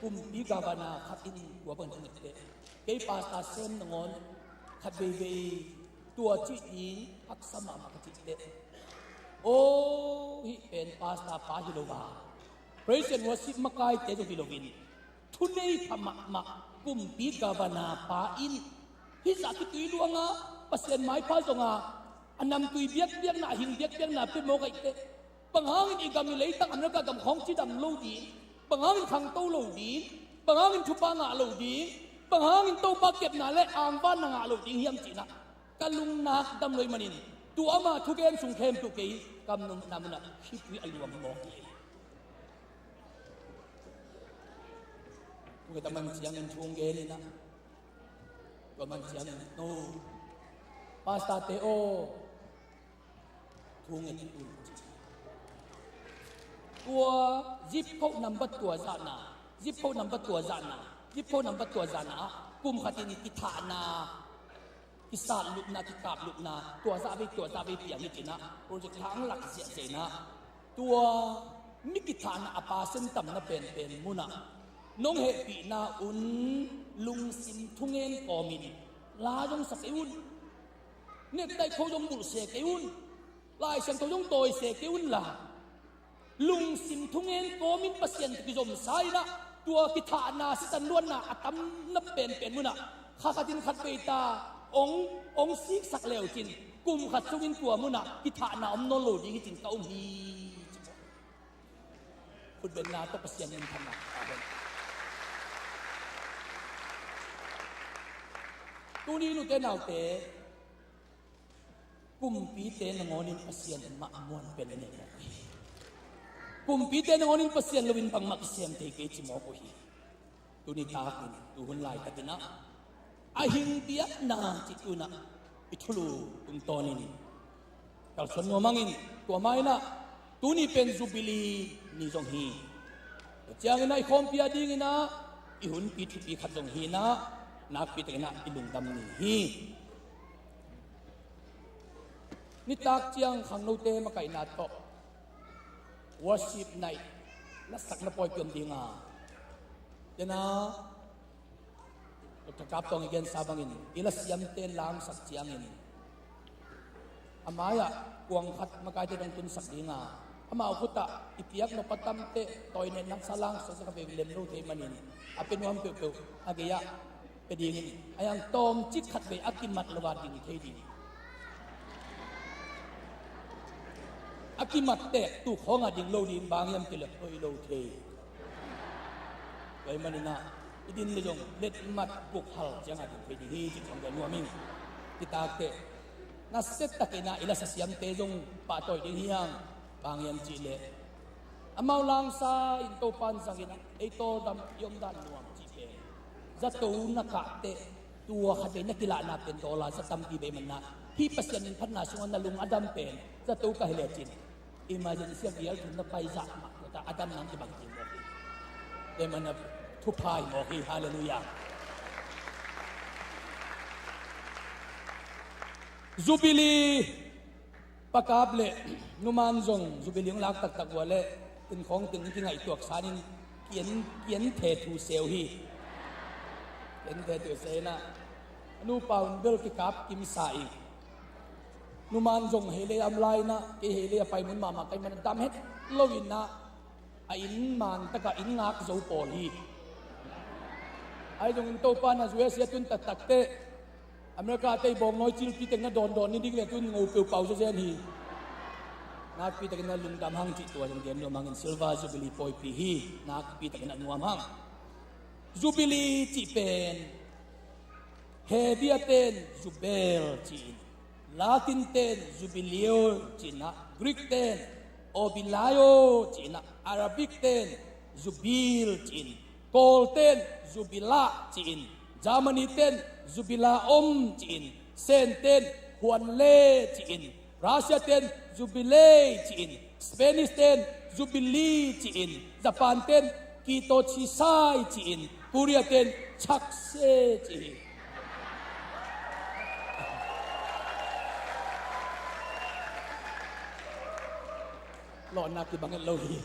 kumpi Governor khat in tua bang thunget teh, kei pastor sem nangawn khat veivei tua cih ding haksa mahmah ka cih teh, aw, hih pen pastor pa hi lo a, praise and worship makaite zong hi loin, thunei pha mahmah kumpi Governor pa in hih zah khitui luanga Pasian maipha zonga, a namtui biakpiakna, a hing biakpiakna pia mawk ahih teh, bang hangin i gam i leitang America gam khawng cidam lo ding, bang hangin khangto lo ding, bang hangin thupha ngah lo ding, bang hangin Topa kepna le angvanna ngah lo ding hiam ci-in ah ka lungnak dam lo ahih manin, tua ama thugen sung khempeuh kei kam nopna munah khitui a luang mawk hi. Tua khit a man ciangin thu hong gen in ah, tua man ciangin, no, pastor te aw, thu nget un ci. Tua zip code number tua zahna, zip code number tua zahna, zip code number tua zahna ah kum khatin kithahna, kisatlutna, kikaplutna, tua zah vei, tua zah vei piang hi ci-in ah project thang lak ziahziah in ah, tua mi kithahna a percent tamna penpen munah nong hehpihna un lungsim thungen kawmin la zong sa kei un, nektaih kho zong bulh se kei un, Lai Siangtho zong tawi se kei un la, lungsim thungen kawmin Pasian kizomsa in ah, tua kithahna sisan luanna a tamna penpen munah kha khatin khat vei ta hong, hong siksak le uh cin, kum khat sungin tua munah kithahna om nawn lo ding hi cin ka um hi. Khutbetna tawh Pasian minthanna a hong. Tuni nute naute, kumpite nangawnin Pasian mah muan pen nei mawk hi. Kumpite nangawnin Pasian loin bangmah kisem thei kei ci mawk uh hi. Tuni takin tuhun laitakin ah a hing biakna cih tunah i thulu tungtawnin kalsuan nuam hangin, tua mah inah tuni pen Jubilee ni zong hi. Tua ciangin ah i khawmpi a dingin ah i hunpi thupi khat zong hi inah, nakpi takin ah i lungdam ni hi. Nitak ciang khangnote makaihna tawh worship night lasakna pawipi om dinga, tena Doctor Kap Tawng i gensa bangin i lasiamte langsak ciangin a mai-ah kuang khat makaite dong tunsak dinga, amau khutah i piak nop a tamte tawi nen naksa langsak sa ka vei lem lo thei manin, a pia nuam peuhpeuh a gei-ah pia dingin, a yang tawmcik khat vei a kimat lo a ding thei ding. A kimat tek tuk khawngah ding lo ding, bang hiam kilek hoih lo thei. Tua ahih manin ah i din le zong letmat guk hal ciangah ding thei ding hi cih khawng gen nuam ing. Kitakte, nasia takin ah i lasa siamte zong pahtawi ding hi hang. Bang hiam cihleh amau langsa in Topan zangin ah ei tawldam i omdan nuam cih pen zato na kah teh, tua khat vei na kilahna pen dollar za tampi bei manah, hih Pasian min phatna sungah na lung a dam pen zato ka hi lecin, emergency a gial thum na pai zah mah tua ta a dam nang kibang ding mawk hi. Tua manah thupha hi mawk hi. Halleluiah. Jubilee Pa Kap le Nu Man zong Jubilee hong lak taktak uh a leh, inn khawng teng kingaih tuak sanin kian, kian the thu seu hi. Kian the thu seu inah a nupa un bel kikap kimsa ing. Nu Man zong hei lei a om lai inah, kei hei lei a pai mun mahmah ka hih manah dam het lo inah, a inn man takah inn ngak zo pawl hi. Ahi zongin Topa na U S A tun taktak teh, America tei bawngnawi cilpi teng na dawndawn ni ding le tun ngo peuh pau zazen hi. Nakpi takin na lungdam hang cih tua zong gen nuam hangin Silver Jubilee pawipi hi. Nakpi takin a nuam hang. Jubilee cih pen Hebia ten Jubel ci-in, Latin ten Jubileo ci-in ah, Greek ten Obilayo ci-in ah, Arabic ten Jubil ci-in, Kawl ten Jubila ci-in, Germany ten Jubilaom ci-in, Sen ten Huanle ci-in, Russia ten Jubilei ci-in, Spanish ten Jubilee ci-in, Japan ten Kito Chisai ci-in, Korea ten Chakse ci hi. Lawhna kibang et lo hi.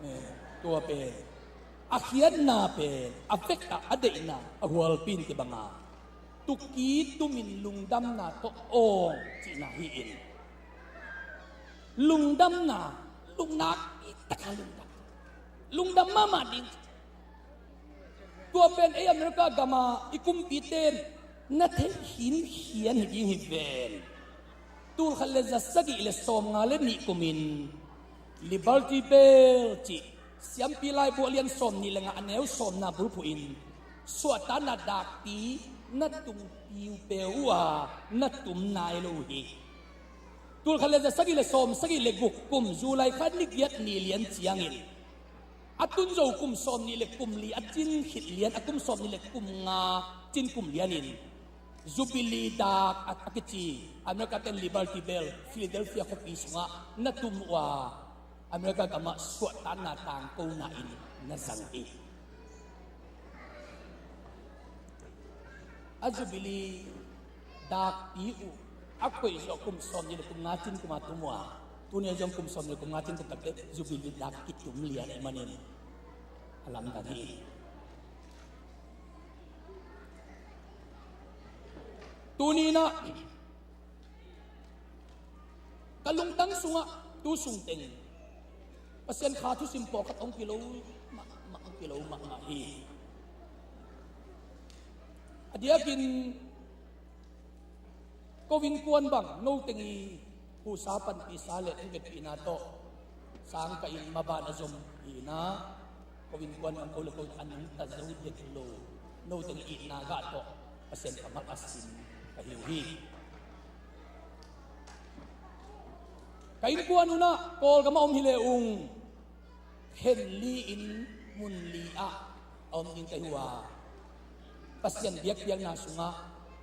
Eh, tua pen a khiatna pen a vekah a deihna a hualpi in kibang a, tuki tumin lungdamna tawh awng cihna hi-in, lungdamna, lungnak i taka lungdam, lungdam mahmah ding. Tua pen ei America gama i kumpite in na theih hinkhian hi ding hi ven. Tulkhat le za sagih le sawmnga le nih kumin Liberty Bell cih Siampi Laibu a lian sawmnih le nga a neu sawmna bulphuhin suahtakna dakpi na tung piupeu uh a, na tum nai lo uh hi. Tulkhat le za sagih le sawm sagih le guk kum July kha ni giat ni lian ciangin a tun zo kum sawmnih le kum li a cin khit lian, a kum sawmnih le kum nga cin kum lianin Jubilee dak a, a kici America ten Liberty Bell Philadelphia khuapi sungah na tum uh a, America gamah suahtakna tangkona in na zang hi. A Jubilee dakpi uh a koih zawh kum sawmnih le kum nga cin kum a tum uh a, tuni a zong kum sawmnih le kum nga cin kum takte Jubilee dak kitum lian ahih manin a lamdang hi. Tuni inah ka lungtang sungah tu sung teng Pasian kha thusim pawlkhat hong kilo mahmah, hong kilo mahmah hi. A diakin ko innkuan bang no teng i husa panpihsa le hong vetpihna tawh sang ka inn maban a zom hi inah, ko innkuan bang ko le ko a nungta zo dek lo, no teng i itna gah tawh Pasian ka mal a sin ka hi uh hi. Ka innkuan unah Kawlgam a om hi le ung, khen li in mun li ah a om ding ka hi uh a, Pasian biakpiakna sungah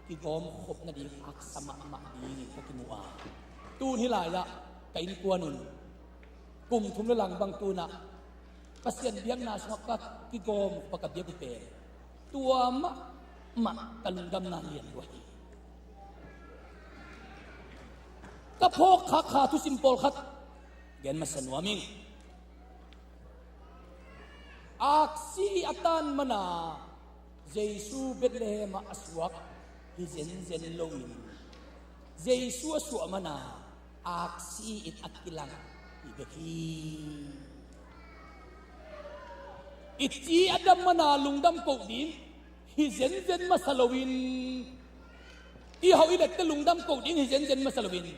kigawm khop nading haksa mahmah dingin ka kimu a, tun hih lai-ah ka innkuan un kum thum le lang bang tunah Pasian biakna sungah ka kigawm khop a ka biak uh pen tua mahmah ka lungdamna lian lua hi. Ka phawk khakha thusim pawlkhat gen masa nuam ing. Aksi a tan mana Jesu Bethlehem ah a suak hi zenzen loin, Jesu a suah mana aksi in a kilang hi bek hi. I ci a dam mana lungdam koh ding hi zenzen masa loin, i hauh i lette lungdam koh ding hi zenzen masa loin,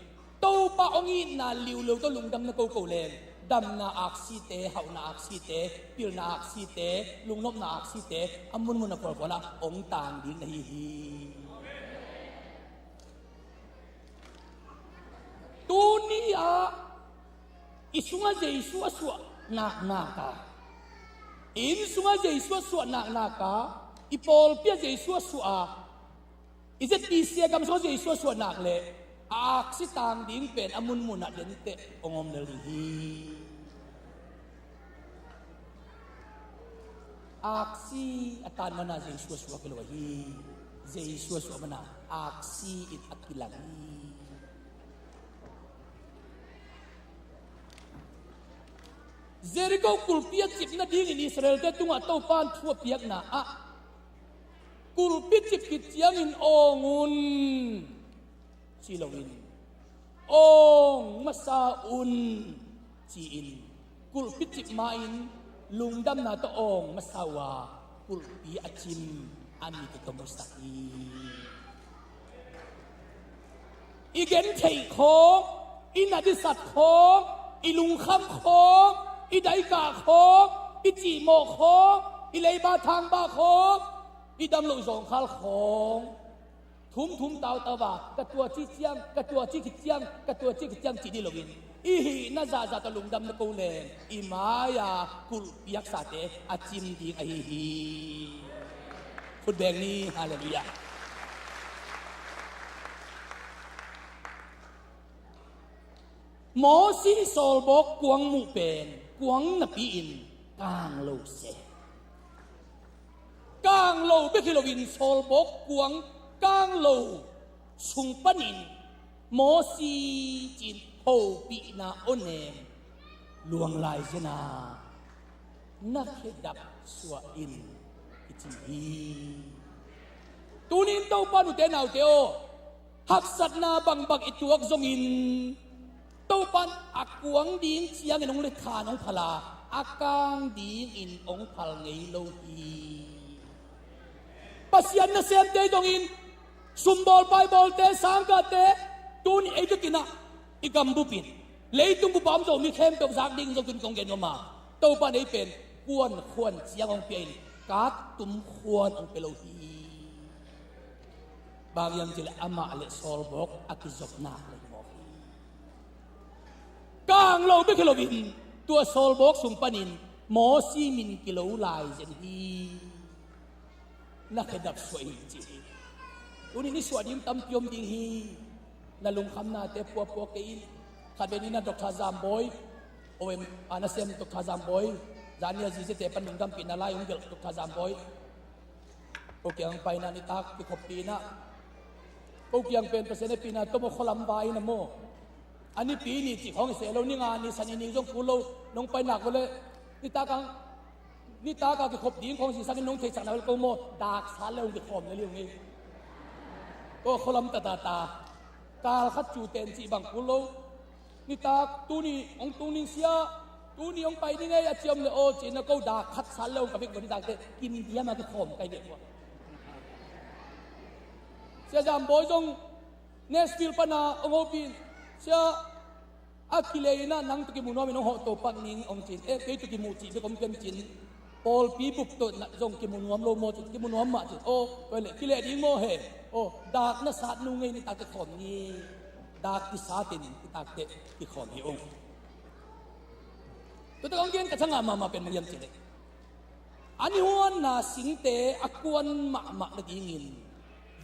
Topa hong itna liulo tawh lungdam na koko leng, damna aksite, hauhna aksite, pilna aksite, lungnopna aksite a munmun a kualkualah hong tang ding na hi hi. Tuni-ah i sungah Jesu a suah naknak a, i inn sungah Jesu a suah naknak a, i pawlpi ah Jesu a suah a, i Z B C a gam sungah Jesu a suah nak leh a aksi tang ding pen a munmunah denteh hong om lel ding hi. Aksi a tan mana Jesu a suak hi lo ahi. Jesu a suah mana aksi in a kilang hi. Jericho kulhpi a cip nadingin Israel-te tungah Topa in thu a piakna ah, kulhpi cip khit ciangin awng un ci loin, awng masa un ci-in, kulhpi cip ma-in lungdamna tawh awng masa uh a, kulhpi a cim a mit tawh musak hi. I gentheih khawng, i nat i sat khawng, i lungkham khawng, i daikah khawng, i cihmawh khawng, i leiba thangba khawng, i damloh zawngkhal khawng, thumthum tautau a, ka tua cih ciang, ka tua cih khit ciang, ka tua cih khit ciang cih dih loin, i hihna zahzah tawh lungdam na ko leng, i mai-a kulhpiaksate a cim ding ahi hi. Khut beng ni. Halleluiah. Mosi sawlbawk kuang muh pen kuang napi-in kang lo se. Kang lo bek hi loin sawlbawk kuang kang lo sung panin Mosi ci-in hopihna awnem luang lai zen a, na khedap suah in, i ci hi. Tunin Topa, nute naute aw, haksatna bangbang i tuak zongin, Topa in a kuang ding ciangin hong lethan hong phal a, a kang dingin hong phal ngei lo hi. Pasian nasemte dongin, sumbawl paibawlte, sangkahte, tuni ei ka kinah i gambup in, leitung bup a om Zomi khempeuh zak ding zong tuni kong gen nuam a, Topa in ei pen kuan khuan ciang hong pia in, kak tum khuan hong pia lo hi. Bang hiam cih leh amah le sawlbawk a kizopna lei mawk hi. Kang lo bek hi loin tua sawlbawk sung panin Mosi min kilo lai zen hi. Na khedap suah in, ci hi. Tunin i suah ding tampi om ding hi. Na lungkhamnate puapua kei in. Khatvei ni-in ah Doctor Zambawi, O M, a nasem Doctor Zambawi, zan ni-a ziziate pan lungdampihna lai hong gelh Doctor Zambawi. Ko kiang paina nitak kikhoppih in ah, ko kiang pen Pasian hehpihna tawh maw khualam vai in ah maw, a nipi ni cih khawng hi seh lo, ni nga ni san ni ni zong kul lo, nong pai nak uh leh nitak ang, nitak a kikhop ding khawng sinsangin nong theihsak nak uh leh ko maw, dak sat le hong kikhawm lel hi ung ei. Ko khualam ta ta ta, kal khat cu ten cih bang kul lo. Nitak tuni hong tung ning sia, tuni hong pai ning ei a ci om leh aw ci-in ah ko dak khat sat le hong ka vek uh a, nitak teh kin diam a kikhawm ka hi vek uh a. Sia Zambawi zong Nashville pan a hong hopih in, sia, a kilei in ah nang tawh kimu nuam in hong hawh to pak ning, hong ci-in, eh, kei tawh kimu cih bek om ken ci-in, Pawlpi bup tawh na zong kimu nuam lo maw ci, kimu nuam mah ci. Aw, tua leh kileh ding maw he? Aw, dak na sat nu ngei nitak teh khawm ni. Dak kisat in nitak teh kikhawm hi ung. Tua tak hong gen ka thangah mahmah pen bang hiam cih leh, a nihuanna singte a kuan mahmah nadingin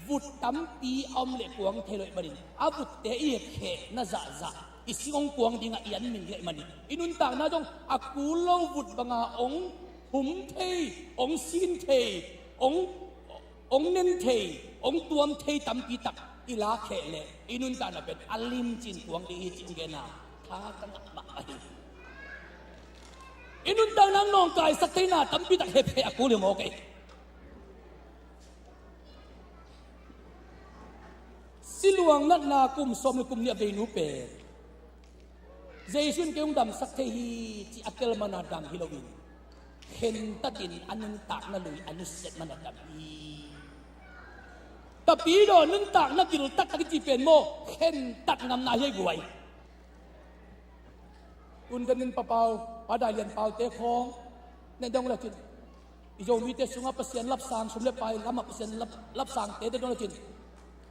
vut tampi a om leh kuang thei lo ahih manin, a vutte i hepkhehna zahzah i sing hong kuang dingah i an min ding ahih manin, i nuntakna zong a kul lo vut banga hong hum thei, hong sin thei, hong, hong nen thei, hong tuam thei tampi tak i lakkhe leh i nuntakna pen a limci-in kuang ding hi cih hong genna tha ka ngah mahmah hi. I nuntakna nawngkaisak theihna tampi tak hepkheh a kul hi mawk ei. Siluang natna kum sawm le kum nih a veinu pen Jesu in kei hong damsak thei hi cih a tel mana dam hi loin, khentatin a nuntakna lui a nusiat mana dam hi. Tapidaw nuntakna gil taktak i cih pen maw, khentat ngamna hi ei guai. Tun den in Pa Pau, Pa Dai Lian Paute khawng ne dong le cin, i Zomite sungah Pasian lapsang, sum le pai lamah Pasian lap, lapsangte te dong le cin,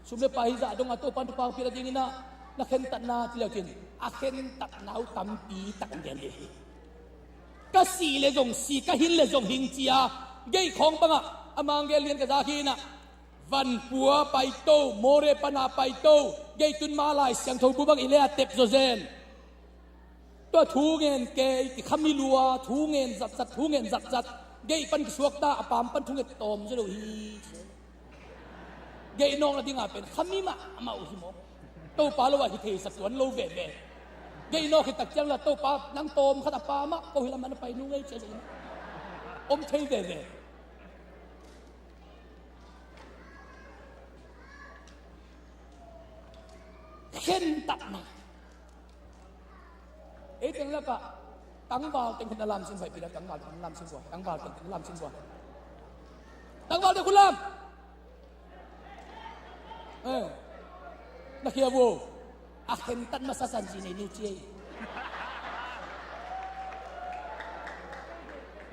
sum le pai zah dongah Topan thupha hong pia dingin ah na khentatna ci le cin, a khentatna uh tampi tak hong gen ding hi. Ka sih le zong si, ka hing le zong hing ci-a, gei khawng bangah a mang gel lian ka zak hi inah, Vanpua paito, Mawre pana paito, gei tun mah Lai Siangtho bu bang i le a tep zawzen. Tua thu ngen kei, kikhami lua, thu ngen zatzat, thu ngen zatzat. Gei pan kisuakta, a pam pan thu ngen tawm zaw lo hi. Gei nawkna dingah pen khami mahmah uh hi maw? Topa lo ah hi thei sa tuan lo veve. Gei nawk hi tak ciang la Topa nang tawm khat a pam ah ko hi lam ah na pai nu ngei cia zaw. Om thei veve. Khentatna. Ei teng lakah tangval teng khut na lam sin vai pida, tangval teng khut na lam sin vai, tangval teng khut na lam sin vai. Tangval teng khut lam. Eh. Na khia vo. A khentat masa san si nei nu ci ei.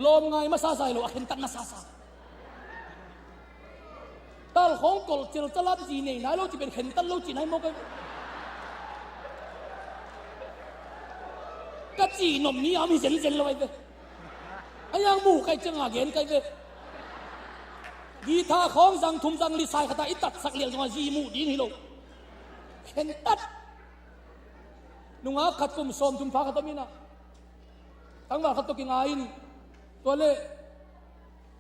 Lawm ngai masa sa hi lo, a khentat masa sa. Tal khawng kolh cil calam zi nei nai lo ci pen khentat lo ci nai maw kai. Ka ci nop ni a om hi zenzen lo ai ve. A yang mu kai cianga gen kai ve. Guitar khawng zang thum zang li sai khata i tatsak lial zongah zi muh ding hi lo. Khentat. Nungak khat kum sawm thum pha khat om inah, tangval khat tawh kingai in, tua leh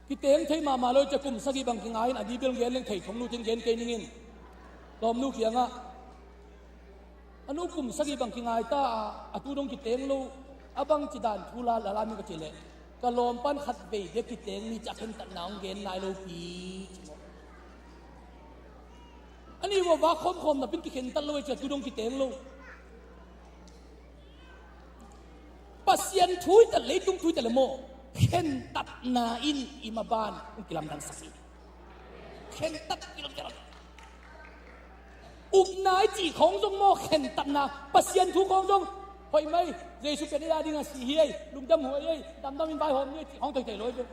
kiteng thei mahmah lo cia kum sagih bang kingai in, a detail gen leng thei thong nu teng gen kei ning in. Lawmnu kiangah, a nu kum sagih bang kingai ta a, a tu dong kiteng lo, a bang ci dan thu la la lam hi ka ci leh, ka lawm pan khat vei bek kiteng ni cia khentatna hong gen nai lo pi ci maw? A nih uh a va khawmkhawm napin kikhentat lo ei cia tu dong kiteng lo. Pasian thu hi ta, leitung thu hi ta le maw, khentatna in i maban hong kilamdangsak hi. Khentat kilamdang. Upna i cih khawng zong maw, khentatna, Pasian thu khawng zong. Hoih mai, Jesu pen i la dingah si hi ei, lungdam huai ei, damdam in vaihawm ni ei cih khawng toitoi lo ei ve.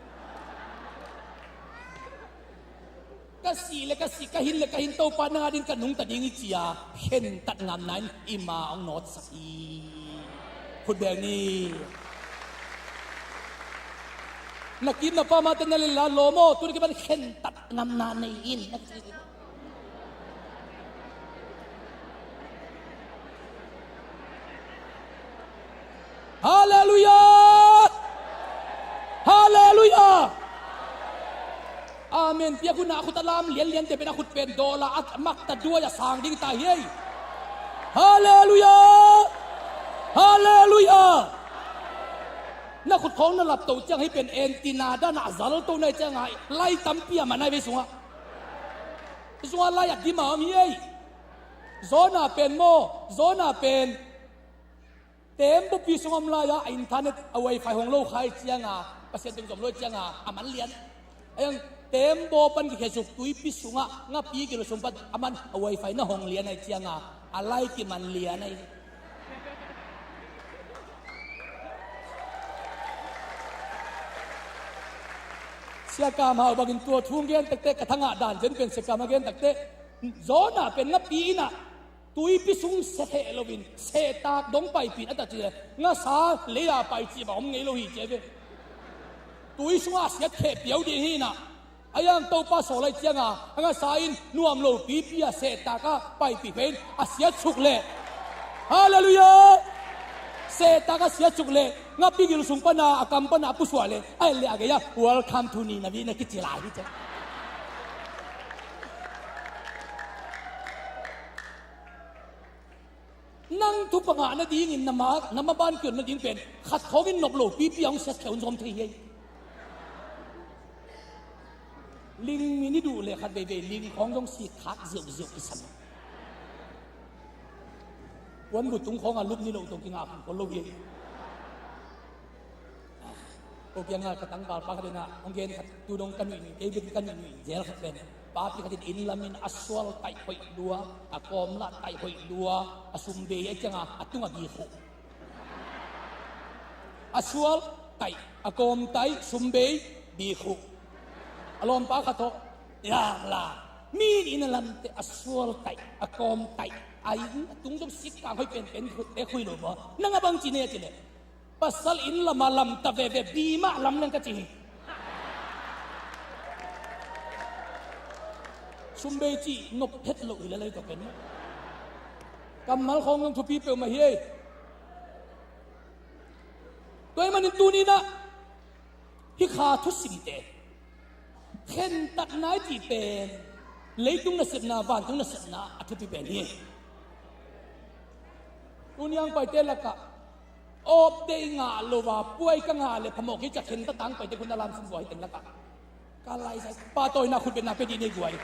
Ka sih le ka sih, ka hin le ka hin, Topa nang ading ka nungta ding i ci-a khentat ngamna in i ma hong nawtsak hi. Khut beng ni. Na kim na pam ah te na lel a lawm aw, tuni kipan khentat ngamna nei in. Halleluiah! Halleluiah! Amen. Piak hun a khut a lam lianlian te pen a khut pen dawl a, a makta duai a sang ding ta hi ei. Halleluiah! Halleluiah! Na khut khawng na lapto ciang hih pen antenna dan a zalto nai ciang a lai tampi a man nai ve sungah. Sungah lai a dim a om hi ei. Zona pen maw, zona pen tembaw pi sung om lai-a, a internet, a wifi hong lo khai cianga, Pasian teng zom lo cianga a man lian. A yang tembaw pan kikhia suk tuipi sungah ngapi kilo sung pan a man, a wifi na hong lian ai cianga a lai kiman lian ai. Siakam Hau bangin tua thu gen takte ka thangah dan zen pen Siakam a gen takte, Jonah pen ngapi inah tuipi sung sia theh loin sehtak dong paipih in a ta cile ngasa lei-a pai cih bang om ngei lo hi cia ve. Tui sungah a siat kheh piau ding hi inah a yang Topa sawl lai cianga a ngasa in nuam lo pipi a sehtak a paipih pei in a siat suk leh, Halleluiah, sehtak a siat suk leh ngapi gil sung pana a kam pana a pusuah leh a et leh a gei-a welcome to ni na vi na kici lai hi cia. Nang thupha ngah nadingin na ma, na maban kion nading pen khat khawngin nop lo pipi a hong siat kheh un zong om thei hi ei. Ling min i duh le khat veivei ling khawng zong sik khak ziauziau kisam. Puanbu tung khawngah lup ni loh tawh kingah khun khol lo hi ei. Ko kiangah ka tangvalpa khat inah hong gen khat tu dong ka nuih nuih kei bek ka nuih nuih zel khat pen papi khat in inn lamin a sual taih hoih lua, a kawm lah taih hoih lua, a sumbei a ciangah a tungah bikhuh. A sual taih, a kawm taih, sumbei, bikhuh. A lawmpa khat tawh, ya la, mi in inn a lamte a sual taih, a kawm taih, a inn a tung zong sik kang hoih penpen te khui lo maw? Nang a bang ci ne a ci leh pasal inn lamah lamta veve bi mah lam leng ka ci hi. Sumbei cih nop phet loh hi lel ei tawh ken. Kammal khawng zong thupi peuhmah hi ei. Tua ahih manin tuni inah hih kha thusimte khentatna i cih pen leitung nasepna vantung nasepna a thupi pen hi. Tuni ang paite lakah awpte i ngah lo a puai ka ngah le phamawh kei ciah khentat ang paite khun a lamsung guai teng lakah ka laisai pahtawina khutbetna pia dih nei guai.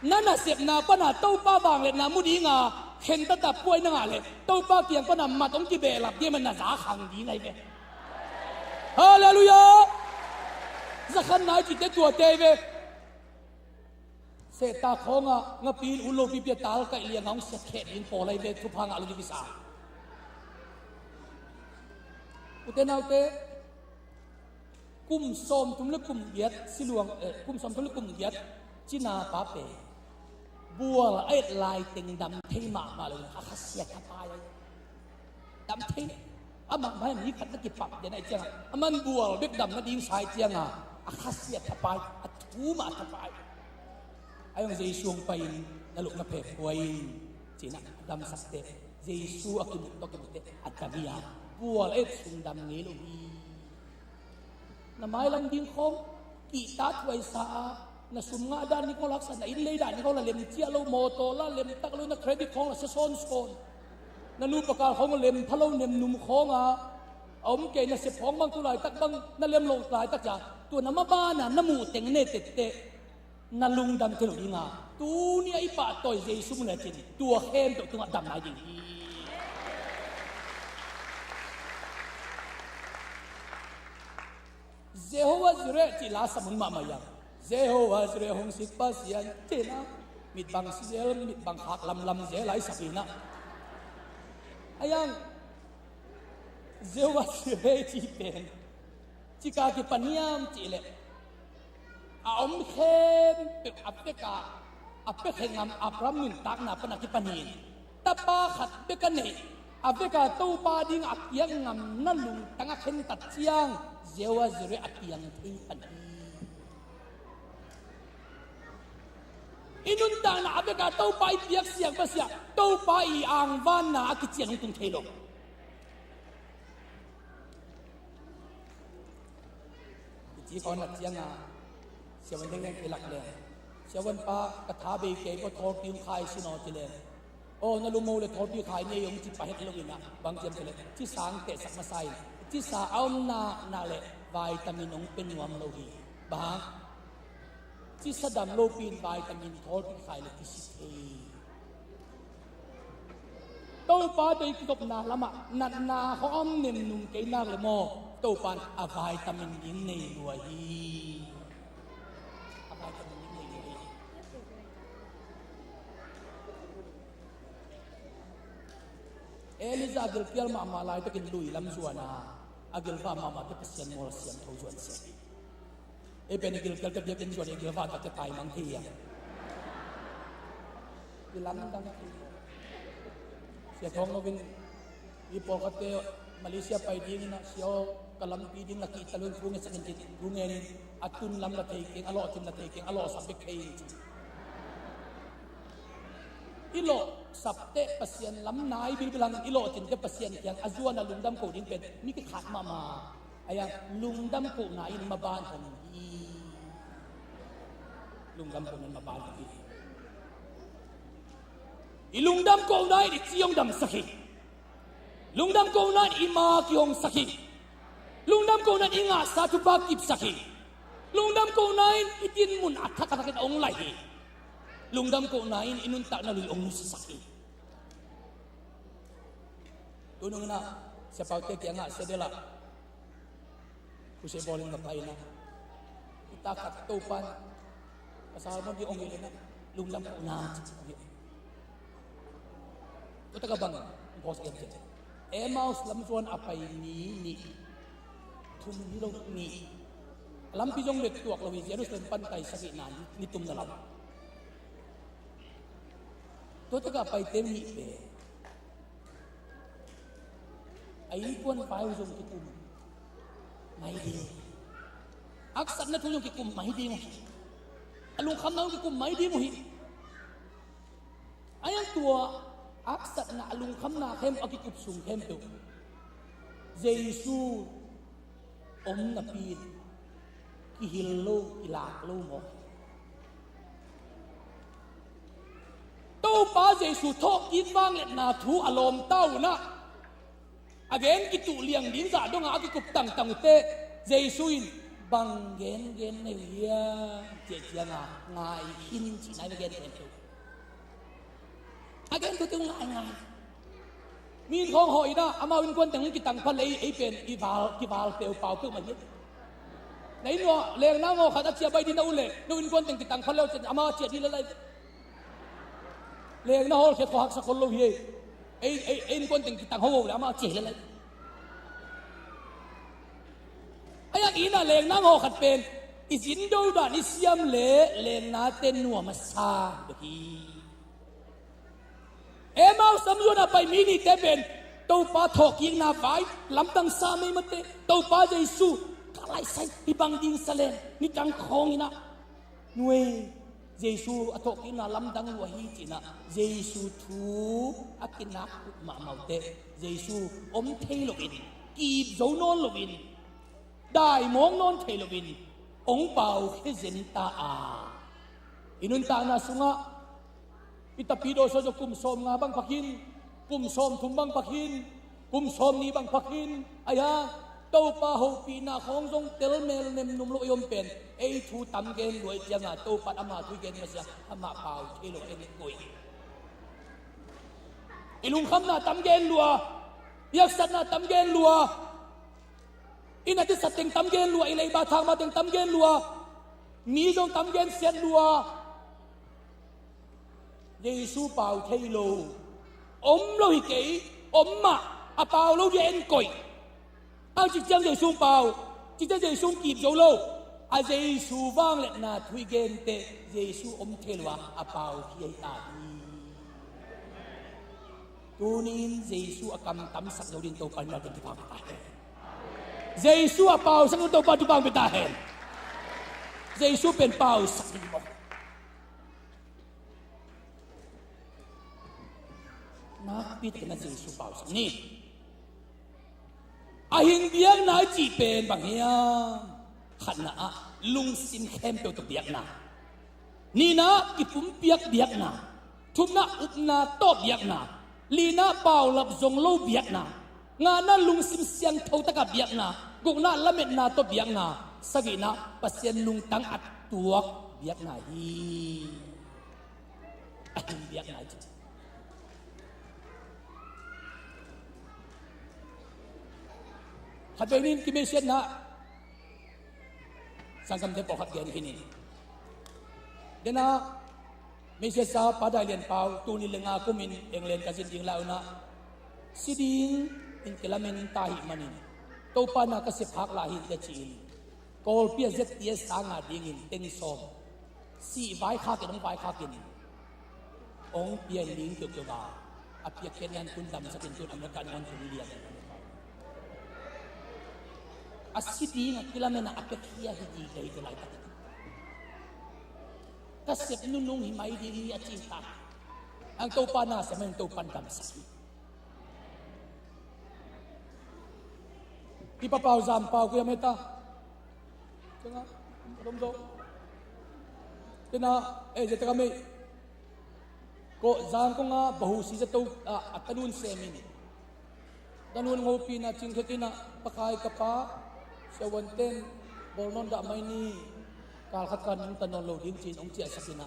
Na nasepna pana Topa vangliatna mu dinga khentat a puai na ngah le Topa kiang pana mat hong kibehlap dih mah na za khang ding ahi ve. Halleluiah. Zakhanna i cihte tuate ahi ve. Sehtak khawngah ngapi in ut lo pipi a tal kaih liangah hong siat kheh ding pawl ahi ve, thupha ngah lo ding kisa. Ute naute, kum sawmthum le kum giat siluang, eh, kum sawmthum le kum giat cina pa pen bual a et lai teng dam thei mahmah lo, a khasiat a pai ahi. Dam thei. Amah mai mi khat na kipap den ai cianga a man bual bek dam nading sai cianga a khasiat thapai, a thu mah thapai. Ai ang Jesu hong pai in na luk na phek kuai in cina a damsakte Jesu a kimut tawh kimute a dam hi a bual et sung dam ngei lo hi. Na mailam ding khawng kihta thuaisa a na sum ngah dan ni khawng laksa na inn lei dan ni khawng la lem ciah lo mawtaw la lem tak lo na credit khawng la sia sawnsawn. Na nupa kal khawng lem pha lo nem num khawng a a om kei na sep khawng bang tu laitak bang na lem lo laitak cia tua na mabana na muh teng ne tette na lungdam thei lo dinga tuni a i pahtawi Jesu mun le cin tua khempeuh tungah dam nai ding hi. Jehovah Jireh cih la samun mahmah iang Jehovah Jireh hong sik Pasian cihna mitbang sizel mitbang khak lamlam zel a i sak inah a iang Jehovah Jireh cih pen cika kipan hiam cihleh a om khempeuh a peka a pekhe ngam Abraham nuntakna pana kipan hi. Tapa khat bek a neih a veka Topa ding a kiak ngamna lungtang a khentat ciang Jehovah Jireh a piang thei pan hi. I nuntakna a veka Topa i piak siang pasiah Topa i angvanna a kician hong tung thei lo. I ci khawnat cianga siavuan dengdeng kilak le siavuan pa ka tha bei kei ko thawlpi hong khai sin aw ci le aw na lumo le thawlpi khai nei hong ci pah het lo inah bang ciam ci le ci sang tehsak masa in cisa a om naknak le vitamin hong pe nuam lo hi. Bang cisa dam lopi in vitamin thawlpi khai le kisi thei. Topa tawh i kizopna lamah natna khawng a om nemnum kei nak le maw Topa in a vitamin ding nei lua hi. A vitamin ding nei lua hi. Elijah gilkial mahmah laitakin lui lam zuan a A gilva mahmahte Pasian mual siangtho zuan sia hi. Ei pen i gilkialte biakinn zuan, i gilva takte taimang thei hiam? I lamdang thei. Sia Thawng Lo in, i pawlkhatte Malaysia pai dingin ah, "Sia aw, ka lampi ding la kihta lo in thu ngetsak in," ci thu ngenin, a tun lam la thei keng, a lawhcin la thei keng, a lawhsap bek thei in ci. I lawhsapte Pasian lam nai bilbil hangin, i lawhcinte Pasian kiang a zuan a lungdam ko ding pen mi kikhat mahmah. Ahi hang lungdam kohna in maban hong hi. Lungdam kohna in maban hong hi. I lungdam kohna in i ci hong damsak hi. Lungdam kohna in i ma kihongsak hi. Lungdam kohna in i ngahsa thupha kipsak hi. Lungdam kohna in i dinmun a thak a thakin hong lai hi. Lungdam kohna in i nuntakna lui hong nusiasak hi. Tunung in ah, Sia Paute kiangah, Sia Del ah, crusade bawl in ka pai in ah, i tak khat Topa'n ka sermon ding hong hilh in ah, lungdam kohna ci hong hilh. Tua tak a bang hong pause gen cian, Emmaus lam zuan a pai mi nih, thum hi lo, nih. A lampi zong let tuak lo hi, Jerusalem pan tai sagihna ni, nitumna lam. Tua tak a paite nih pen a innkuan vai uh zong kikum mai ding uh hi. Haksatna thu zong kikum mai ding uh hi. A lungkhamna zong kikum mai ding uh hi. Ahi hang tua haksatna, a lungkhamna khempeuh, a kikup sung khempeuh Jesu om napi in kihil lo, kilak lo mawk. Topa Jesu thawhkik vangliatna thu a lawmta un ah, a gen kituh liang ding zah dong a kikup tangtang uh teh, Jesu in, "Bang gengen na hi uh hiam?" ci-a ciang a, "Ngai khin in," ci-in a gen khempeuh. A gen tua teng ngaingai. Mi in khawng hawh in ah, amau innkuan teng hong kitang pha leh ei pen i val, kival peupau peuhmah hi. Na inn uah lengna ngaw khat a ciah baih ding na ut leh, no innkuan teng kitang pha leh, amau a ciah ding lel lai. Lengna hawlkhiat khawng haksa khol lo hi. Ei, ei, ei innkuan teng kitang hawh uh leh amau a ciah hi lel lai. Ahi hang inn ah lengna ngaw khat pen i zin do dan i siam leh lengnate nuam a sa bek hi. Emmaus lam zuan a pai mi nihte pen Topa thawhkikna vai lamdang sa mei mate. Topa Jesu, ka laisai, hih bang ding sa leng, nidang khawng in ah, nuai, Jesu a thawhkikna lamdang lua hi ci-in ah, Jesu thu a kinak uh mahmah uh teh, Jesu om thei loin, kip zo nawn loin, daimawng nawn thei loin, hong pau khia zen ta a. I nuntakna sungah i tapidaw sawt kum sawmnga bang pha khin, kum sawmthum bang pha khin, kum sawmnih bang pha khin, ahi hang Topa hopihna khawng zong tel mel nemnum lo i om pen, ei thu tam gen lua i ciang a, Topa in ama thu i gen masiah amah pau thei lo en koih. I lungkhamna tam gen lua, i haksatna tam gen lua, i na tisa teng tam gen lua, i leiba thak ma teng tam gen lua, mi zong tam gen siat lua. Jesu pau thei lo, om lo hi kei, om mah, a pau lo ding en koih. A cik ciang Jesu pau, cik ciang Jesu kip zo lo. A Jesu vangliatna thu i gen teh, Jesu om thei lo a, a pau hi ahi ta hi. Tuni-in Jesu a kamtamsak zo ding Topa in na teng kipau pia ta hen. Jesu a pausak zo ding Topa thupha pia ta hen. Jesu pen pausak ding maw. Nakpi takin a Jesu pausak ni. A hing biakna i cih pen bang hiam? Khatna ah lungsim khempeuh tawh biakna. Nihna ah kipumpiak biakna. Thumna upna tawh biakna. Lina paulap zong lo biakna. Ngana lungsim siangtho taka biakna. Gukna lametna tawh biakna. Sagihna Pasian lungtang a tuak biakna hi. A hing biakna hi. Khat vei nin kimesiatna sangkamte pawlkhat gen khin in. Dena mesiasa Pa Dai Lian Pau tuni le nga kumin England ka zin ding lai unah si ding in kilamen ta hi manin Topa na ka sep hak lai hi, te ci-in Kawlpi a Z T S sang a dingin teng sawm sih vaikhak in, hong vaikhak in, hong pian ding kiukiu a, a piak kei nan tun damsak in, tun America nangawn tung lian. A si ding a kilamen a, a piakhia hi ding ka hi, tu laitak in ka sep nunung hi mai ding hi, a ci ta. Ang Topa na sem in, Topan damsak hi. Pi Papau Zampau kua mei ta. Tengah, a dom do. Tena, eh, je tengah mei. Ko Zangkong a bahu si za to, a, a tanun semin. Tanun ngopina cingkhekina pakai ka pa, Sia Wan ten, bawlnawn dah mai ni, kal khat kan nung ta nawn lo ding ci-in hong ciahsak ina.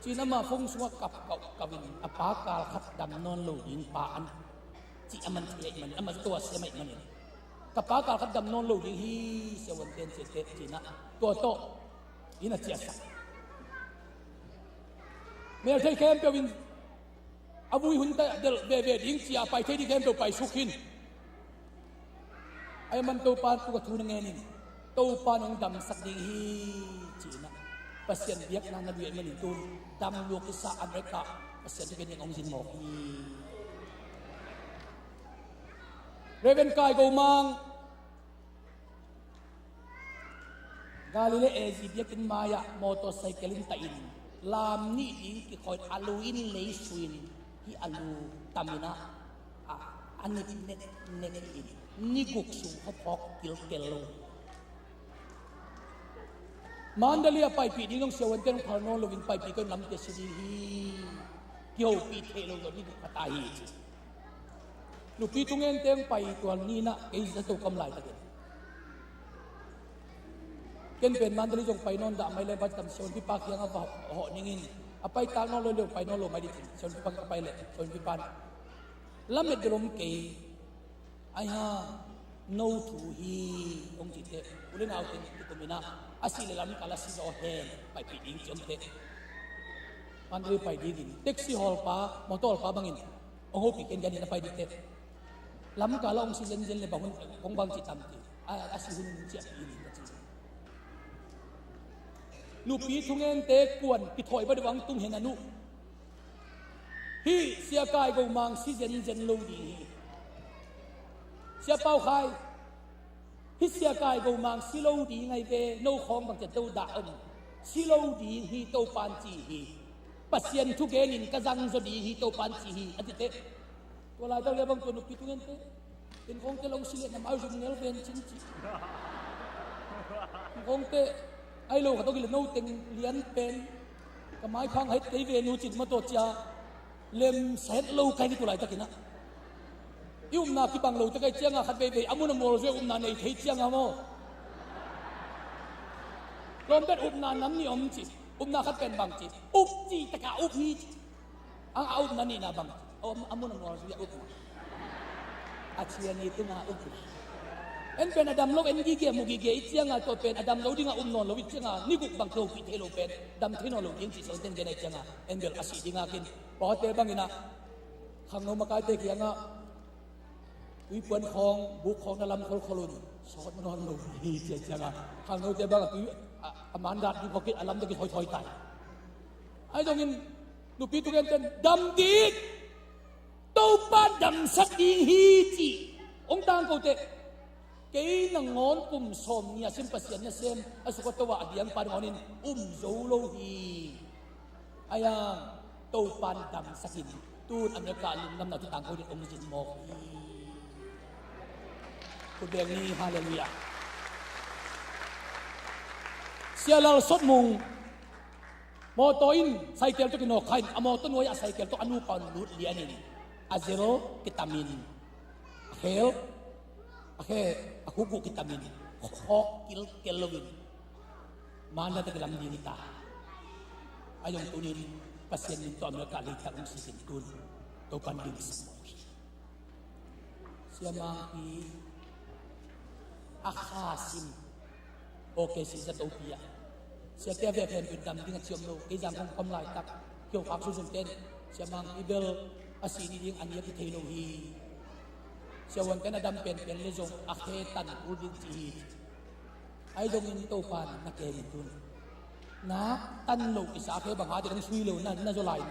Cin amah phone sungah kap kauh kauh in, a pa kal khat dam nawn lo ding pa an ci a man thei ahih manin, amah tua siam ahih manin, ka pa kal khat dam nawn lo ding hi, Sia Wan ten ci teh, cin ah tua tawh in a ciahsak. Mel thei khempeuh in a vui hun ta delh veve ding ci a, pai thei ding khempeuh pai suk hi. Ahih man Topa tungah thu na ngen in, Topa nong damsak ding hi, ci-in ah Pasian biakna na luah manin tun dam luak i sa America Pasian thu gen ding hong zin mawk hi. Reverend Kai Go Mang, Galilee A G biakinn mai-ah motorcycle in tai in, lam nih ding kikhawi in, a lu in lei sui in, hih a lu tam in ah, a, a nip nek nek in, ni guk sung khuaphawk kilkel lo. Mandalay a paipih ding zong Sia Wan ten hong phal nawn lo in, paipih kei un, lamte si ding hi, kihopih theih lo lo, ni guk khat a hi ci. Nupi thungen teng pai tual ni-in ah kei zato kam laitakin, ken pen Mandalay zong pai nawn dah mai leng, pai tam Sia Wanpi pa kiangah va hawh ning in, a pai tak nawn lo leh pai nawn lo mai ding ci. Sia Wanpi pa kiangah pai leh Sia Wanpi pa in, lamet bel om kei, ai ha, no thu hi, hong ci teh, u le nau teng kikum in ah, a sih leh lamkal a si zaw hen, paipih ding ci om teh. Mandalay pai dingin taxi hawlpa, motor hawlpa bangin hong hopih kei in, a pai ding teh. Lamkal ah hong si zenzen leh bang hun, kong bang ci tam ci. A, a si hun ciahpih in ka ci. Nupi thungente kuan kithawi bang deuh hong tung hen a nu. Hih Sia Kai Go Mang si zenzen lo ding hi. Sia Pau Khai, hih Sia Kai Go Mang si lo ding ahi ve, no khawng bang ciat do dah om. Si lo ding hi Topan ci hi. Pasian thu genin ka zang zaw ding hi Topan ci hi, a ci teh. Tua laitak le bang tua nupi thungente, en khawngte long si leh na mai zum ngel ven cin ci. En khawngte, ai lo khat tawh kile no teng lian pen, ka maiphang het kei ve nu cin ma tawh cia. Lem sa het lo kai ni tua laitakin ah. I upna kibang lo te kai cianga khat veivei a mun a mual zui a upna nei thei cianga maw? Lawm bet upna nam ni om ci. Upna khat pen bang ci. Up ci taka up ni ci. Ang a upna nihna bang ci. A mun a mual zui a upna. A ciang i tunga upna. En pen a dam lo en gige mu gige i cianga tua pen a dam lo dinga um nawn lo i cianga ni guk bang topih thei lo pen dam thei nawn lo ding ci. Sia Wanten gen a i cianga en bel a sih dinga kin pawte bangin ah khangno makaite kiangah tuipuan khawng buk khawng na lam kholkhol un, sawt nawn lo hi ci a cianga khangnote bangah tui a, a mandat ding khawkit a lam dek i thawithawi tai. Ahi zongin nupi thungenten dam ding, Topa damsak ding hi ci hong tangko teh. Kei nangawn kum sawm nih a sim Pasian nasem a suk a to a diangpa nangawnin um zo lo hi. Aiang Topan damsakin tun America lungdamna thu tangko ding hong zin mawk hi. Khut beng ni, halleluiah. Sia Lal Sot Mung mawtaw in cycle tawh kinawk kha in a mawtaw nuai-ah cycle tawh a nupa un lut lianin a zel kitamin a khel a khe a khukuk kitamin khawk kilkel loin Mandalay tawh kilam ding hi ta. A zong tunin Pasian min tawh America leitak hong sikin tun Topan ding hi sa mawk hi. Sia Mangpi a kha sim. Okay, si zatopi ah siate a vek hen pin dam ding a ciam lo. Kei zang kong pam laitak kio khak suzun ten Sia Mangpi bel a si ni ding a nia ki thei lo hi. Siavuante'n a dam penpen le zong a khe tan kul ding ci hi. Ahi zongin Topa'n na kem in tun. Na tan lo kisa a khe bang hate dong sui lo na, na zaw lai in.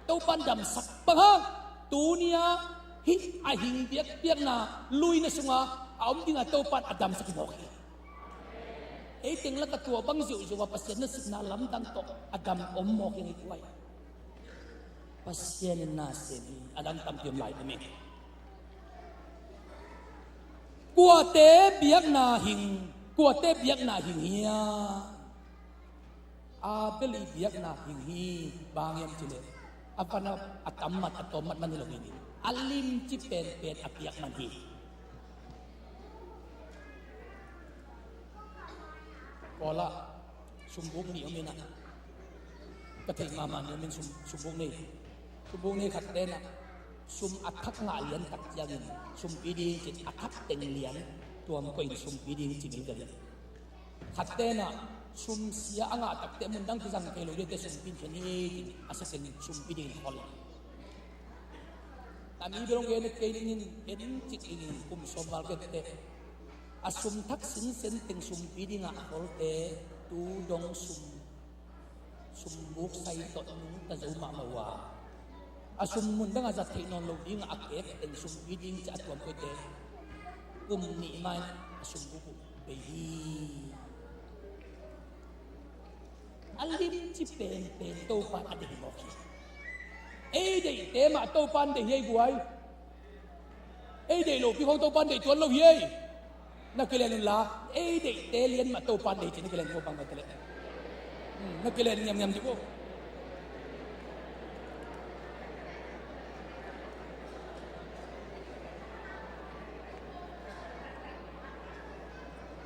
Topa'n damsak bang hang, tuni-a hih a hing biakpiakna luina sunga a om dinga Topa'n a damsak hi mawk hi. Ei teng lak a tua bang ziauziau a Pasian nasepna lamdang tawh a dam om mawk hi, hi kuai. Pasian in na sem hi, a dang tampi om lai hi meng. Kuate biakna hing, kuate biakna hing hia? Abel i biakna hing hi. Bang hiam cih leh a van a, a tam mat, a tawm mat man hi lo hi. A limci penpen a piak man hi. Kawlah sumbuk nih om in ah, ka theih mahmah nih om in sum, sumbuk nei. Sumbuk nei khat ten ah sum a thak ngah lian tak ciangin sumpi ding cin, a thak teng lian tuam koih in sumpi ding cin gilgel hi. Khat ten ah sum sia a ngah tak teh mun dang kizang thei lo ding teh sumpi in khen hi cin, a sia teng sumpi ding in khol hi. A mi bel hong gen kei dingin, en cik dingin, kum sawm val gen teh a sum thak sinsen teng sumpi dingah a kholte tu dong sum, sumbuk sai tawh nungta zo mahmah uh a, a sum mun dangah zat theih nawn lo dingah a kek teng sumpi ding ci a tuam koihte kum nih mai a sumbuk uh bei hi. A limci penpen Topa'n a deih mawk hi. Ei deihte mah Topa'n deih hi ei guai. Ei deih lopi khawng Topa'n deih tuan lo hi ei. Na kilian un la, ei deihte lian mah Topa'n deih ci, na kilian khawng bang bang tale. Hmm, na kilian ngiamngiam ci ko.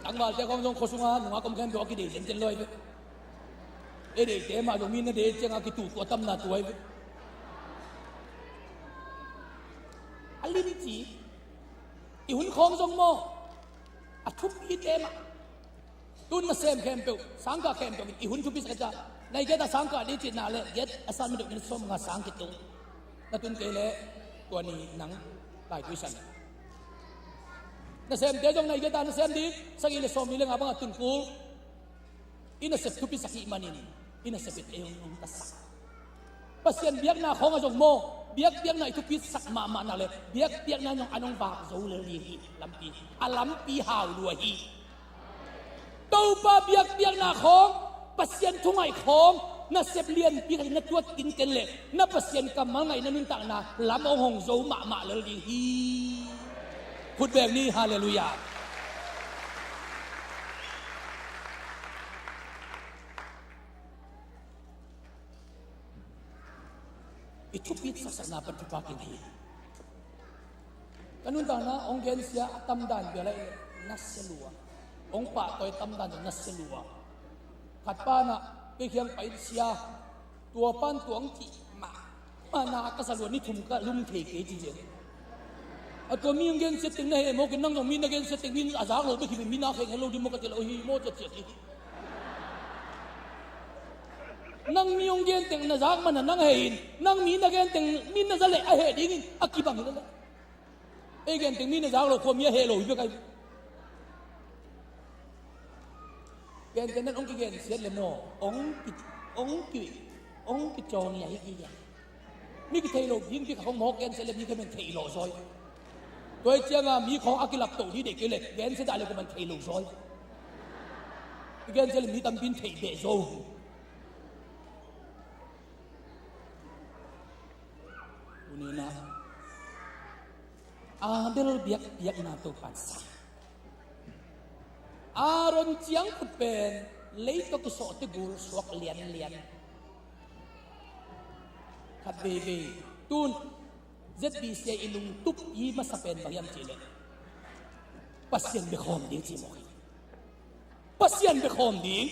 Tangvalte khawng zong khua sunga nungak om khempeuh a kideih zenzen lo hi ve. Ei deihte mah zong mi na deih ciangah kituhtuah tamna tuai ve. A limci i hun khawng zong maw, a thupite mah. Tun nasem khempeuh, sangkah khempeuh in i hun thupi sak a, nai giat a sangkah ding cihna le giat a san ma deuh in sawm nga sang kitung. Na tun kei leh tua ni nang lai tuisan. Nasemte zong nai giat a nasem ding, sagih le sawmli le nga bangah tun kul. I nasep thupisak hih manin i nasep in ei hong nungtasak. Pasian biakna khawng a zong maw, biakpiakna i thupisak mahmah nak le biakpiakna in zong an hong vak zo lel ding hi. Lampi, a lampi hau lua hi. Topa biakpiakna khawng, Pasian thungaih khawng nasep lianpi khat in na tuat kinken leh na Pasian kammal ngaihna nuntakna lam hong hong zo mahmah lel ding hi. Khut beng ni, halleluiah. I thupit saksakna pan thupha khin hi. Ka nuntakna hong gensia a tamdan bia lai na sia lua, hong pahtawi tamdan na sia lua. Khat pa na kei khiang pai sia, tua pan tuang cih mah. Mana ka sa lua ni thum ka lum thei kei ci zel. A tua mi hong gensia teng na heh mawk in, nang zong mi na gensia teng mi a zak lo bek hi, mi na kheng heh lo ding maw ka ci lo hi maw, cia ciak hi. Nang mi hong gen teng na zak man a nang heh in, nang mi na gen teng mi na za leh a heh dingin a kibang hi leh. Ei gen teng mi na zak lo khua mi a heh lo hi bek ahi. Gentehna in hong kigensiat le maw, hong ki, hong ki, hong kicawng hi a hi kei a. Mi kithei lo ding bik hong mawk gensiat le mi khemen theih lawh zaw hi. Tua hi cianga mi khawng a kilap toh ding deih kei le gensiat dah le kuaman theih lo zaw hi. Kigensiat le mi tampi in theih beh zaw hi. Tuni-in ah Abel biakpiakna Topa'n sang. Aaron ciangkhut pen lei tawh kisawhte gul suak lianlian. Khat veivei tun Z B C i lungtup i masa pen bang hiam cih leh Pasian bia khawm ding ci mawk hi. Pasian bia khawm ding.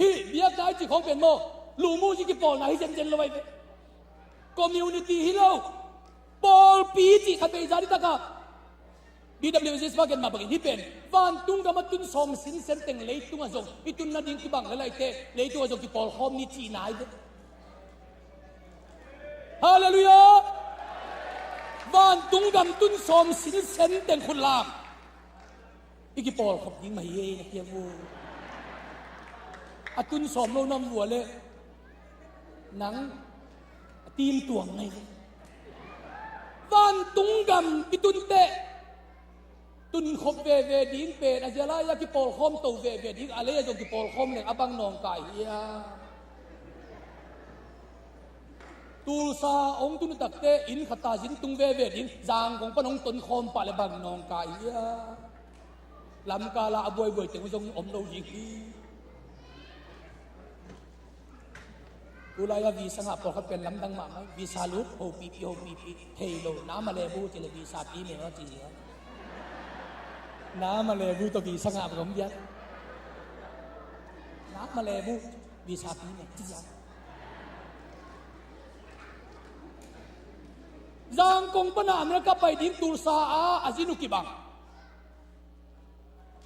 Hih biakna i cih khawng pen maw, lumuh cih kipawlna hi zenzen lo ahi ve. Community hi lo. Pawlpi cih khat vei zan i takah B W S pa gen mah bangin hih pen vantung gamah tun sawm sinsen teng leitungah zong i tun nading kibang lel ahih teh leitungah zong kipawlkhawm ni cihna ahi ve. Halleluiah. Vantung gam tun sawm sinsen teng khut lam. I kipawlkhop ding mah hi ei na kiang uh. A tun sawm lo nam vua le nang a tim tuang ngai. Vantung gam i tun teh tunkhop veve ding pen a zia lai-a kipawlkhawm to veve ding, a lei-a zong kipawlkhawm leng a bang nawngkai hiam? Tulsa hong tun takte inn khat a zin tung veve ding, Zangkong pan hong tonkhawm pah le bang nawngkai hiam? Lamkala a buaibuai teng zong om lo ding hi. Tulai-a visa ngah pawlkhat pen lamdang mahmah, visa lut hopihpih hopihpih thei lo, na malebu ci le visa pi mel a ci hi. Na malebu tawh visa ngah bang om biak. Na malebu visa pi mel ci hi. Zangkong pana America pai ding Tulsa a a zin uh kibang.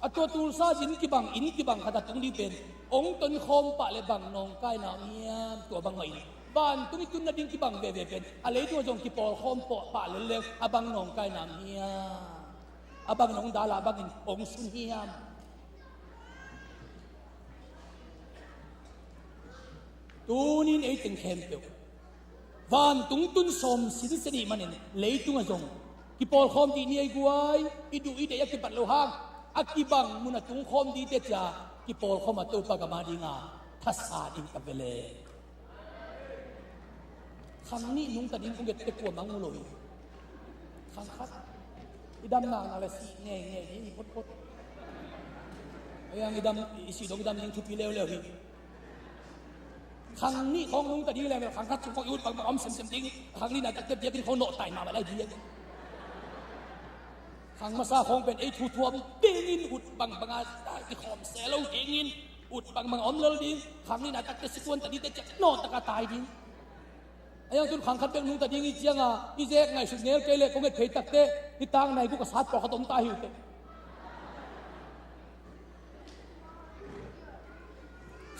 A tua Tulsa zin kibang, inn kibang khat a tung ding pen hong tonkhawm pah le bang nawngkaina hiam? Tua bang mah in vantung i tun nading kibang veve pen a leitungah zong kipawlkhawm pah lel leng a bang nawngkaina hiam? A bang nong dal a bangin hong sun hiam? Tunin ei teng khempeuh vantung tun sawm sinsen ih manin leitungah zong kipawlkhawm dih ni ei guai. I duh i deih a kipat lo hang a kibang mun a tungkhawm dihte cia kipawlkhawm a Topa gam a dinga thasa ding ka ve le. Khang nih nungta ding kong gette kua mang uh lo hi. Khang khat i dam naknak le sih ngeingei ding hi photphot. Ei ang i dam, i sih dong i dam ding thupi leuleu hi. Khang nih khawng nungta ding leng khang khat sung khawng i ut bangbang om semsem ding. Khang nih na takte biakinn khawng nawhtai mahmah lai ding. Khang masa khawng pen ei thu thuam dingin ut bangbanga i khawm se lo dingin ut bangbang om lel ding. Khang nih na takte sikuan ta dingte ciah nawhtaka tai ding. A yang tun khang khat bek nungta ding i cianga i zek ngaihsut ngel kei leh kong et phei takte i tang nai guk a sat pawlkhat om ta hi uh teh.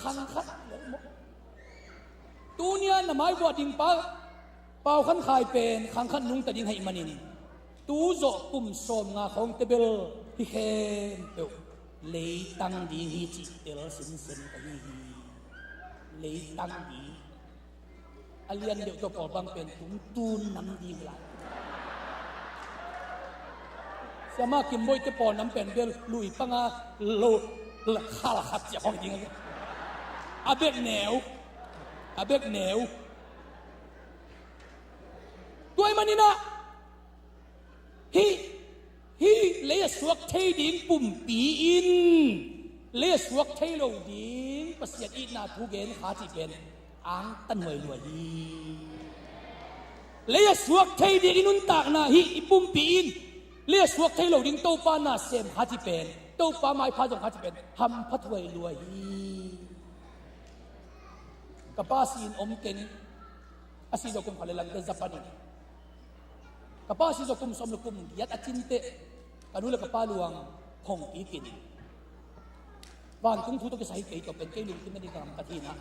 Khang khat lel maw? Tunia na maivuah ding pa Pau Khan Khai pen khang khat nungta ding haih manin tu zawh kum sawmnga khawngte bel hi khempeuh leitang ding hi cih tel sinsen ka hi hi. Leitang ding. A lian deuh tawh pawl bang pen tungtun nam ding lai. Siama Kimboihte pawl nam pen bel lui panga lo khal khat ciah khawng ding. A bek neu. A bek neu. Tua ahih maninah hih, hih lei a suak thei ding pumpi in lei a suak thei lo ding Pasian itna thu gen kha cih pen angtan huai lua hi. Lei a suak thei ding i nuntakna hih i pumpi in lei a suak thei lo ding Topa na sem kha cih pen Topa maipha zong kha cih pen hamphat huai lua hi. Ka pa si in om keng a si zawh kum khat le lamte Japan in ka pa si zawh kum sawm le kum giat a cin teh ka nu le ka pa luang hong kik in vantung thu tawh kisai kei tawh pen kei lungkim nading ka gam ka thinah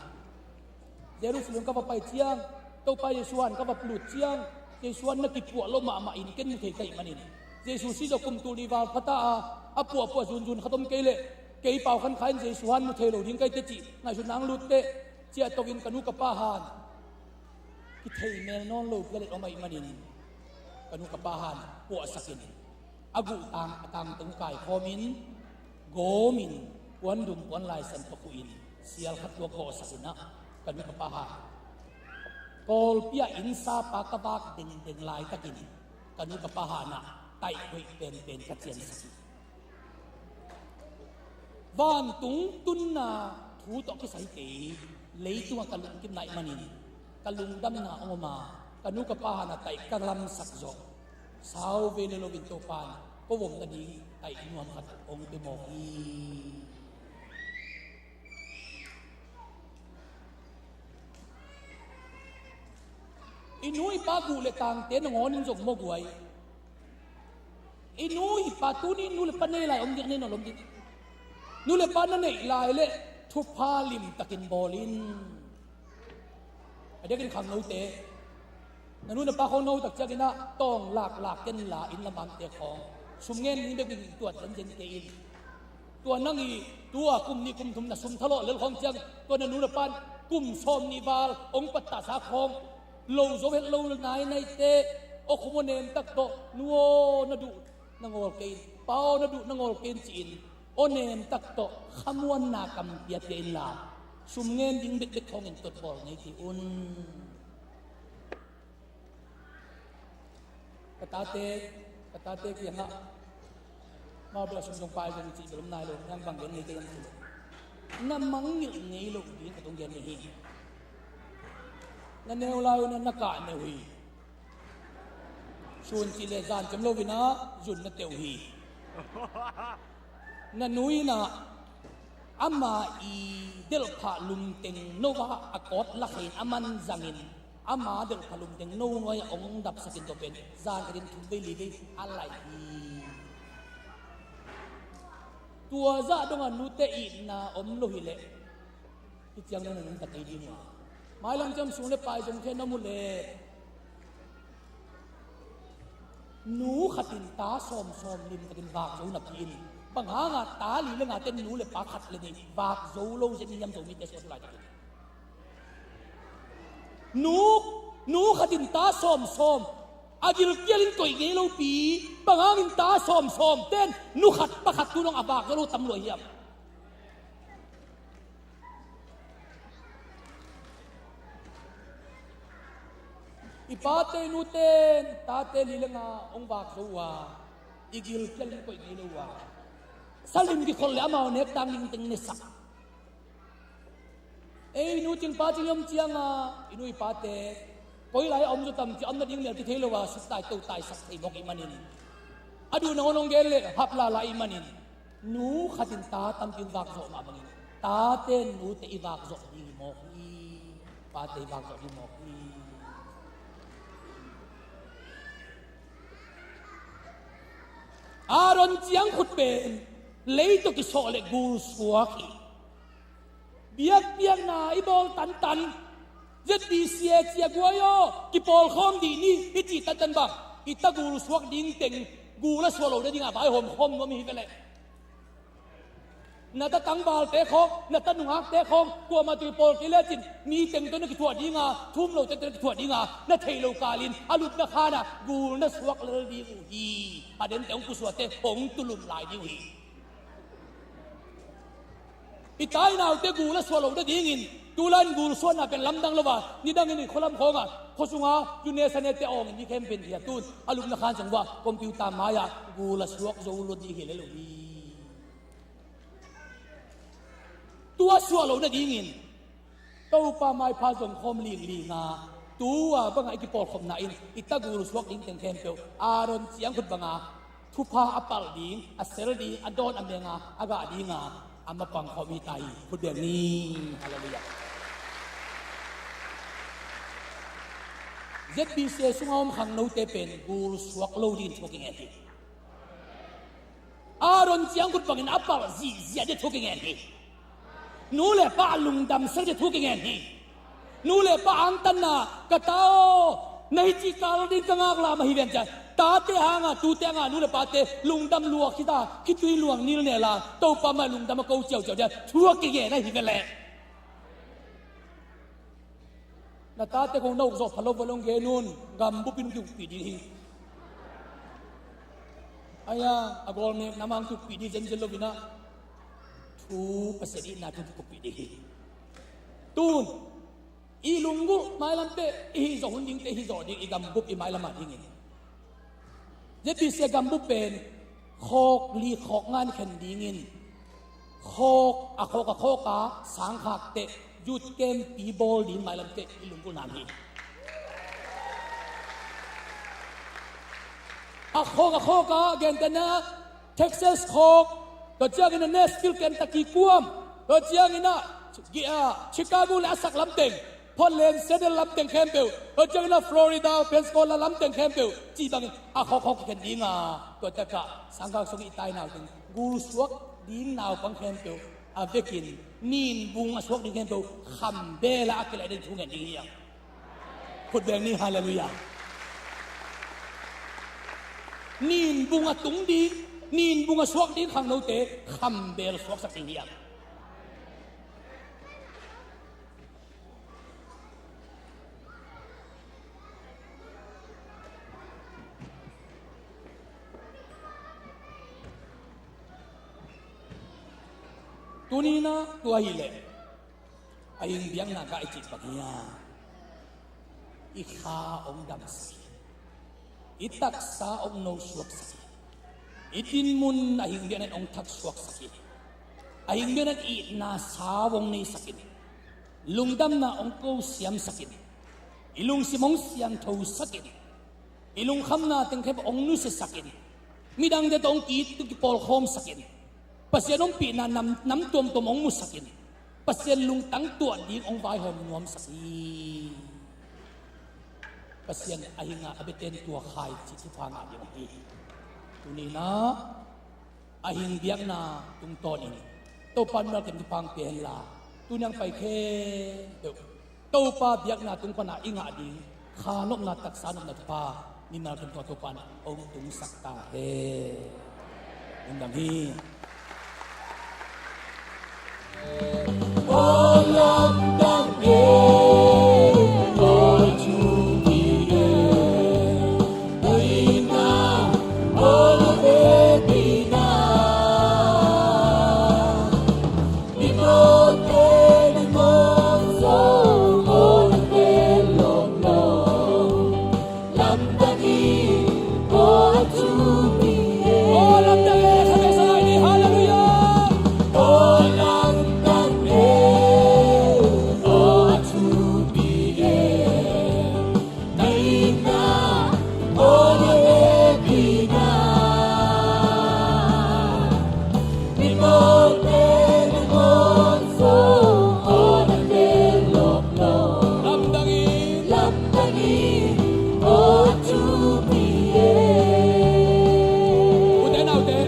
Jerusalem ka va pai ciang Topa Jesuh han ka va lut ciang Jesuh han na kipuah lo mahmah in ken mu thei ka hih manin Jesuh si zawh kum tul nih val phata a a puahpuah zunzun khat om kei leh kei Pau Khan Khai in Jesuh han mu thei lo ding ka hi teh cih ngaihsut nang lut teh ciah tokin ka nu ka pa han kithei mel nawn lo pia let om ahih manin ka nu ka pa han puahsakin a guhtang a tangtung kaikhawmin gawmin puandum puanlaisan pakhuhin sial khat tuak gawhsakinah ka nu ka pa han Kawlpi ah innsapa ka vak dengdeng laitakin ka nu ka pa hanah taih hoih penpen ka ciansak hi. Vantung tunna thu tawh kisai kei leitungah ka lungkimna ahih manin ka lungdamna hong om a ka nu ka pa hanah taih ka lamsak zawh sau vei le loin Topa in ko vom nading taih nuam khat hong pia mawk hi. I nu i pa guh le tangte nangawn in zong maw guai. I nu i pa tuni nu le pa nei lai om ding a nei nawn lo om ding. Nu le pa na neih lai le thupha limtakin bawl in. A diakin khangnote Na nu na pa khawng na hotak ciangin ah tawng laklak ken la, inn lam a omte khawng sum ngen ding bek bek tuat zenzen kei in. Tua nang i tua kum nih kum thum na sum thalawh lel khawng ciang, tua na nu na pan kum sawm nih val hong pattahsa khawng lo zo het lo nai naite, aw khum aw nem tak tawh, nu aw na duh na ngawl kei in, pa aw na duh na ngawl kei in ci-in aw nem tak tawh khamuanna kam piapia inla, sum ngen ding bekbek khawngin tuat bawl ngei kei un. Ka tate, ka tate kiangah mau bel a sum zong pai zong cih bel om nai lo, nang bang gen ngei kei hiam cih leh, na mangngilh ngei loh ding ka tung gen ngei hi. Na neu lai uh na, na kah neu hi. Sun cih leh zan cem lo in ah zun na teuh hi. Na nu in ah ama i delhphah lumteng no ah a kawt lakhia in a man zangin, ama delhphah lumteng no nuai-ah hong dapsakin tua pen zan khatin thum vei li vei a laih hi. Tua zah dongah nute itna om lo hileh hih ciang nang na nungta kei ding uh a, mailam ciang sum le pai zong khen na mu leh, nu khatin ta sawmsawm limtakin vak zo napi in, bang hanga ta li le ngate nu le pa khat le nih vak zo lo zen hiam, Zomite suak laitakin? Nu, nu khatin ta sawmsawm a gilkialin koih ngei lopi, bang hangin ta sawmsawm ten nu khat pa khat tu dong a vak zo lo tam lua hiam? I pate i nute in tate li le nga hong vak zo uh a, i gilkialin koih ngei lo uh a, salim kikhol le amau nek tang ding teng nesak. Ei nu cing pa cing i om cianga i nu i pate koi lai a om zaw tam ci a om nading mel kithei lo a, suktai totai sak thei mawk i hih manin, a duh nangawn hong gen leh hap lala i hih manin, nu khatin ta tampi hong vak zawh mah bangin tate nute i vak zawh ding hi mawk hi. Pate i vak zawh ding mawk hi. Aaron ciangkhut pen lei tawh kisawh le gul suak hi. Biakpiakna i bawl tantan, Z B C A cia guai aw, kipawlkhawm dih ni i cih tantan bang, i ta gul suak ding teng gul a suah lo nadingah vaihawm khawm nuam hi veleh. Na ta tangvalte khawng, na ta nungakte khawng kuamah tawh kipawl kei lecin mi teng tawh na kithuah dinga, thu um lote tawh na kithuah dinga, na theih loh kalin a lupna khanah gul na suak lel ding uh hi. A dente hong pusuate hong tulum lai ding uh hi. I tai naute gul a suah loh nadingin tulaiin gul suahna pen lamdang lo a, nidangin i khualam khawngah, khuasunga tune sanete awngin mi khempeuh in hi a, tun a lupna khan sung uah computer mai-ah gul a suak zo lo ding hi lel uh hi. Tua suah loh nadingin Topa maipha zong khawm linglinga, tua banga i kipawlkhopna in i ta gul suak ding teng khempeuh Aaron ciangkhut banga thupha a palh ding, a sel ding, a dawn a menga a gah dinga a mapang khawm hi ta hi. Khut beng ni. Halleluiah. Z B C A sunga om khangnote pen gul suak lo dingin thu kingen hi. Aaron ciangkhut bangin a palh zihziah ding thu kingen hi. Nu le pa a lungdam sel ding thu kingen hi. Nu le pa angtanna, ka ta aw, na hih ci kal ding ka ngaklah mah hi ven ciah, tate hanga tute hanga nu le pate lungdam luak hi ta, khitui luang nil nela Topa mai lungdam a ko ciauciau ding thu a kingen ahi veleh. Na tate khong na uk zawh pha lo val hong gen un, gambup in hong kiukpih ding hi. Aia, a gawlmekna mah hong kiukpih ding zenzen lo inah, thu Pasian itna thu kikuppih ding hi. Tun i lunggulh mailamte i hih zawh hun dingte i hih zawh ding, i gambup i mailam ah dingin Z B C A gambup pen khawk li khawk nga in khen dingin, khawk a khawk a khawk a sangkhak teh youth camp pi bawl ding mailam teh i lunggulhna hi. A khawk a khawk a gentehna Texas khawk, tua ciangin a Nashville, Kentucky kuam, tua ciangin a, a Chicago le a sak lamteng, Portland, Seattle lamteng khempeuh, tua ciangin a Florida, Pensacola lamteng khempeuh cih bangin a khawkhawk kikhen dinga, tua takah sangkhak sung i tai nauteng gul suak ding naupang khempeuh a vekin nin bung a suak ding khempeuh kham bela a kilaih ding thu ngen ding hi hang. Khut beng ni, halleluiah. Ninbung a tung ding, ninbung a suak ding khangnote khambel suaksak ding hiam? Tuni-in ah tua hileh a hing biakna gah i cih bang hiam? I kha hong damsak hi. I taksa hong nosuaksak hi. I dinmun a hing biakna in hong thaksuaksak hi. A hing biakna in itna sau hong neisak in, lungdamna hong kosiamsak in, i lungsim hong siangthosak in, i lungkhamna teng khempeuh hong nusiasak in, midangte tawh hong ki, kipawlkhawmsak in, Pasian ompihna nam, nam tuamtuam hong musak in, Pasian lungtang tuah ding hong vaihawm nuamsak hi. Pasian a hing a, a biate in tua khai cih thupha ngah ding hi. Tuni-in ah a hing biakna tungtawnin Topa in mimal kim thupha hong pia henla, tuni a hong pai khempeuh Topa biakna tung pana i ngah ding kha nopna, taksa nopna thupha mimal kim tungah Topa in hong tungsak ta hen. Lungdam hi. Ute naute,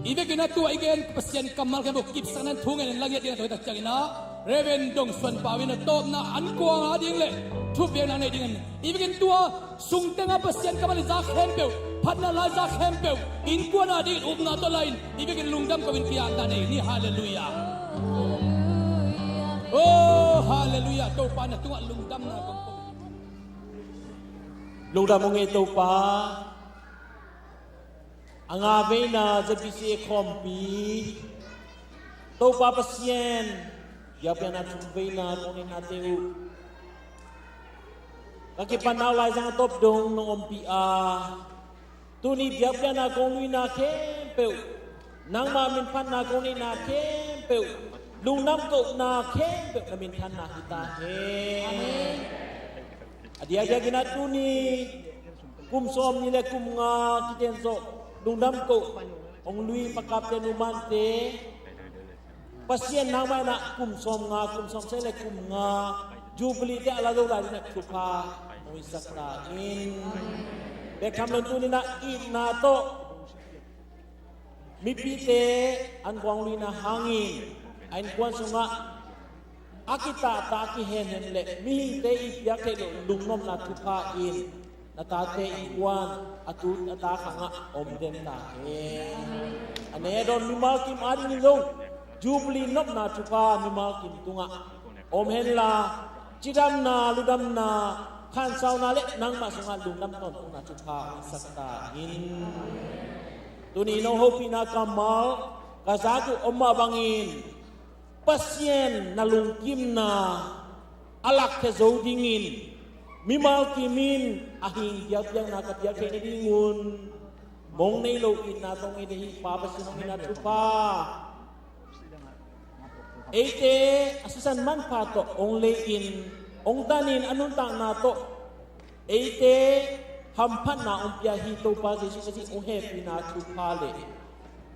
i vekin a tua i gen Pasian kammal khempeuh kipsakna in thu ngen in la ngiat ding a, tua hi tak ciangin ah Reverend Dong Suan Pau in a tawpna an kuang a ding le thupha biakna nei dingin i vekin tua sung tengah Pasian kammal i za khempeuh, phatna la i za khempeuh, innkuan a dingin upna tawh la-in i vekin lungdam ko-in kiatna nei ni. Halleluiah. Oh, halleluiah. Topa na tungah lungdamna kong ko. Lungdam ung ei Topa. A nga veina Z B C A khawmpi, Topa Pasian, biakpiakna thum veina kong neihnate uh ka kipatna uh laizang a tawp dong nong ompih a, tuni biakpiakna kong luina khempeuh, nangmah min phatna kong neihna khempeuh, lungdam kohna khempeuh na minthanna hi ta hen. Amen. A diakdiakin ah tuni kum sawmnih le kum nga kiten zawh lungdam koh hong lui Pa Kapten, U Mante, Pasian nangmah in ah kum sawmnga, kum sawmsagih le kum nga Jubilee te a la zo lai dingin ah thupha hong hisak ta in. Bek tham lo in tuni-in ah itna tawh mipite an kuang luina hangin a innkuan sungah a kitahtah a kihenhen le mihingte i piak theih loh lungnopna thupha in na tate innkuan, a tu a ta khangah om den ta hen. A ne a dawn mimal kim ading zong Jubilee nopna thupha mimal kim tungah om henla, cidamna, ludamna, khansauna le nangmah sungah lungdam tawntungna thupha hong hisak ta in. Tuni nong hopihna kammal ka zak uh om mah bangin Pasian na lungkimna a lakkhia zo dingin mimal kim in a hing biakpiakna ka piak theih nadingun mong nei lo itna tawh hong it ahi Pa Pasian hong itna thupha, eite a sisan manpha tawh hong lei-in, hong danin a nuntakna tawh eite hamphatna hong pia hi Topa Jesuh Khazih hong hehpihna thupha le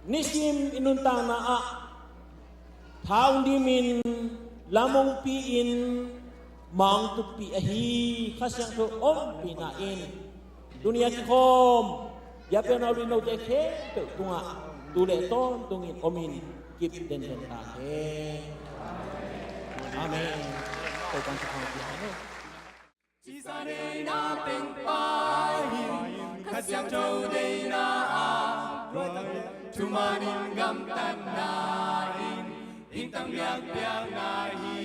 nisim i nuntakna ah tha hong dimin, lam hong pi-in, ma hong tuppih ahi Kha Siangtho ompihna in tuni a kikhawm biakpiakna a luinote khempeuh tungah tu le tawntungin omin kip denden ta hen. Amen. Topa'n thupha hong pia hen. Siangtho deihna ah thumanin gamtatna in, hing tang biakpiakna hi.